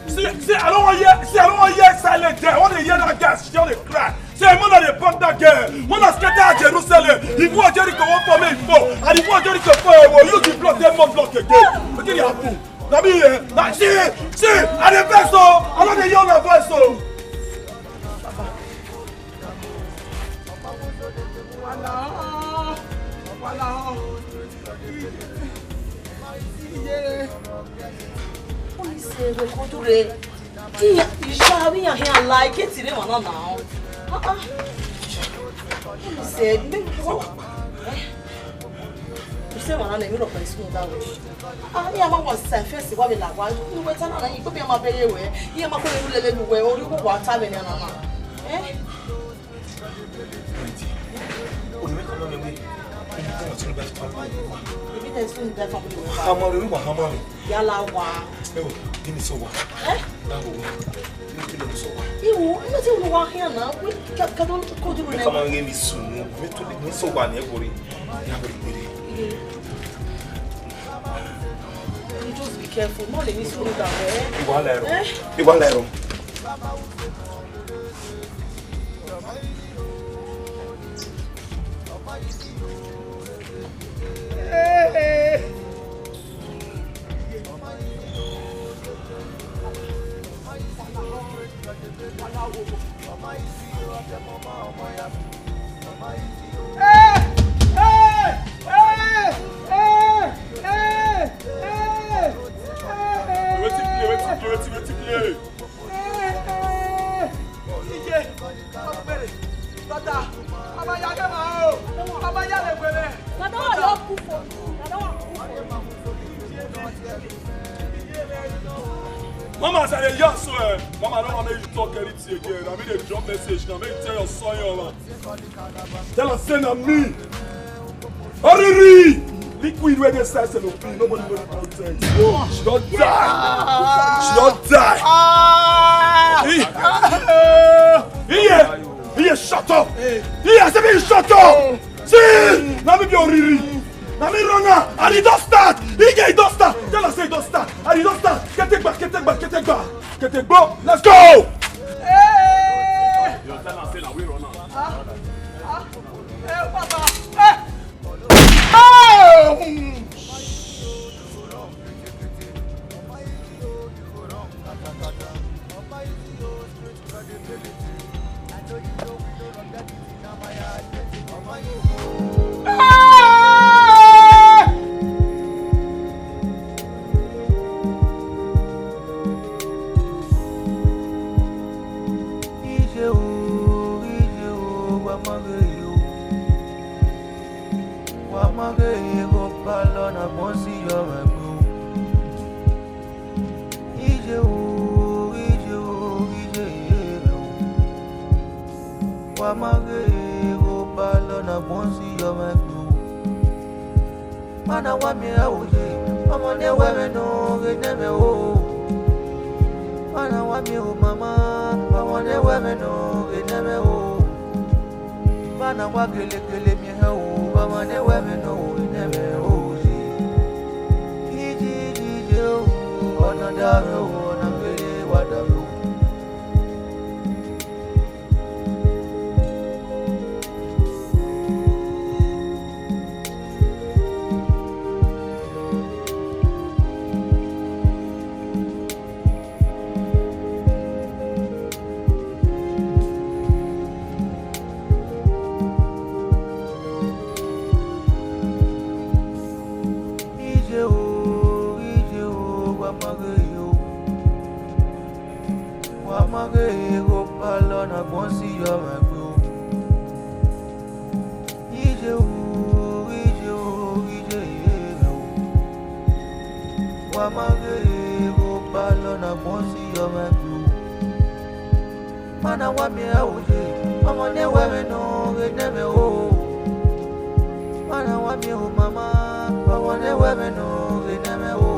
see, see, I don't want hear, see, I don't want hear silent there. I want to hear that girl, she just dey cry. Say, mother dey pump that girl. Mother scatter Jerusalem. If you are Jericho, one for me, four. And if you are Jericho, four, I will use the block, ten more block again. Wetin dey happen? Na me here. Na see, see, I dey vex o. I no dey hear una voice o. Police, eh, we come to the, iya, isha, we are here like it, you know, now. Ah, ah. Police, eh, me, what? Eh? You say, man, I never know for this move that way. Ah, yeah, man, was self, yes, what we like, why? You wait, and I, you could be my baby, where? Yeah, man, could you let me where? Or you go, what time, and, eh? Evidence soon die family. Hammer, we want hammer. Yala wa. Ewo, give me so wa. Eh? That will work. You kill him so wa. Iwo, ẹ ti wá here now. We can, can don't go do. Come on, give me soon. Me to me so wa ni everybody. Yeah, very very. You just be careful. No, let me soon that way. Ìwà lẹ́rù. Eh? Ìwà lẹ́rù. Wetin play, wetin play, wetin play, wetin play? Iye, ọgbẹrẹ, brother, a ma ya ghe ma o, a ma ya lẹ wẹrẹ. Brother, wa lọ ku fo, brother, wa ku fo. Mama, as I dey yarn so, eh, Mama, I don't want make you talk anything again. I mean, dey drop message now, make you tell your son, your man. Tell her say na me. Oriri! Liquid wey dey inside cellophane, nobody know the content. Oh, she don die. She don die. Ah! Iye! Iye, shut up! Iye, I say make you shut up! See! Na me be Oriri. Na me run am. And e don start. Iye, e don start. Tell her say e don start. And e don start. Ketegba, ketegba, ketegba. Ketegbo. Let's go! Hey! You tell am say na we run am. Ah! Ah! Hey, Papa! Hey! Oh! Iye o, iye o, wa ma ghe o. Wa ma ghe igho palọ ne agbọn si yọ mwẹ gbe o. Iye o, iye o, iye o. Wa ma ghe igho palọ ne agbọn si yọ mwẹ gbe o. Mana wa miẹn ẹvbo ye, ọmọ ne wẹ mwẹ nọ ghe nẹ mwẹ o. Mana wa miẹn ẹvbo mama, ọmọ ne wẹ mwẹ nọ ghe nẹ mwẹ o. Mana wa gelekele miẹn ẹvbo, ọmọ ne wẹ mwẹ nọ ghe nẹ mwẹ o ye. Iji, iji, ije o, ọna da mwẹ o, ọna gele wa da mwẹ o. Iye o, iye o, wa ma ghe yo. Wa ma ghe igho palọ ne agbọn si yọ mwẹ gbe o. Iye o, iye o, iye o. Wa ma ghe igho palọ ne agbọn si yọ mwẹ gbe o. Mana wa miẹn ẹvbo ye, ọmọ ne wẹ mwẹ nọ ghe nẹ mwẹ o. Mana wa miẹn ẹvbo mama, ọmọ ne wẹ mwẹ nọ ghe nẹ mwẹ o.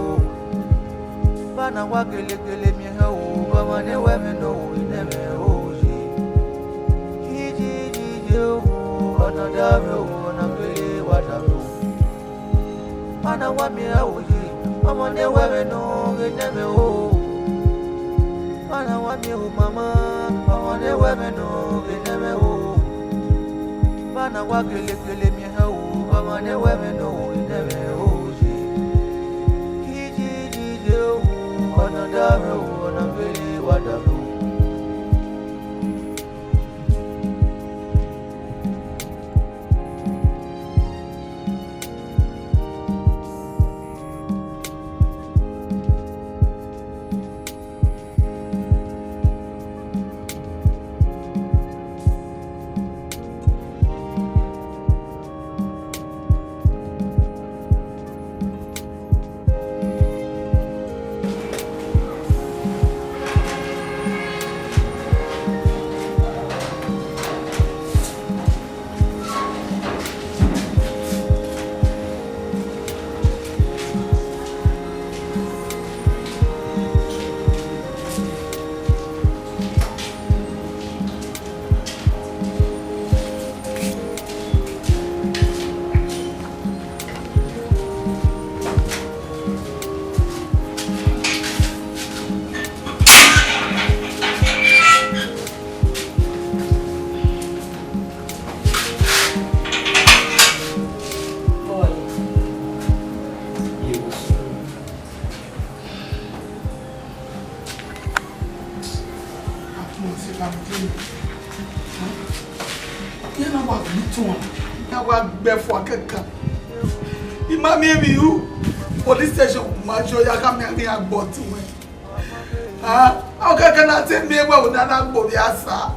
Mana wa gelekele miẹn ẹvbo, Ọmwa ne wẹ mwẹ ne ohu ne ẹmwẹ ohu ye. Ijijije ohu, ọna da mwẹ ohu, ọna fele wa da mwẹ ohu. Ọna wa miẹn ohu ye, ọmwa ne wẹ mwẹ ne ohu ne ẹmwẹ ohu. Ọna wa miẹn ohu mama, ọmwa ne wẹ mwẹ ne ohu ne ẹmwẹ ohu. Ọna wa kelekele miẹn ohu, ọmwa ne wẹ mwẹ ne ohu ne ẹmwẹ ohu ye. Ijijije ohu, ọna da mwẹ ohu, ọna fele wa da mwẹ ohu. Iran na wa viọ ituan, iran wa gbe ẹfua kẹkan. I ma miẹn emwi ru, police station ma jọ ya khama iran ghi iran gbe ọtẹn wẹ. Ah, okẹkẹ na te miẹn wẹ, ẹvbo na na gbe ovbi Asa.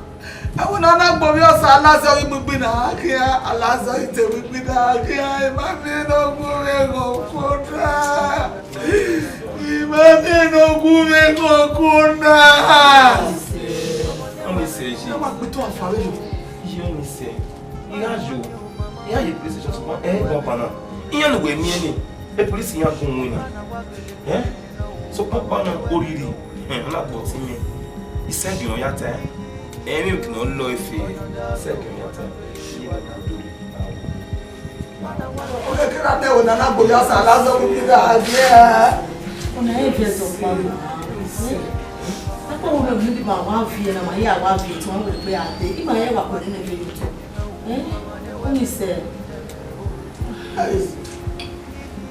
Ẹvbo na na gbe ovbi Asa, Alazẹ ọghe igbigbi na khian, Alazẹ ọghe ite igbigbi na khian, I ma miẹn ne ọ gu mwẹ ghọghọ na. I ma miẹn ne ọ gu mwẹ ghọghọ na. Ọni sẹ yi. Ẹ wa gbe to afa vbe yo. Iye ọni sẹ. I gha yo. I gha ye police station sokpan ẹ i gba ọba na. Iran ne uwẹ miẹn ni, e police iran gun winna. Eh? Sokpan ọba na oriri, eh, ọ na gbe ọtẹn mwẹ. I send ọ ya ta. Emwi kene ọ lọ efe, I send ọ ya ta. Iye na do. Okẹkẹ na te ẹvbo na na gbe ovbi Asa, Alazẹ ọghe igbigbi na khian. Ọna ẹ viẹ zọ kpa ma. Akpọ wo vbe ne ma wa viẹ na, ma ya wa viẹ, te ọ wẹ gbe a dee. I ma ya wa kọ nene viẹ ye otọ. Eh? Ọni sẹ. Hey.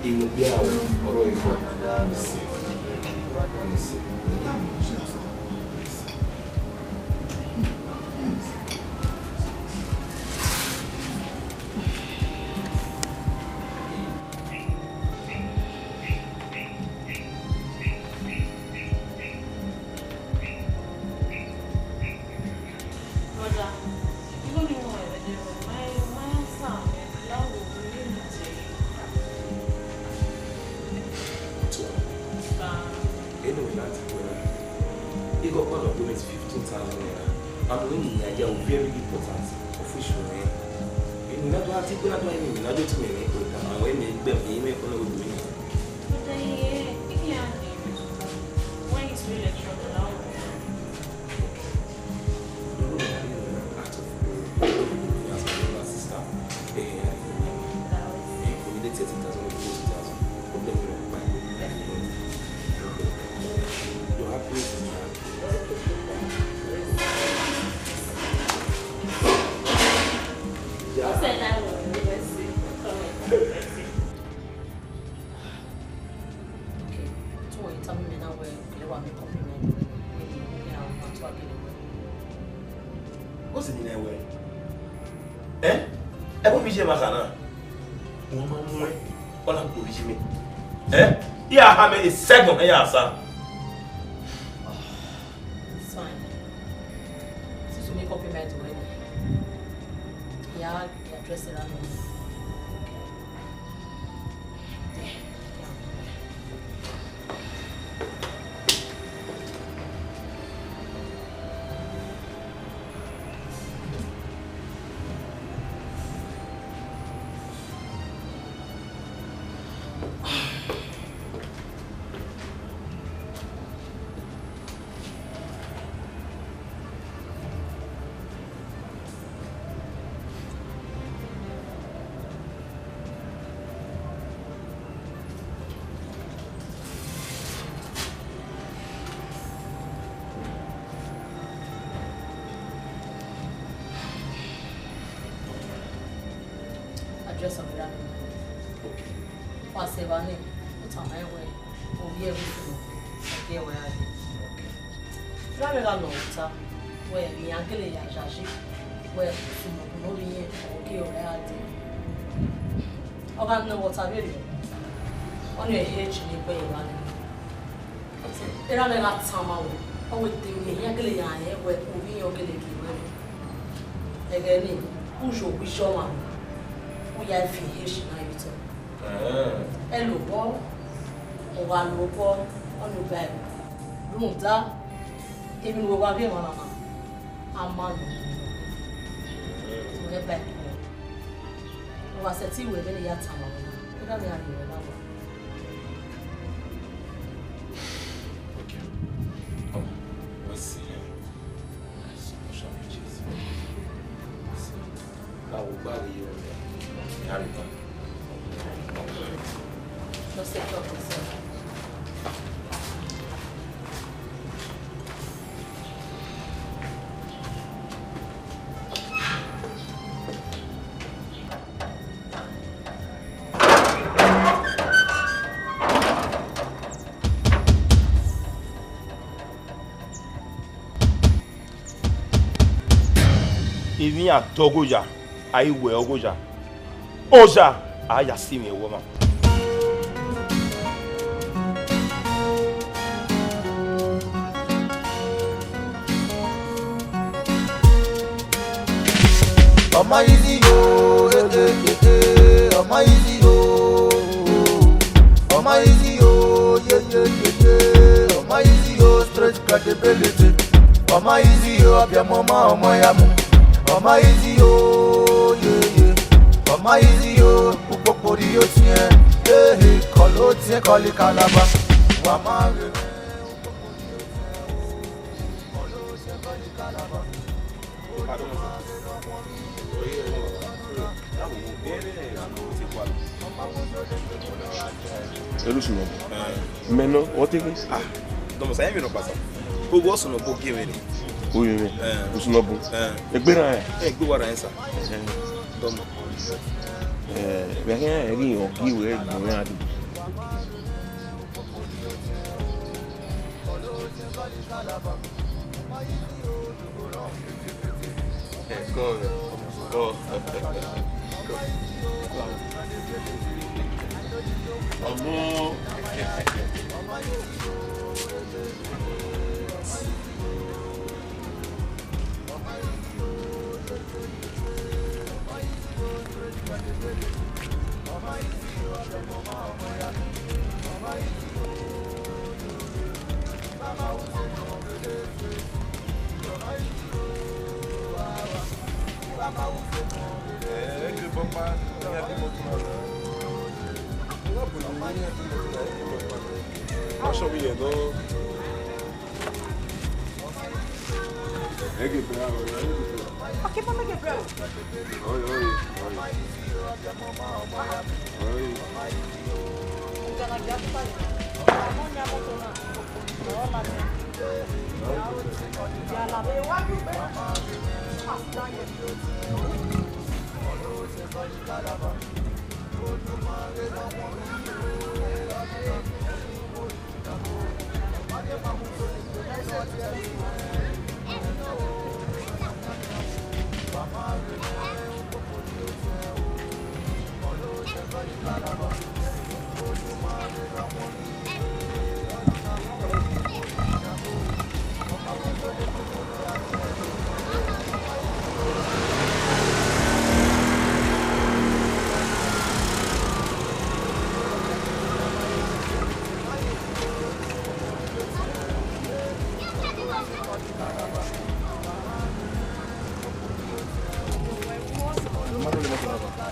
Inu gbe aro ọrọ ifo. Ọni sẹ. Ọni sẹ. Brother, you don't even want to my, my answer, man. That will really change. Anyway, that's it, brother. He got one of them is fifteen thousand naira. And when he idea will very important, official, eh? Èmi náà tó wá tí pé náà tó wá ní ìrìnàjò tí mi rìn kò tà, àwọn èmi gbẹ̀mí ìwé ìpínlẹ̀ Ogun yìí. But then, yeah, he can't do it. When he's really trouble, I'll Okay, to wẹ tama mẹ na wẹ, kẹlẹ wa make up your mind wẹ, wẹ, wẹ, wẹ, wẹ, wẹ, wẹ. What's the name wẹ? Eh? Ẹ bu mi ye ma khana. Wọ́n máa mú ẹ, wọ́n lá gbòòrò yìí mi. Eh? Yà á ha mẹ a second, ẹ yà á sá. It's fine. Since you make up your mind already, yeah, yeah, address it. Just ọmwa erha mwẹ. Wa sẹ evba nẹ, u tama ẹn wẹẹ, ovbi ẹvbo fo, ọ gie ruẹ gha dee. Erha mwẹ gha nọ vbe ota wẹẹ, emwi ne iran gele ya yayi wẹẹ, usunmukun ne ovbi irẹn, ọ gie ruẹ gha dee. Ọ gha nọ vbe ota vberriọ, ọnii ehe cine egbe evba nẹ. Erha mwẹ gha tama ruẹ, ọ wẹẹ, de emwi ne iran gele ya rẹn wẹẹ, ovbi irẹn ọ gele gie ruẹ nẹ. Ẹghẹ nii, u yo owa iye ọmwa, u ya fi ehe cina ye otọ. Ẹlobọ, u gha lobọ, ọnii u ba ẹre. Rhunmwuda, emwi ne uwa vbe emwa na na, a ma nọ, u ghẹ ba ẹre. U gha sẹtin wẹẹ vbene I ya tama ruẹ na, erha mwẹ gha rhie ruẹ na wa. Okay. Oh, what's the name? Emwi a dọ ọghe oya, a i wẹ ọghe oya. Oya, a ya si mwẹ ẹvbo ọmwa. Ọma easy yo, eh, eh, eh, eh, ọma easy yo, ọma easy yo, yeah, yeah, yeah, yeah, ọma easy yo, straight credibility. Ọma easy yo, abịa mụ ọma, ọma ya mụ. Ọma easy yo, yeah, yeah. Ọma easy yo, ukpokpori yo tiẹn. Eh, eh, kọlọ tiẹn, kọli kalaba. Wa ma ghe. Elusu nọ. Mẹ nọ, wọ te ghe? Ah, dọmọ sa, emwi nọ kpasa. Ogo ọsọ nọ bo gie mwẹ ni. Oye mwẹ. Eh. Usu nọ bo. Eh. Egbe na ẹ? Eh, egbe wa ra ẹ sa. Eh. Dọmọ. Eh, vbe ẹghẹ ẹre ghi ọ gie wẹ egbe mwẹ a di. Ọmọ. Oi, oi, oi. Oi.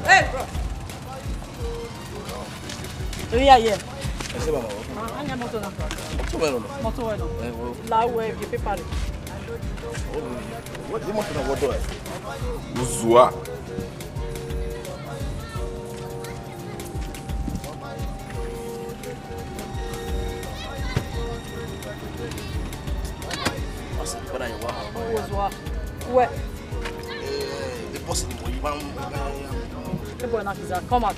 Hey, bro. Orí ayé. Ẹ ṣe bàbá wọn. Ah, á ní mọ́tò náà. Mọ́tò wẹ̀ lọ́nà. Mọ́tò wẹ̀ lọ. Ẹ wo. Làwọ̀ ẹ̀ bí pépà rẹ̀. Wọ́n ti mọ́tò náà wọ́dọ̀ ẹ̀. Uzua. Uzua. Wẹ̀. What's the money? Hey, boy, now, come out.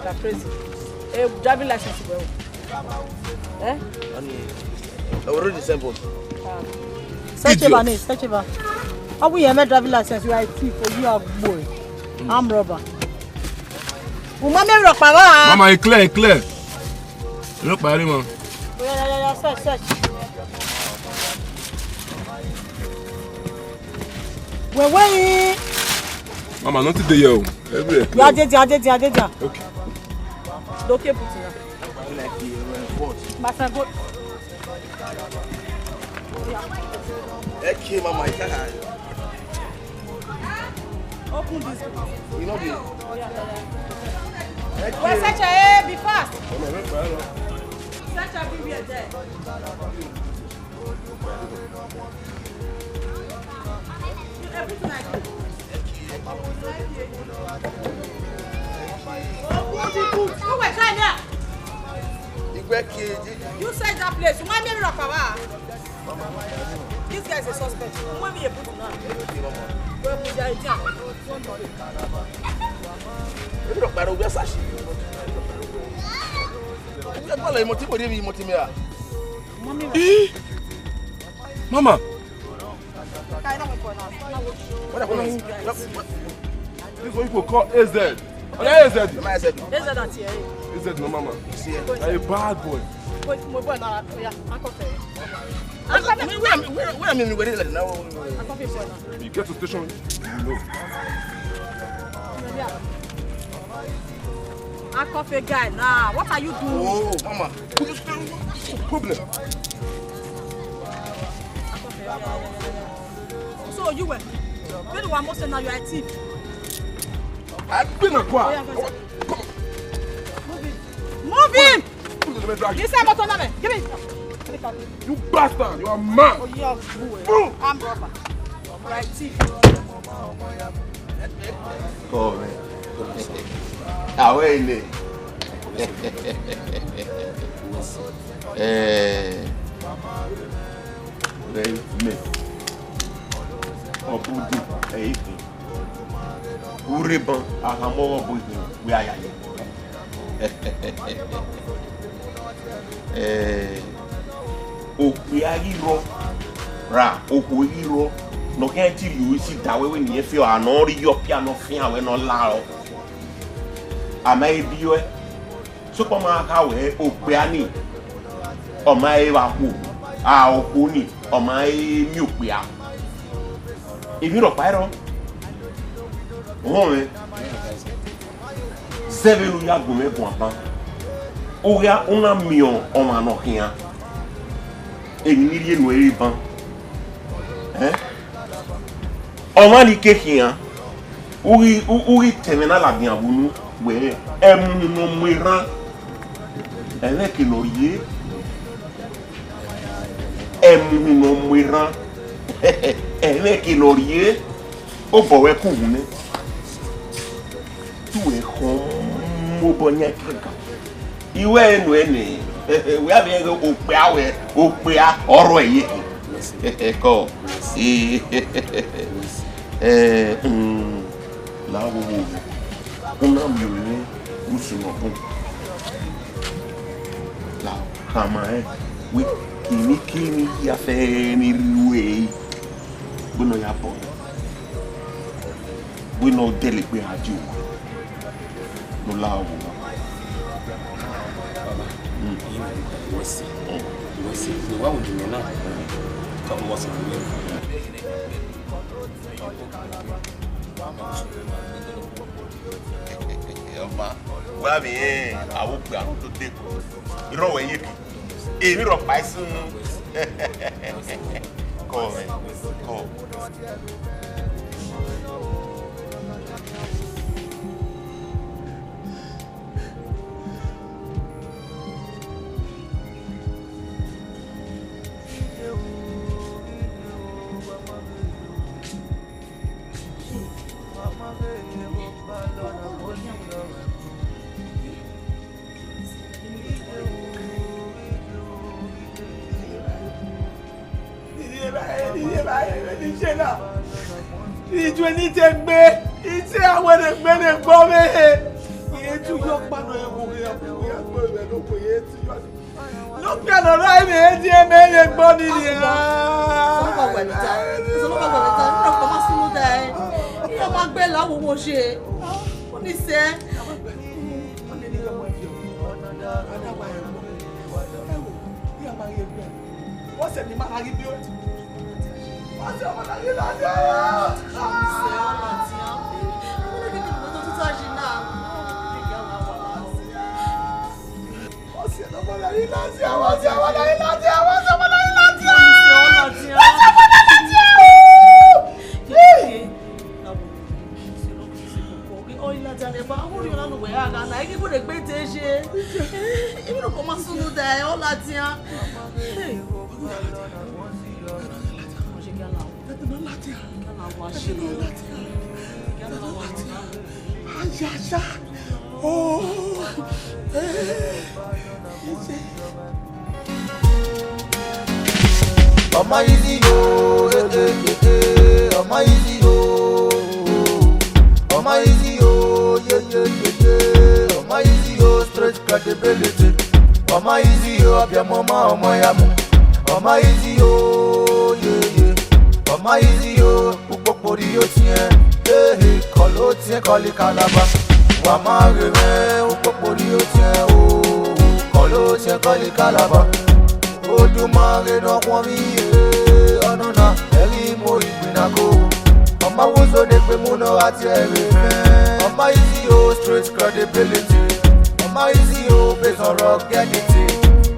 You are crazy. Hey, driving license, bro. Eh? Money. I already send boy. Ah. Search Idiot. Over, search over. How we have a driving license? You are a thief, or you are boy. Arm robber. Umami rọkpa vba. Mama, e clear, e clear. Rọkpa re, man. Yeah, yeah, yeah, yeah, search, search. Wẹ wẹ yi. Mama, nothing dey here o. Everywhere clear. Ajedia, ajedia, ajedia. Okay. Doke put na. Like the, uh, what? Masa go. Okay, mama, you can't. Open this. You know the. Well, search her, be fast. Search everywhere there. Everything I do. Who will try there? You search that place. You want me to rock around? This guy is a suspect. You want me to put him now? Well, put your idea. Ebi rọkpa rẹ, we are searching. We are calling Moti, Moti, Moti, Moti. Mama. What happened? What, what? This one people call A Z. Oh, yeah, A Z. Am I A Z? A Z at here. A Z, no, mama. See, yeah. A bad boy. Wait, my boy, now, yeah, uncle. Where, where, where, where am I? Where is it now? Uncle, boy, now. You get to station, you know. Yeah. Uncle, guy, now, what are you doing? Oh, mama. Problem. So you were. When you were most now, you are a thief. I've been a quiet. Move him. Move him. Put him in the drag. This side, motor, no, man. Give me. You bastard. You are mad. Oh, yeah, boy. Move. Arm robber. Right, thief. Come on, man. Away, man. Eh, very me. Obudu, eh, ife. Ureban, ahamọ ọghe ọbo ife, wẹ a ya ye. Eh, okpia ghi rrọọ, ra, okhuo ghi rrọọ, ne ọ khian te rhie isi da wẹ, wẹ ne irẹn fi ọre ne ọ rhie ọpia ne ọ fian wẹ ne ọ la rọ. A ma he biẹ ọe. Sokpan ọ ma kha wẹ okpia ni, ọ ma he vba khuo, a okhuo ni, ọ ma he miẹn okpia. Emwi rhọkpa i rrọọ, ọmọ mwẹ, zẹ vbene u ya gu mwẹ guan ban, u gha, u na miẹn ọmwa ne ọ khian, emwi ne I rhie nuẹn re ban. Ẹn? Ọmwa ni ke khian, u ghi, u, u ghi tẹn mwẹ na ladian vbe unu wẹ, ẹmu ne ọ mu erhan, ẹmwẹ ke ne ọ rhie, ẹmu ne ọ mu erhan, ẹmwẹ ke ne ọ rhie, obọ wẹ ku wu nẹ. Te uwẹ khọn mu obọ yan ẹkẹkan. I wẹ enu ẹnẹ, wẹ a vbe rẹn okpia wẹ, okpia ọrọ ẹre. Kọ. Eh, mm, la wo wo. U na miẹn mwẹ usun nọ bun. La khama ẹn, wẹ, emwi kemwi ya fẹ ne I rhie ru ẹre, wẹ ne ọ ya bọ. Wẹ ne ọ dẹlegbe a die owa ne ọ la owa. Baba, mm, I wẹ si, I wẹ si, ne wa wo ni mẹ na, ka wọ si mẹ. Ọma, wẹ a vbe rẹn avbe okpia ne ọ do de, I rrọọ wẹ ye ke. Emwi rhọkpa i sunu. Kọ, kọ. Iye ba, iye ba, iye ba, iye ba, iye ba, iye ba, iye ba, iye ba, iye ba, iye ba, iye ba, Ite a wẹ ne egbe ne egbe ọvbehe. Iye tu yọ kpa nọ, ẹvbo ya, ya gbe vbe nokhuo, iye tu yọ. Nokpia nọ rra, imẹ e die mẹ vbe egbe ọnii nian. Sọlọmọ wẹ ne ta, Sọlọmọ wẹ ne ta, nrọ kọ ma sunu da ẹ. Nrọ ma gbe la wo wo je. Oni sẹ. What's the name of the lady? What's the name of the lady? Ayaya. Oh. Eh. Ọma Easy o, eh, eh, eh, eh, Ọma Easy o. Ọma Easy o, yeah, yeah, yeah, yeah. Ọma Easy o, straight credibility. Ọma Easy o, ọbiamọ ma ọmọ ya mu. Ọma Easy o, yeah, yeah. Ọma Easy o, ukpokpori otiẹn. Ehe, kọlọ otiẹn kọli Calabar. Wa ma ghe mwẹ, ukpokpori otiẹn o. Kọlọ otiẹn kọli Calabar. Oduma ghe ne ọ khuọnmwi ye, ọnọna, ẹ ghi mu igbinna ko. Ọma wozo ne egbe mu ne ọ gha tie ẹre mwẹ. Ọma Easy o, straight credibility. Ọma Easy o, based on ruggedity.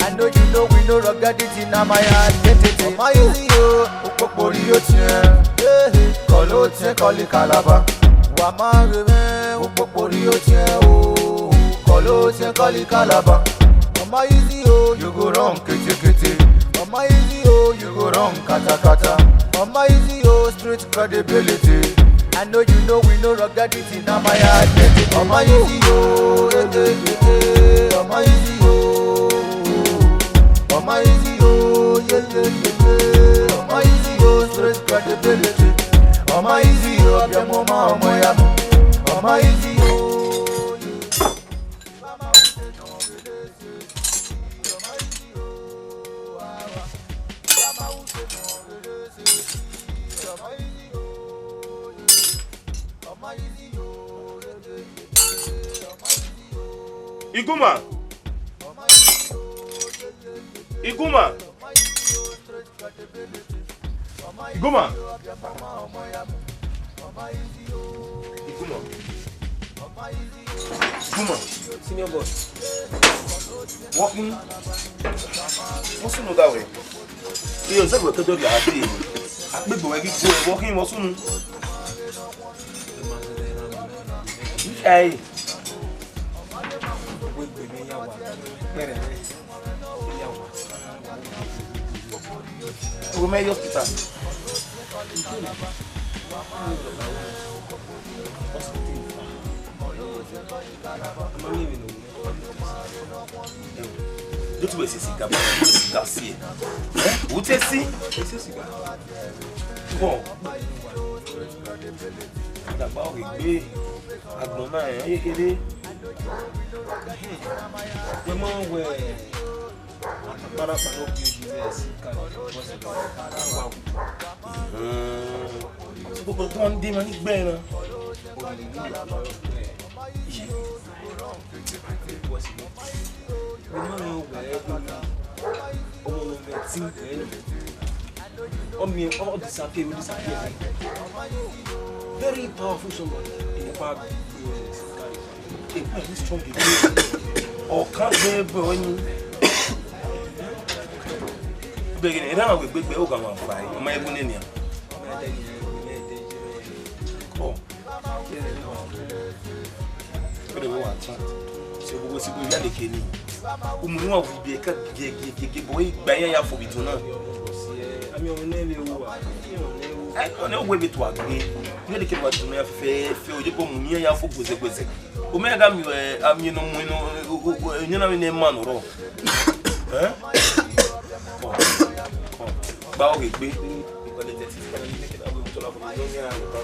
I know you know we know ruggedity, na my identity. Ọma Easy o, ukpokpori otiẹn. Ehe, kọlọ otiẹn kọli Calabar. Wa ma ghe mwẹ, ukpokpori otiẹn o. Kọlọ otiẹn kọli Calabar. Ọma Easy o, you go run kete kete. Ọma Easy o, you go run kata kata. Ọma Easy o, street credibility. I know you know we know ruggedity, na my identity. Ọma Easy o, eh, eh, eh, eh. Ọma Easy o. Ọma Easy o, yeah, yeah, yeah, yeah. Ọma Easy o, street credibility. Ọma Easy o, ọbiamọ ma ọmọ ya mu. Ọma Easy o, yeah. Iguma. Iguma. Iguma. Iguma. Iguma. Senior boss. Walking. What's the matter with you? Iyo, zẹvbe ke do dia ati. Akpegbe wẹ ghi gu ẹvbo khin vbe sunu. Ai. Wo mẹ ye hospital. Hospital. Ama miẹn emwi ne u ru. Ewo, do tu wẹ sẹ siga, wẹ sẹ siga si. Eh? U te si? Sẹ siga. Bọ. Dagba ọghe gbe. Agbọn na rẹn ye kherhe. Wẹ ma wẹ. Akpara kpa no bi ogi vbe siga. Wa wu. Hmm. Gbogbo tó ń dé ma ní gbẹ́ náà. Ọmọ mi ò wẹ̀ ẹ́ lórí. Ọmọ mi ò wẹ̀ tí ń wẹ̀ ẹ́ lórí. Ọmọ mi ò disappear, ò disappear. Very powerful somebody in the power. A very strong again. Ọ̀kan gbé bọ̀ ọ́ ni. Bẹ́ẹ̀ ni, ẹ dáhùn àwọn ìgbégbé ó gà máa fà yìí. Ọmọ ẹgbẹ́ ní ènìyàn. Ọ̀. Ó lè wọ́n wà tán. Ṣé gbogbo sí gbogbo ìyá lè ké ní? Umu ni wọn fi bi ẹka gẹgẹgẹgẹ bọ igba yẹn ya fo bitun náà. Ami ọmọ ne wo wa. Ẹ, ọ̀nà owó ebi tó a gbé. Ní ẹni kẹfà tó ní afẹ́fẹ́ fẹ́ ojú bọ́ mu ní ẹ̀yà fo gbèsègbèsè. O mẹ́ ga mi ẹ̀, ami ẹnu mu ẹnu, ẹ̀yìn náà mi ní ẹ̀ máa nọ̀rọ̀. Ẹ́? Kọ̀, kọ̀, gba ọ̀gẹ̀ gbé. Ìpàdé tẹ̀sí, ìpàdé ní kẹta, àwọn ìmúṣọ́lá fún mi, ní ọ̀nà àyẹ̀kọ́.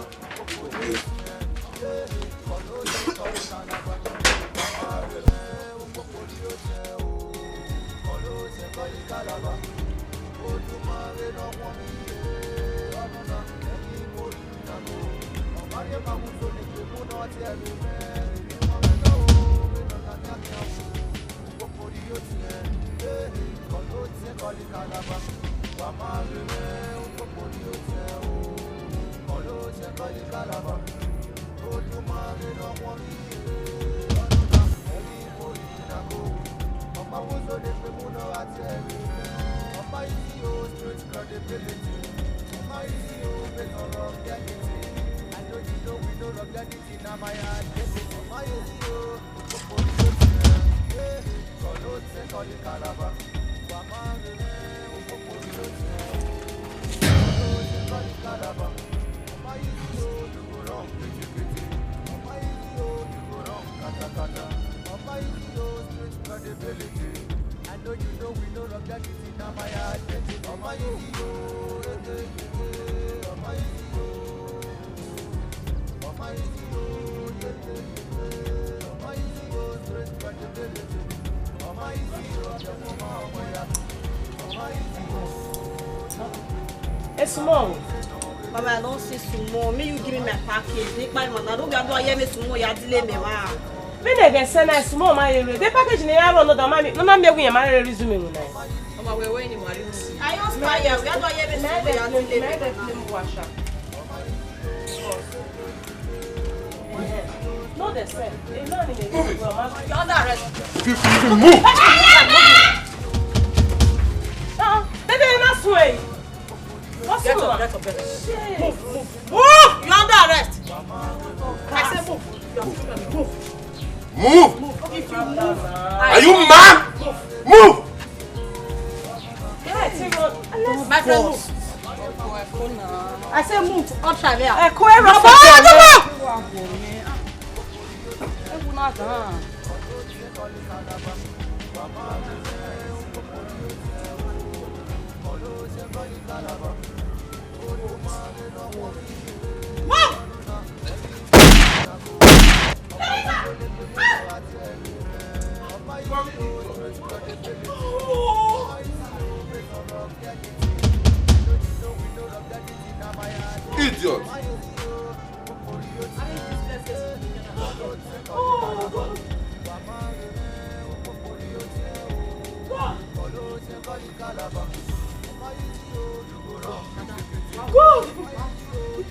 Esumo. Mama, I don't see Sumo. Me, you give me my package. They buy man. I don't get to hear me Sumo. Ya delay me, ma. Me ne ghe sẹ na Sumo ma rere. The package ne ya run no da ma mi. No na mi egbe yan ma rere resume mu na. Mama, we we ni ma ri mu. I don't spy ya. We don't hear me Sumo. Ya delay me. Move it. You're under arrest. If you, if you move. Uh-uh. Baby, you're not swaying. What's Get up, get up, get up. Move, move. Move! You're under arrest. I say move. Move. Move. If you move, Are you mad? Move. Move. My friend, move. I say move. Come try me out. Ẹ kú ẹrọ. Baba, come on. Ẹ wù náà gan. Move. Idiot.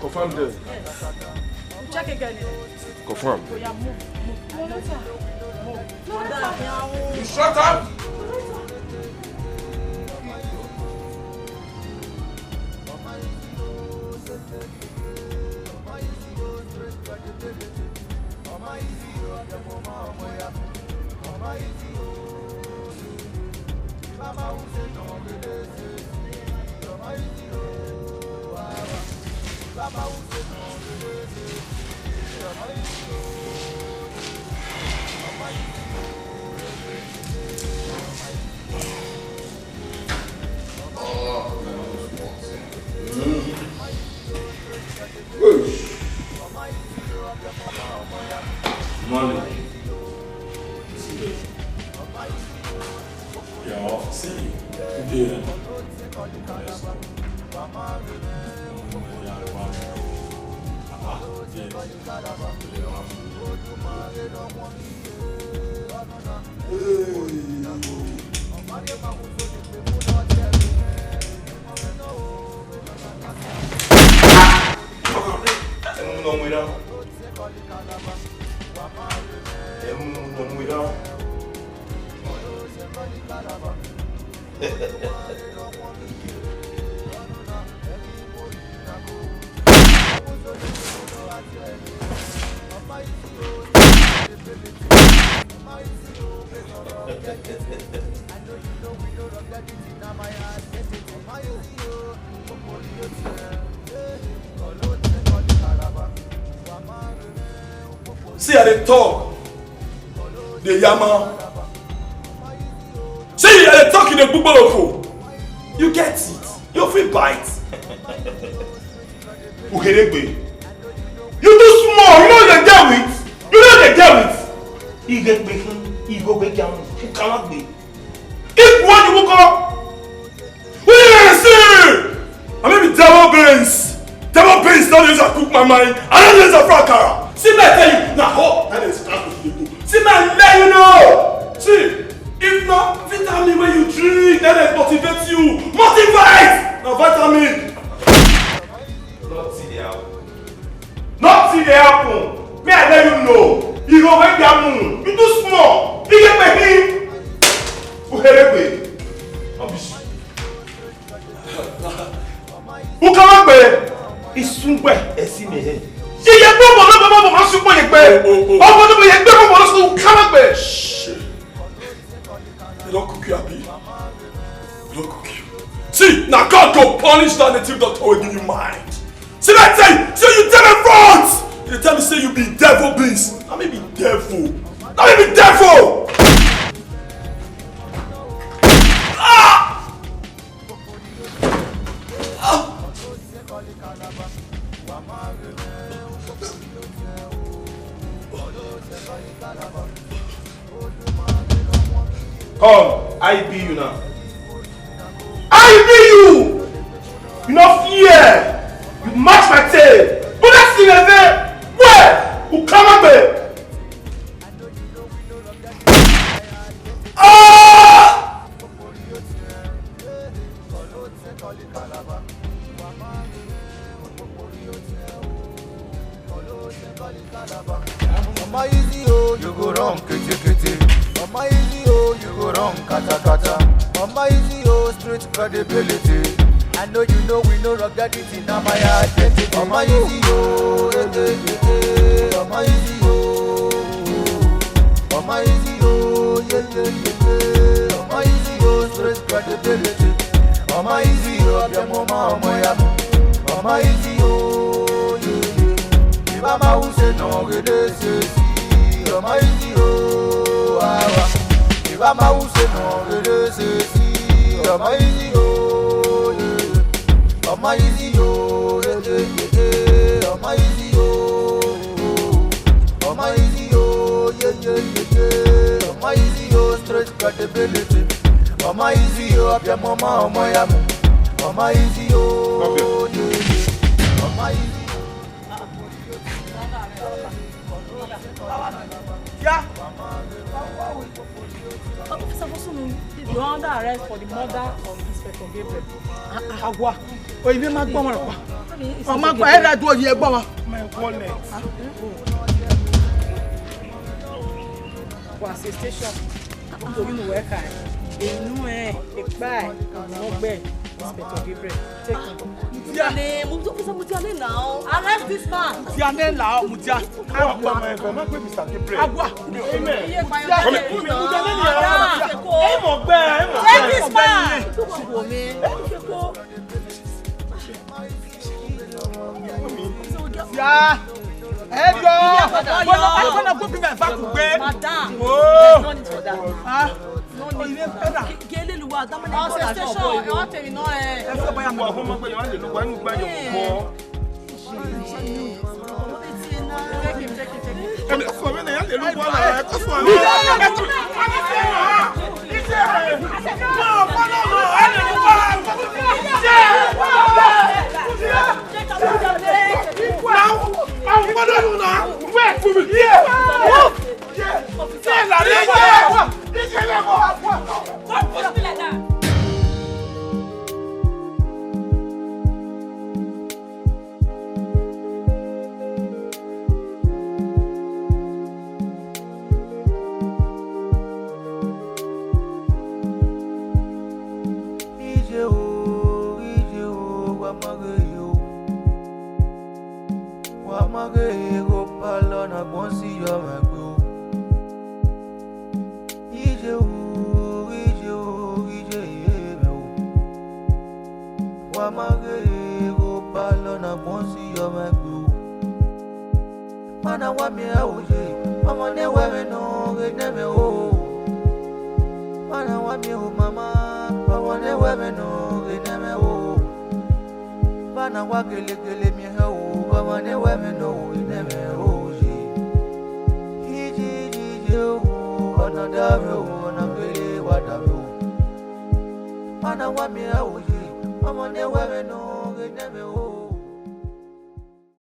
Confirm them. Check again. Confirm. Oya, move, move. You shut up! Money. Your office. Yeah. See, I dey talk. Dey yama. See, I dey talk in a gbogbo. You get it? You fit bite. Uheregbe. You too small. You know you dey Ighe gbe khin, igho gbe gia mu, u kama gbe. Iguan ni mu kọ. Who you dey see? I mean, be devil beans. Devil beans don use cook my mind. I don use am for akara. See me tell you, na ho, that is class with people. See me let you know. See, if na vitamin wey you drink, that dey motivate you. Motivate! Na vitamin. Nothing dey happen. Nothing dey happen. Me, I let you know. You go wake up moon. You too small. You get my him. Uheregbe. Rubbish. Ukamagbe. Isungbe esi me he. Iye gbogbo na gbogbo ma sukpo ye gbe. Oh, oh, oh. Ọmọ ni mo ye gbe gbogbo na sukpo Ukamagbe. Shit. They don't cook you, abi? They don't cook you. See, now God go punish that native doctor wey give you mind. See that thing? See you tell me front. You tell me say you be devil beast. I mean be devil. I mean be devil. Ah! Ah! Come, I be you now. I be you. You no fear. You match my tail. But that's in a way. Where? Ukamagbe. Ah! Ọmọ easy o, you go run kete kete. Ọmọ easy o, you go run kata kata. Ọmọ easy o, street credibility. I know you know we no rugged. Ọmọ easy o, eh, eh, eh, eh. Ọmọ easy o. Ọmọ easy o, yeah, yeah, yeah, yeah. Ọmọ easy o, straight credibility. Ọmọ easy o, ọbẹ̀ mọ́ ọmọ, ọmọ ya mọ́. Ọmọ easy o, yeah, yeah. Ìbá máa wù ṣe nà gèdè ṣe sí. Ọmọ easy o, àwa. Ìbá máa wù ṣe nà gèdè ṣe sí. Ọmọ easy o, yeah, yeah. Ọmọ easy o, eh, eh, eh, eh. Ọmọ easy o. Ọmọ easy o, yeah, yeah, yeah, yeah. Ọmọ easy o, straight credibility. Ọmọ easy o, ọbẹ̀ mọ́ ọmọ, ọmọ ya mọ́. Ọmọ easy o, yeah, yeah. Ọmọ easy o. Yeah. Officer Bosunmi, you're under arrest for the murder of Inspector Gabriel. Awa, oyibo ma gbọmọ rẹ pa. Ọmọ agba ẹ ra du oyi ẹgbọmọ. My wallet. Wa se station. Nítorí mo wẹ́ ka ẹ̀. Inú ẹ̀, ipa ẹ̀, ọmọ ọgbẹ́, Inspector Gabriel. Take him. Mutiale, Mutiale, Mutiale now. Arrest this man. Mutiale now, Mutia. Agua. Agua. Amen. Mutiale ni. Ẹ mọ̀ gbẹ́, ẹ mọ̀ gbẹ́. Take this man. Ya. Ẹ yọ. Bọ́lá, bọ́lá, gbóbi mẹ́ fà kù gbé. Madam. Oh. There's no need for that. Ah. No need for that. Gele luwa, damane. Ọsẹ station, ẹ wá tẹ̀mí náà ẹ. Ẹ fẹ́ báyà mọ̀. Ọmọ gbẹ̀yìn wá lè lọ wá inú gbẹ̀yìn ọ̀pọ̀. Take him, take him, take him. Èmi kò mí nìyẹn lè lọ wá lára ẹ kó fún mi. Àwọn gbọ́dọ̀ nù náà. Wait for me. Yeah. Yeah. Don't push me like that. Iye o, iye o, wa ma ghe yo. Wa ma ghe igho palọ ne agbọn si yọ mwẹ gbe o. Iye o, iye o, iye ye mwẹ o. Wa ma ghe igho palọ ne agbọn si yọ mwẹ gbe o. Mana wa miẹn aro ye, ọmọ ne wẹ mwẹ nọ ghe nẹ mwẹ o. Mana wa miẹn o mama, ọmọ ne wẹ mwẹ nọ ghe nẹ mwẹ o. Mana wa gelegele miẹn hẹ o, ọmọ ne wẹ mwẹ nọ ghe nẹ mwẹ o ye. Iye, iye, iye o. na wa miẹn ẹvbo ye, ọmọ ne wẹ vbe nọ ghe ne ẹmwẹ o.